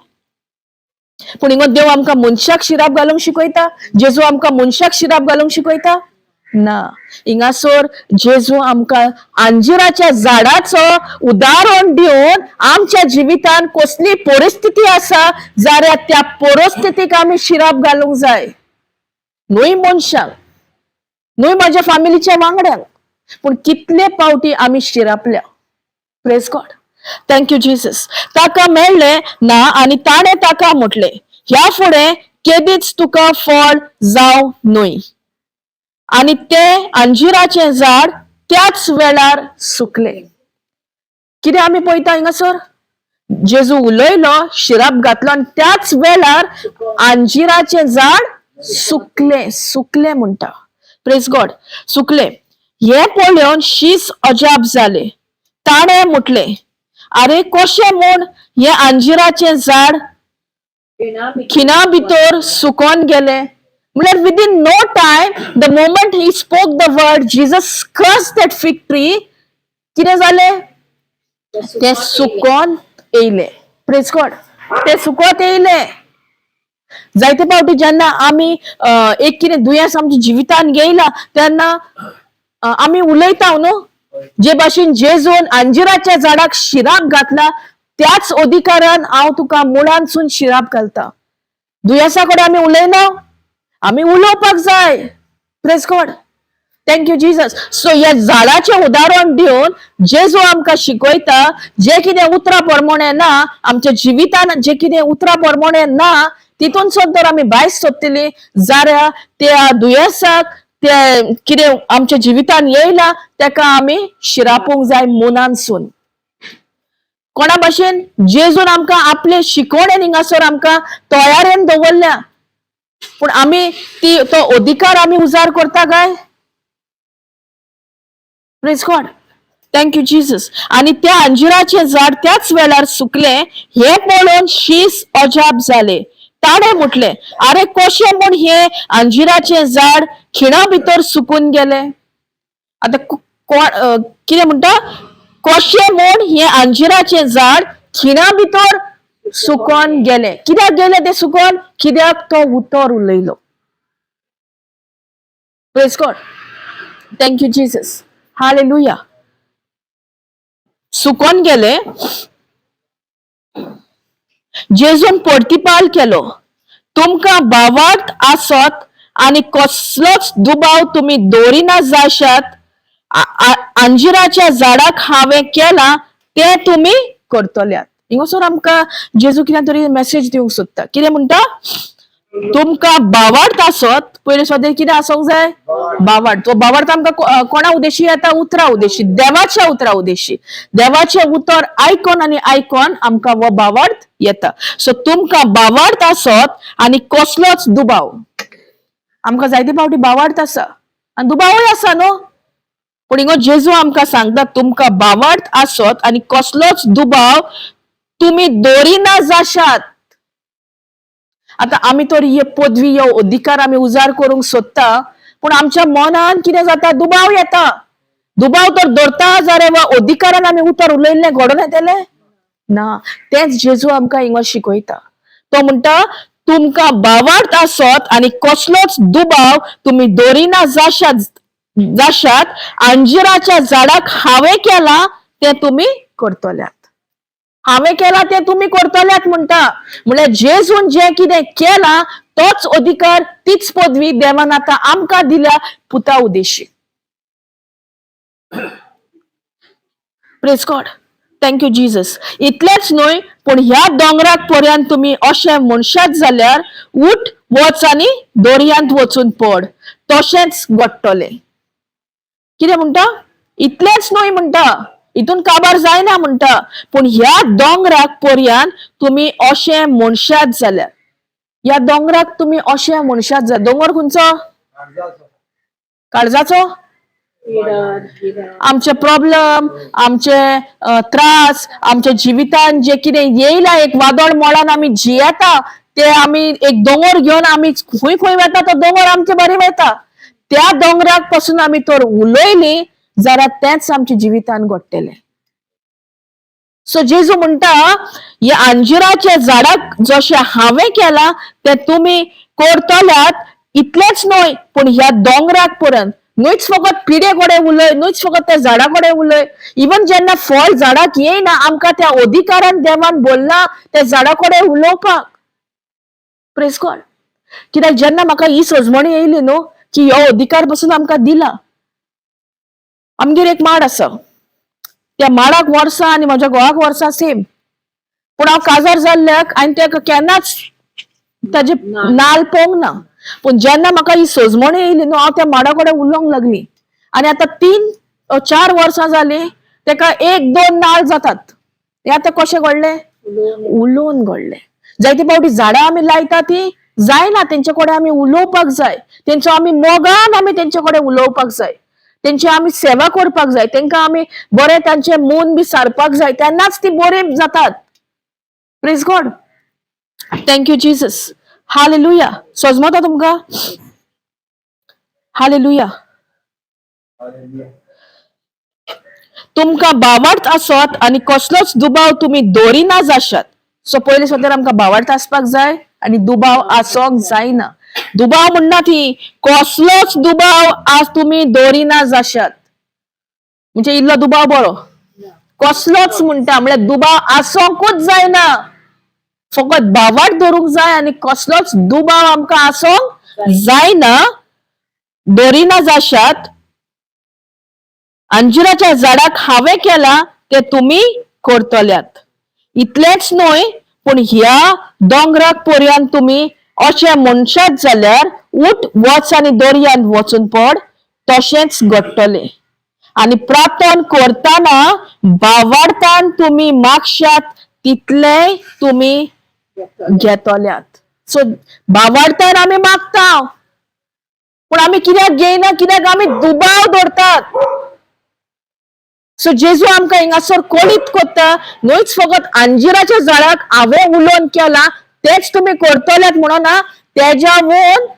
पूण हिंगा देव आमकां मनशाक शिराप घालूंक शिकयता? जेजू आमकां मनशाक शिराप घालूंक शिकयता? ना. हिंगासर जेजू आमकां अंजिराच्या झाडाचो उदाहरण दिवन आमच्या जिवितान कसली परिस्थिती आसा जाल्यार त्या परिस्थितीक आमी शिराप घालूंक जाय, न्हय मनशांक, न्हय म्हाज्या फामिलीच्या वांगड्यांक. पूण कितले फावटी आमी शिरापल्या. Praise God. Thank you Jesus. ताका मेळ्ळें ना आनी ताणें ताका म्हटलें, ह्या फुडें केदीच तुका फळ जावं न्हय. आनी तें अंजिराचें झाड त्याच वेळार सुकले. कितें आमी पळयता हिंगासर? जेजू उलयलो, शिराप घातलो आनी त्याच वेळार अंजिराचें झाड सुकलें. सुकलें म्हणटा. प्रेज गॉड. सुकलें. हें पळोवन शीस अजाप जाले. ताणें म्हटलें, आरे कशें म्हूण हें अंजिराचें झाड खिणा भितर सुकोन गेलें? म्हणल्यार within no time, the moment he spoke the word, Jesus curse that fig tree, कितें जालें? ते सुकोन येयले. प्रेज गॉड. ते सुकोत येयले. जायते फावटी जेन्ना आमी एक कितें दुयेंस आमच्या जिवितान येयला तेन्ना आमी उलयता न्हू, जे भाशेन जेजून अंजिराच्या झाडाक शिराप घातला त्याच अधिकारान हांव तुका मुळांतसून शिराप घालता. दुयेंसा कडेन आमी उलयना, आमी उलोवपाक जाय. Praise God. Thank you Jesus. So ह्या झाडाचें उदाहरण दिवन जेजू आमकां शिकयता, जे कितें उतरां प्रमाणे ना आमच्या जिवितान, जे कितें उतरां प्रमाणे ना, तितूनसून तर आमी भायर सोदतली जाल्यार त्या दुयेंसाक, ते कितें आमच्या जिवितान येयला तेका आमी शिरापूंक जाय मनानसून. कोणा भाशेन जेजून आमकां आपले शिकवणेन हिंगासर आमकां तयारेन दवरल्या, पूण आमी ती तो अधिकार आमी उजार करता काय? Praise God. Thank you Jesus. आनी त्या अंजिराचें झाड त्याच वेळार सुकलें. हें पळोवन शीस अजाप जाले. ताणें म्हटलें, आरे कशें म्हूण हें अंजिराचें झाड खिणा भितर सुकून गेलें? आतां कोण कितें म्हणटा? कशें म्हूण हें अंजिराचें झाड खिणा भितर सुकोन गेलें? कित्याक गेलें तें सुकोन? कित्याक तो उतर उलयलो. Praise God. Thank you Jesus. Hallelujah. सुकोन गेले. जेजून प्रतिपाल केलो, तुमकां भावार्थ आसत आनी कसलोच दुबाव तुमी दवरिना जाशात, अंजिराच्या झाडाक हांवें केलां तें तुमी करतल्यात. हिंगासर आमकां जेजू कितें तरी मेसेज दिवंक सोदता. कितें म्हणटा? तुमकां भावार्थ आसत. पयले सुवातेर कितें आसोंक जाय? भावार्थ. तो भावार्थ आमकां कोणा उद्देशी येता? उतरा उद्देशी, देवाच्या उतरा उद्देशी. देवाचें उतर आयकोन आनी आयकोन आमकां हो भावार्थ येता. सो तुमकां भावार्थ आसत आनी कसलोच दुबाव. आमकां जायते फावटी भावार्थ आसा आनी दुबावूय आसा न्हू, पूण हिंगा जेजू आमकां सांगता, तुमकां भावार्थ आसत आनी कसलोच दुबाव तुमी दवरिना जाशात. आतां आमी तर ही पदवी, हो अधिकार आमी उजार करूंक सोदता, पूण आमच्या मनान कितें जाता? दुबाव येता. दुबाव तर दवरता जाल्यार वा अधिकारान आमी उतर उलयल्लें घडोवन येतलें ना. तेंच जेजू आमकां हिंगा शिकयता. तो म्हणटा, तुमकां भावार्थ आसत आनी कसलोच दुबाव तुमी दवरिना जाशात, अंजिराच्या झाडाक हांवें केलां तें तुमी करतल्यात. हांवें केलां तें तुमी करतल्यात म्हणटा. म्हणल्यार जेजून जें कितें केलां तोच अधिकार, तीच पदवी देवान आतां आमकां दिल्या पुता उद्देशी. Praise God. Thank you Jesus. इतलेंच न्हय, पूण ह्या दोंगराक पर्यंत तुमी अशें म्हणशात जाल्यार, उठ, वच आनी दर्यांत वचून पड, तशेंच घडटलें. कितें म्हणटा? इतलेंच न्हय म्हणटा, हितून काबार जायना म्हणटा, पूण ह्या दोंगराक पर्यंत तुमी अशें म्हणशात जाल्यार, ह्या दोंगराक तुमी अशें म्हणशात जाल्यार. दोंगर खंयचो? काळजाचो. आमचे प्रॉब्लम, आमचे त्रास, आमच्या जिवितान जे कितें येयला, एक वादळ मोडान आमी जियेता, ते आमी एक दोंगर घेवन आमी खंय खंय वता, तो दोंगर आमचे बरे वता. त्या दोंगराक पासून आमी तर उलयली जाल्यार तेंच आमच्या जिवितान घडटलें. सो जेजू म्हणटा, ह्या अंजिराच्या झाडाक जशें हांवें केलां तें तुमी करतल्यात. इतलेंच न्हय, पूण ह्या दोंगराक पर्यंत, न्हूच फकत पिडे कडेन उलय, न्हूच फकत त्या झाडा कडेन उलय, इवन जेन्ना फळ झाडाक येयना, आमकां त्या अधिकारान देवान बोलला त्या झाडा कडेन उलोवपाक. प्रेज गॉड. कित्याक जेन्ना म्हाका ही सजमणी येयली न्हू की हो अधिकार पसून आमकां दिला. आमगेर एक माड आसा, त्या माडाक वर्सां आनी म्हज्या घोवाक वर्सां सेम, पूण हांव काजार जाल्ल्याक हांवें तेका केन्नाच ताजे नाल पोवंक ना. पूण जेन्ना म्हाका ही सजमणी येयली न्हू, हांव त्या माडा कडेन उलोवंक लागली आनी आतां तीन 4 वर्सां जालीं तेका एक दोन नाल जातात. हें आतां कशें घडलें? उलोवन घडलें. जायते फावटी झाडां आमी लायता ती जायना, तेंचे कडेन आमी उलोवपाक जाय, तेंचो आमी मोगान आमी तेंचे कडेन उलोवपाक जाय, तेंची आमी सेवा करपाक जाय, तेंकां आमी बरें तांचें मन बी सारपाक जाय, तेन्नाच ती बरी जातात. Praise God. Thank you Jesus. Hallelujah. सजमता तुमकां? हालेलुया. तुमकां बावार्थ आसत आनी कसलोच दुबाव तुमी दवरिना जाशात. सो पयले सुद्दां आमकां बावार्थ आसपाक जाय आनी दुबाव आसोंक जायना. दुबाव म्हणना ती कसलोच दुबाव आज तुमी दवरिना जाशात, म्हणजे इल्लो दुबाव बरो, कसलोच म्हणटा म्हळ्यार दुबाव आसोंकूच जायना. फकत बावार्थ धरूंक जाय आनी कसलोच दुबाव आमकां आसोंक जायना. दवरिना जाशात. अंजिराच्या झाडाक हांवें केलां तें तुमी करतल्यात. इतलेंच न्हय, पूण ह्या दोंगराक पर्यंत तुमी अशें म्हणशात जाल्यार उठ वच आनी दर्यांत वचून पड, तशेंच घडटलें. आनी प्रार्थन करतना बावार्थान तुमी मागशात तितलेंय तुमी घेतल्यात. सो बावार्थान आमी मागता, पूण आमी कित्याक घेयना? कित्याक आमी दुबाव दवरतात. सो जेजू आमकां हिंगासर कळीत करता, न्हयच फकत अंजिराच्या झाडाक हांवें उलोवन केलां तेच तुमी करतल्यात म्हणून ना, तेज्यावून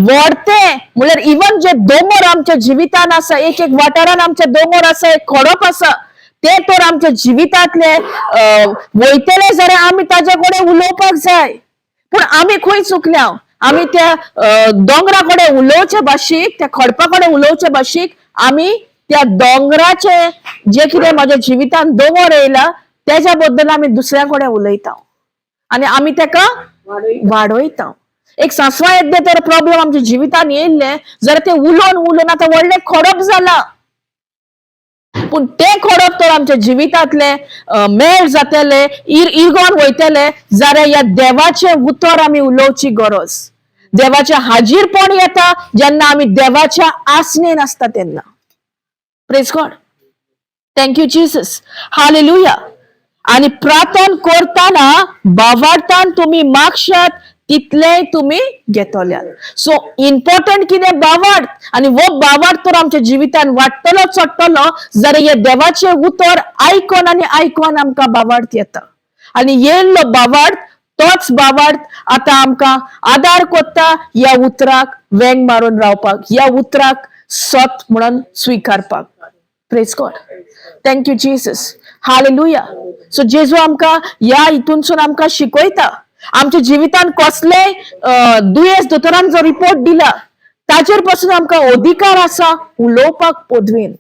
व्हडते म्हणल्यार इवन जे दोंगर आमच्या जिवितान आसा, एक एक वाठारान आमच्या दोंगर आसा, एक खडप आसा, ते तर आमच्या जिवितांतले वयतले जाल्यार आमी ताज्या कडेन उलोवपाक जाय. पूण आमी खंय चुकल्या? आमी त्या दोंगरा कडेन उलोवचे भाशीक, त्या खडपा कडेन उलोवचे भाशीक, आमी त्या दोंगराचे जे कितें म्हाज्या जिवितान दोंगर येयला तेज्या बद्दल आमी दुसऱ्या कडेन उलयता आनी आमी तेका वाडयता. एक सासवा येद्दे तर प्रॉब्लेम आमच्या जिवितान येयल्ले जाल्यार ते उलोवन उलोवन आतां व्हडलें खडप जाला, पूण तें खडप तर आमच्या जिवितांतले मेळ जातले, इरगोन वयतले जाल्यार ह्या देवाचें उतर आमी उलोवची गरज. देवाचें हाजीरपण येता जेन्ना आमी देवाच्या आसनेन आसता तेन्ना. Praise God. Thank you Jesus. Hallelujah. आनी प्रार्थन करतना बावार्थान तुमी मागशात तितलेंय तुमी घेतल्यात. सो इम्पॉर्टंट कितें? बावार्थ. आनी हो बावार्थ तर आमच्या जिवितान वाडटलो चडटलो जाल्यार हे देवाचें उतर आयकोन आनी आयकोन आमकां बावार्थ येता. आनी येयल्लो बावार्थ तोच बावार्थ आतां आमकां आदार कोत्ता ह्या उतराक वेंग मारून रावपाक, ह्या उतराक सत म्हणून स्विकारपाक. Praise God. Thank you Jesus. Hallelujah. So जेजू आमकां ह्या हितूनसून आमकां शिकयता, आमच्या जिवितान कसले दुयेंस दोतोरान जो रिपोर्ट दिला ताचेर पासून आमकां अधिकार आसा उलोवपाक पदवेन.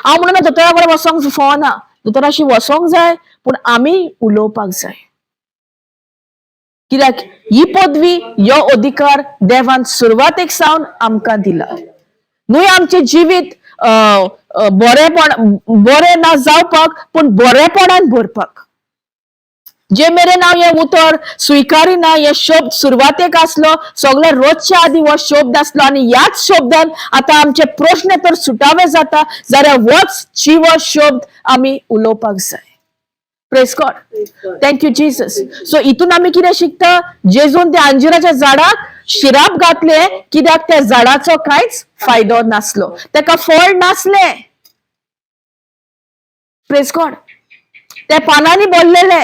हांव म्हणून दोतोरा कडेन वचोंक फावना, दोतोराशी वचोंक जाय, पूण आमी उलोवपाक जाय, कित्याक ही पदवी, हो अधिकार देवान सुरवातेक सावन आमकां दिला. न्हय आमचें जिवीत बरेपण बरें ना जावपाक, पूण बरेपणान भरपाक. जे मेरेन हांव हें उतर स्विकारिना, हे शब्द सुरवातेक आसलो, सगळे रोजच्या आदी हो शब्द आसलो आनी ह्याच शब्दान आतां आमचे प्रश्न तर सुटावे जाता जाल्यार होच जिवो शब्द आमी उलोवपाक जाय. Praise God. Thank you Jesus. So हितून आमी कितें शिकता? जेजून त्या अंजिराच्या झाडाक शिराप घातले कित्याक त्या झाडाचो कांयच फायदो नासलो, तेका फळ नासले. प्रेज गॉड. त्या पानांनी भरलेले,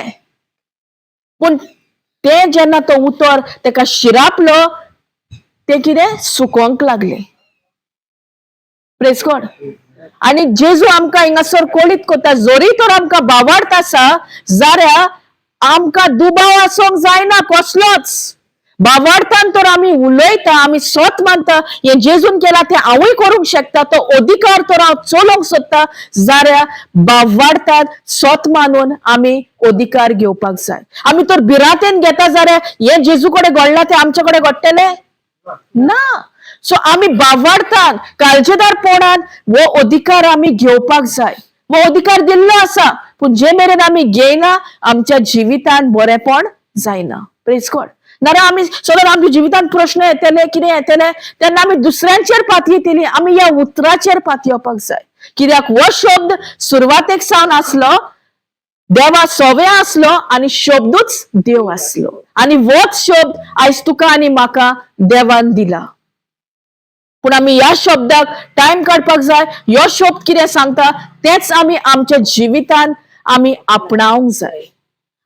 पूण ते जेन्ना तो उतर तेका शिरापलो, ते कितें सुकोंक लागले. Praise God. आनी जेजू आमकां हिंगासर कळीत करता, जरी तर आमकां बावार्थ आसा जाल्यार आमकां दुबाव आसूंक जायना कसलोच. बावार्थान तर आमी उलयता, आमी सत मानता, हें जेजून केलां तें हांवूय करूंक शकता, तो अधिकार तर हांव चलोवंक सोदता जाल्यार बावार्थान सत मानून आमी अधिकार घेवपाक जाय. आमी तर भिरांतेन घेता जाल्यार हें जेजू कडेन घडलां तें आमचे कडेन घडटलें ना. सो आमी बावार्थान काळजेदारपणान हो अधिकार आमी घेवपाक जाय. हो अधिकार दिल्लो आसा, पूण जे मेरेन आमी घेयना आमच्या जिवितान बरेपण जायना. Praise God. नाजाल्यार आमी सदांच आमच्या जिवितान प्रश्न येतले, कितें येतले तेन्ना आमी दुसऱ्यांचेर पातयेतली. आमी ह्या उतराचेर पातयेवपाक जाय. कित्याक हो शब्द सुरवातेक सावन आसलो, देवा सोवे आसलो आनी शब्दूच देव आसलो आनी होच शब्द आयज तुका आनी म्हाका देवान दिला. पूण आमी ह्या शब्दाक टायम काडपाक जाय. ह्यो शब्द कितें सांगता तेच आमी आमच्या जिवितान आमी आपणावंक जाय.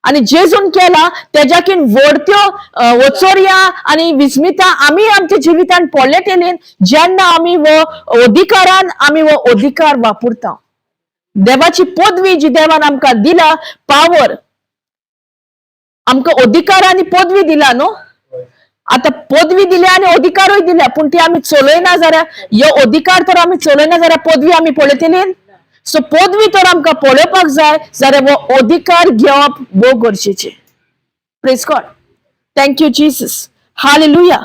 आनी जेजून केला तेज्याकीन व्हडत्यो वचोरया आनी विस्मिता आमी आमच्या जिवितान पळयतलीं जेन्ना आमी हो अधिकारान आमी हो अधिकार वापरता. देवाची पदवी जी देवान आमकां दिला, पावर, आमकां अधिकार आनी पदवी दिला न्हू. आता पदवी दिल्या आनी अधिकारूय दिल्या, पूण ती आमी चलयना जाल्यार, ह्यो अधिकार तर आमी चलयना जाल्यार पदवी आमी पळयतली. सो पदवी तर आमकां पळोवपाक जाय जाल्यार हो अधिकार घेवप भोव गरजेचें. Praise God, thank you Jesus, hallelujah.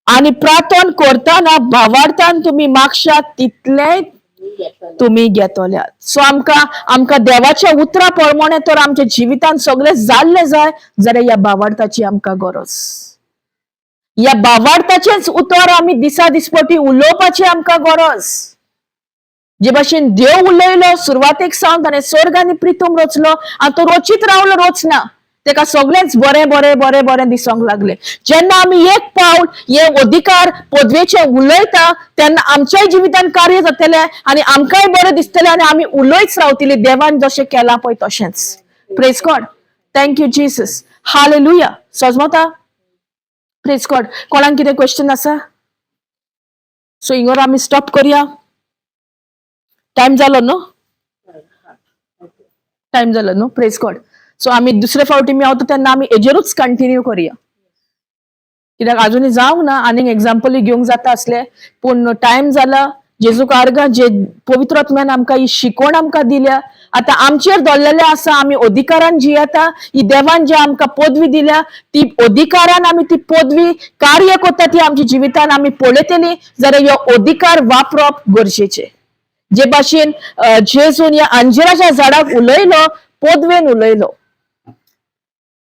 आनी प्रार्थना करतना भावार्थान तुमी मागशात तितलेंय तुमी घेतल्यात. सो आमकां आमकां देवाच्या उतरा प्रमाणे तर आमच्या जिवितान सगळें जाल्लें जाय जाल्यार ह्या भावार्थाची आमकां गरज. ह्या भावार्थाचेंच उतर आमी दिसा दिसपटी उलोवपाची आमकां गरज. जे भाशेन देव उलयलो सुरवातेक सावन, ताणें स्वर्ग आनी प्रितम रचलो आनी तो रचीत रावलो, रचना तेका सगळेंच बरें बरें बरें बरें दिसोंक लागलें. जेन्ना आमी एक पावल हे अधिकार पदवेचे उलयता तेन्ना आमच्याय जिवितान कार्य जातलें आनी आमकांय बरें दिसतलें आनी आमी उलयत रावतली देवान जशें केलां पळय तशेंच. Praise God, thank you Jesus, hallelujah. सजमता? Praise God. कोणाक कितें क्वेश्चन आसा? सो हिंगर आमी स्टॉप करया. टायम जालो न्हू? टायम जालो न्हू? Praise God. सो आमी दुसरे फावटी मी आवता तेन्ना आमी हेजेरूच कंटिन्यू करया, कित्याक अजुनूय जावंक ना, आनीक एग्जाम्पलूय घेवंक जाता आसले, पूण टायम जाला. जेजूक आर्गां, जे पवित्र आत्म्यान आमकां ही शिकवण आमकां दिल्या, आतां आमचेर दवरलेलें आसा. आमी अधिकारान जियेता. ही देवान जे आमकां पदवी दिल्या ती अधिकारान आमी ती पदवी कार्य करता, ती आमच्या जिवितान आमी पळयतली जाल्यार ह्यो अधिकार वापरप गरजेचें. जे भाशेन जेजून ह्या अंजिराच्या झाडाक उलयलो, पदवेन उलयलो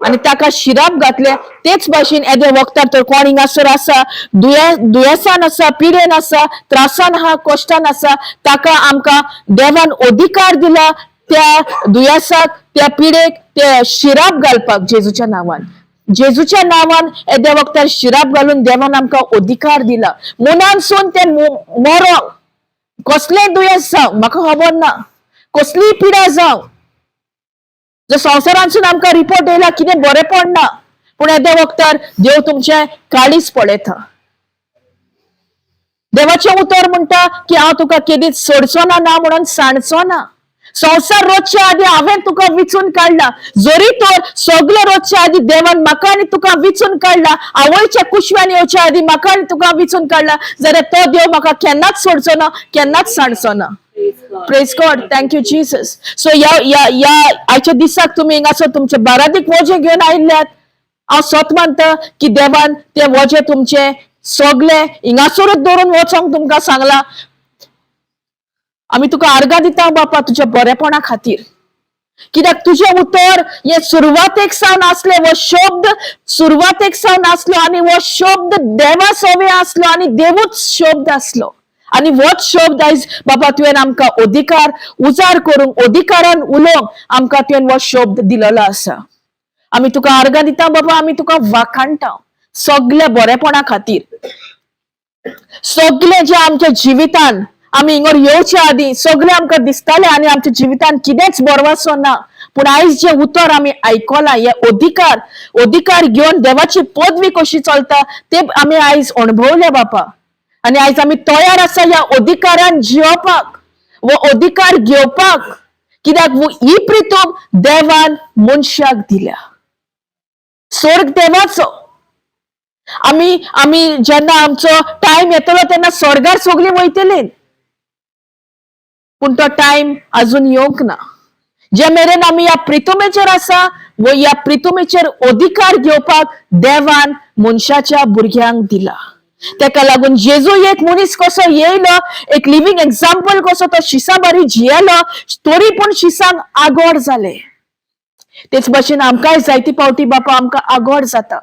आनी ताका शिराप घातले, तेच भाशेन येदे वखदार तर कोण हिंगासर आसा, दुयेंसान आसा, पिडेन आसा, त्रासान आहा, कश्टान आसा, ताका आमकां देवान अधिकार दिला त्या दुयेंसाक, त्या पिडेक ते शिराप घालपाक जेजूच्या नांवान. जेजूच्या नांवान येद्या वखदार शिराप घालून देवान आमकां अधिकार दिला. मनानसून ते मरोंक, कसलेंय दुयेंस जावं म्हाका खबर ना, कसलीय पिडा जावं, जर संवसारांतसून आमकां रिपोर्ट येयला कितें बरेंपण ना, पूण येद्या वखदार देव तुमचें काळीज पळयता. देवाचें उतर म्हणटा की हांव तुका केदीच सोडचो ना, ना म्हणून सांडचो ना. संवसार रोजच्या आदी हांवें तुका विचून काडला. जरी तर सगळे रोजच्या आदी देवान म्हाका आनी तुका विचून काडला, आवयच्या कुशव्यान येवच्या आदी म्हाका आनी तुका विचून काडला जाल्यार तो देव म्हाका केन्नाच सोडचो ना, केन्नाच सांडचो ना. Praise God, thank you Jesus. So ह्या ह्या ह्या आयच्या दिसाक तुमी हिंगासर तुमचे बारादीक वोजे घेवन आयिल्ल्यात. हांव सत मानता की देवान ते वोजे तुमचे सगळे हिंगासरूच दवरून वचोंक तुमकां सांगला. आमी तुका आर्गां दिता बापा तुज्या बरेपणा खातीर, कित्याक तुजें उतर हें सुरवातेक सावन आसलें, हो शब्द सुरवातेक सावन आसलो आनी हो शब्द देवा सोवे आसलो आनी देवूच शब्द आसलो आनी होच शब्द आयज बाबा तुवें आमकां अधिकार उजार करूंक, अधिकारान उलोवंक आमकां तुवें हो शब्द दिलेलो आसा. आमी तुका आर्गां दिता बाबा, आमी तुका वाखाणटा सगल्या बरेपणा खातीर. सगळें जें आमच्या जिवितान आमी हिंगर येवच्या आदीं सगळें आमकां दिसतालें आनी आमच्या जिवितान कितेंच बरवासो ना, पूण आयज जें उतर आमी आयकलां, हे अधिकार अधिकार घेवन देवाची पदवी कशी चलता ते आमी आयज अणभवले बापा. आनी आयज आमी तयार आसा ह्या अधिकारान जियोवपाक, वो अधिकार घेवपाक, कित्याक ही प्रितूम देवान मनशाक दिल्या. स्वर्ग देवाचो. आमी आमी जेन्ना आमचो टायम येतलो तेन्ना स्वर्गार सगळीं वयतली, पूण तो टायम अजून येवंक ना. जे मेरेन आमी ह्या प्रितुमेचेर आसा वो ह्या प्रितुमेचेर अधिकार घेवपाक देवान मनशाच्या भुरग्यांक दिला. तेका लागून जेजू एक मनीस कसो येयलो, एक लिव्हिंग एग्जाम्पल कसो तो शिसा बारी जियेलो, तरी पूण शिसांक आगोर जाले. तेच भाशेन आमकांय जायती पावटी बापा आमकां आगोर जाता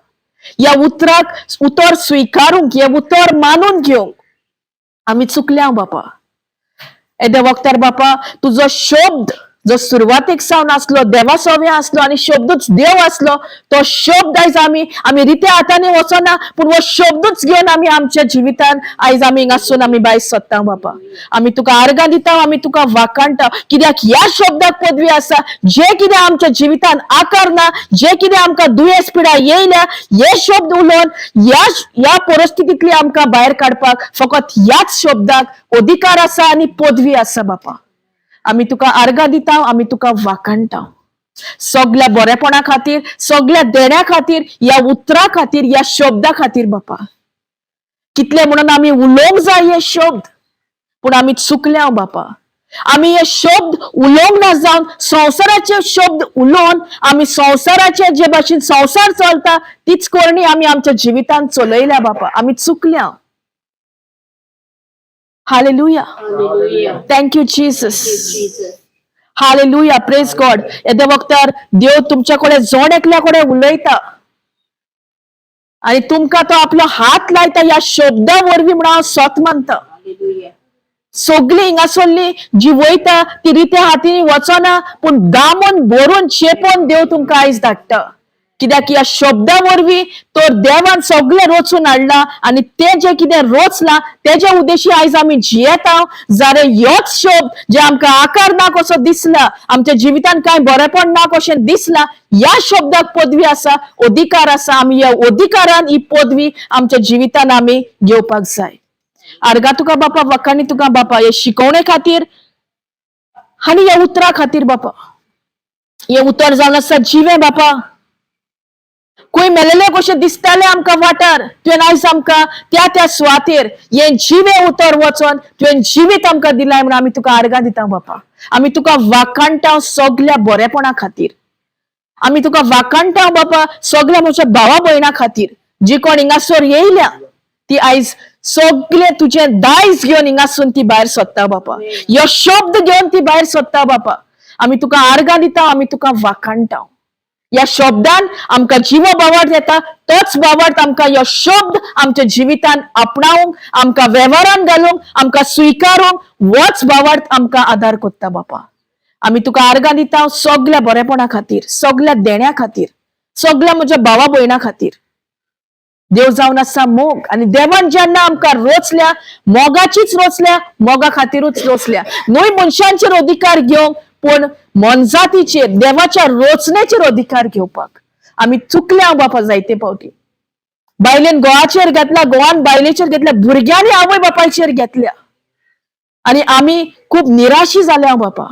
ह्या उतराक उतर स्विकारूंक, हें उतर मानून घेवंक आमी चुकल्या बापा. येद्या वखतार बापा तुजो शब्द जो सुरवातेक सावन आसलो, देवा सवे आसलो आनी शब्दूच देव आसलो, तो शब्द आयज आमी आमी रित्या हातांनी वचना, पूण हो शब्दूच घेवन आमी आमच्या जिवितान आयज आमी हिंगासून आमी भायर सोदता बापा. आमी तुका आर्गां दिता, आमी तुका वाखाणटा, कित्याक ह्या शब्दाक पदवी आसा. जे कितें आमच्या जिवितान आकार ना, जे कितें आमकां दुयेंस पिडा येयल्या, हे शब्द उलोवन ह्या ह्या परिस्थितींतली आमकां भायर काडपाक फकत ह्याच शब्दाक अधिकार आसा आनी पदवी आसा बापा. आमी तुका आर्गां दिता, आमी तुका वाखाणटा सगल्या बरेपणा खातीर, सगल्या देण्या खातीर, ह्या उतरा खातीर, ह्या शब्दा खातीर बापा. कितले म्हणून आमी उलोवंक जाय हे शब्द, पूण आमी चुकल्या बापा. आमी हे शब्द उलोवंक ना जावन संवसाराचे शब्द उलोवन आमी संवसाराचे जे भाशेन संवसार चलता तीच करणी आमी आमच्या जिवितान चलयल्या बापा. आमी चुकल्या. Hallelujah. Hallelujah. Thank you Jesus. Jesus. Hallelujah, praise God. येद्या वखतार देव तुमच्या कडेन जण एकल्या कडेन उलयता आनी तुमकां तो आपलो हात लायता ह्या शब्दा वरवीं म्हणून हांव सत मानता. Hallelujah. सगळी हिंगासरली जी वयता ती रित्या हातीन वचना, पूण दामून भरून चेपोन देव तुमकां आयज धाडटा, कित्याक ह्या शब्दा वरवीं तर देवान सगळें रचून हाडला आनी तें जें कितें रचलां तेज्या उद्देशी आयज आमी जियेता. जाल्यार ह्योच शब्द जे आमकां आकार ना कसो दिसला, आमच्या जिवितान कांय बरेपण ना कशें दिसला, ह्या शब्दाक पदवी आसा, अधिकार आसा. आमी ह्या अधिकारान ही पदवी आमच्या जिवितान आमी घेवपाक जाय. आर्गा तुका बापा, वखाणी तुका बापा, हे शिकवणे खातीर आनी ह्या उतरा खातीर बापा. हे उतर जावन आसा जिवें बापा. खंय मेलेले कशें दिसताले आमकां वाठार, तुवें आयज आमकां त्या त्या सुवातेर हें जिवें उतर वचोन तुवें जिवीत आमकां दिलाय म्हणून आमी तुका आर्गां दिता बापा. आमी तुका वाखाणटा सगल्या बरेपणा खातीर. आमी तुका वाखाणटा बापा सगल्या म्हज्या भावा भयणा खातीर जी कोण हिंगासर येयल्या ती आयज सगळे तुजें दायज घेवन हिंगासून ती भायर सोदता बापा. ह्यो शब्द घेवन ती भायर सोदता बापा. आमी तुका आर्गां दिता, आमी तुका वाखाणटा. ह्या शब्दान आमकां जिवो भावार्थ येता, तोच भावार्थ आमकां ह्यो शब्द आमच्या जिवितान आपणावंक, आमकां वेव्हारान घालूंक, आमकां स्विकारूंक होच भावार्थ आमकां आदार करता बापा. आमी तुका आर्गां दिता सगल्या बरेपणा खातीर, सगल्या देण्या खातीर, सगल्या म्हज्या भावा भयणा खातीर. देव जावन आसा मोग आनी देवान जेन्ना आमकां रोचल्या मोगाचीच रोचल्या, मोगा खातीरूच रोचल्या, न्हय मनशांचेर अधिकार घेवंक पूण मोनजातीचेर देवाच्या रोचण्याचेर अधिकार घेवपाक. आमी चुकल्या बापा जायते फावटी. बायलेन गोवाचेर घेतला, गोवान बायलेचेर घेतल्या, भुरग्यांनी आवय बापायचेर घेतल्या आनी आमी खूब निराशी जाल्या बापा.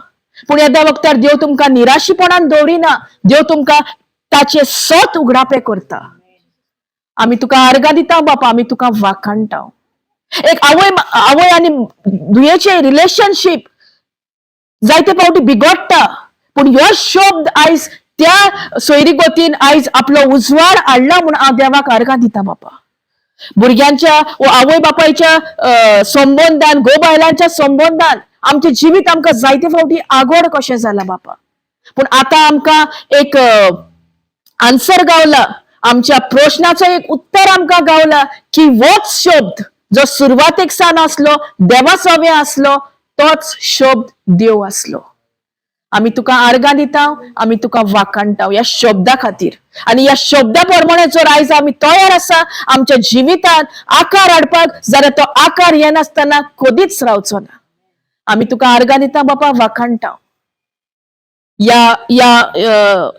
पूण येद्या वखतार देव तुमकां निराशीपणान दवरिना, देव तुमकां ताचे सत उगडापे करता. आमी तुका आर्गां दिता बापा, आमी तुका वाखाणटा. एक आवय आवय आनी धुयेचे रिलेशनशीप जायते फावटी बिगडटा, पूण ह्यो शब्द आयज त्या सोयरीगतीन आयज आपलो उजवाड हाडला म्हूण हांव देवाक आर्गां दिता बापा. भुरग्यांच्या वो आवय बापायच्या संबंदान, घोव बायलांच्या संबंदान आमचें जिवीत आमकां जायते फावटी आगोड कशें जालां बापा. पूण आतां आमकां एक आन्सर गावला, आमच्या प्रश्नाचो एक उत्तर आमकां गावला की होच शब्द जो सुरवातेक सावन आसलो, देवा सवे आसलो, तोच शब्द देव आसलो. आमी तुका आर्गां दिता, आमी तुका वाखाणटा ह्या शब्दा खातीर आनी ह्या शब्दा प्रमाणे जर आयज आमी तयार आसा आमच्या जिवितांत आकार हाडपाक, जाल्यार तो आकार येनासतना कदीच रावचो ना. आमी तुका आर्गां दिता बापा, वाखाणटा ह्या ह्या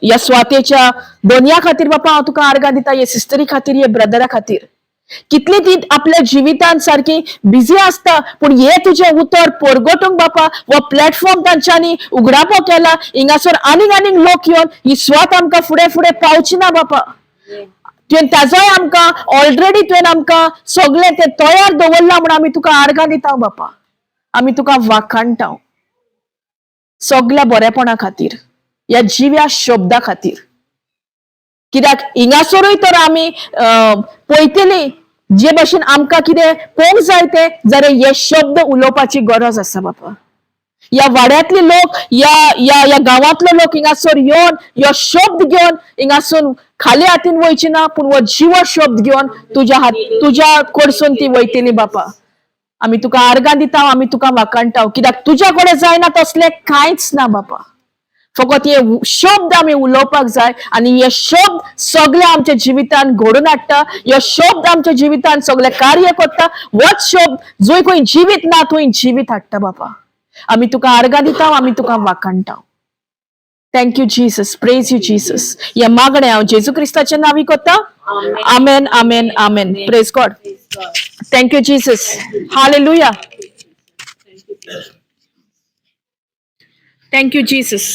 ह्या स्वातेच्या दोनया खातीर बापा. हांव तुका आर्गां दिता हे सिस्टरी खातीर, हे ब्रदरा खातीर. कितली ती आपल्या जिवितान सारकी बिजी आसता, पूण हे तुजें उतर परगटूंक बापा हो प्लॅटफॉर्म तांच्यांनी उगडापो केला. हिंगासर आनीक आनीक लोक येवन ही स्वात आमकां फुडें फुडें पावची ना बापा. तुवें ताजोय आमकां ऑलरेडी तुवें आमकां सगळें तें तयार दवरलां म्हूण आमी तुका आर्गां दिता बापा. आमी तुका वाखाणटा सगल्या बरेपणा खातीर, ह्या जिव्या शब्दा खातीर. कित्याक हिंगासरूय तर आमी पळयतली जे भशेन आमकां कितें पळोवंक जाय तें, जाल्यार हे शब्द उलोवपाची गरज आसा बापा. ह्या वाड्यांतले लोक, ह्या ह्या ह्या गांवांतले लोक हिंगासर येवन ह्यो शब्द घेवन हिंगासून खाली हातीन वयची ना, पूण हो जिवो शब्द घेवन तुज्या हात तुज्या कडसून ती वयतली बापा. आमी तुका आर्गां दिता, आमी तुका वाखाणटा, कित्याक तुज्या कडेन जायना तसलें कांयच ना बापा. फकत हे शब्द आमी उलोवपाक जाय आनी हे शब्द सगळे आमच्या जिवितान घडोवन हाडटा. हे शब्द आमच्या जिवितान सगळे कार्य करता. होच शब्द जंय खंय जिवीत ना थंय जिवीत हाडटा बापा. आमी तुका आर्गां दिता, आमी तुका वाखाणटा. Thank you Jesus, praise you Jesus. हे मागणें हांव जेजू क्रिस्ताच्या नांवी करता. Amen, amen, amen. Praise God. Thank you Jesus. Hallelujah. Thank you Jesus.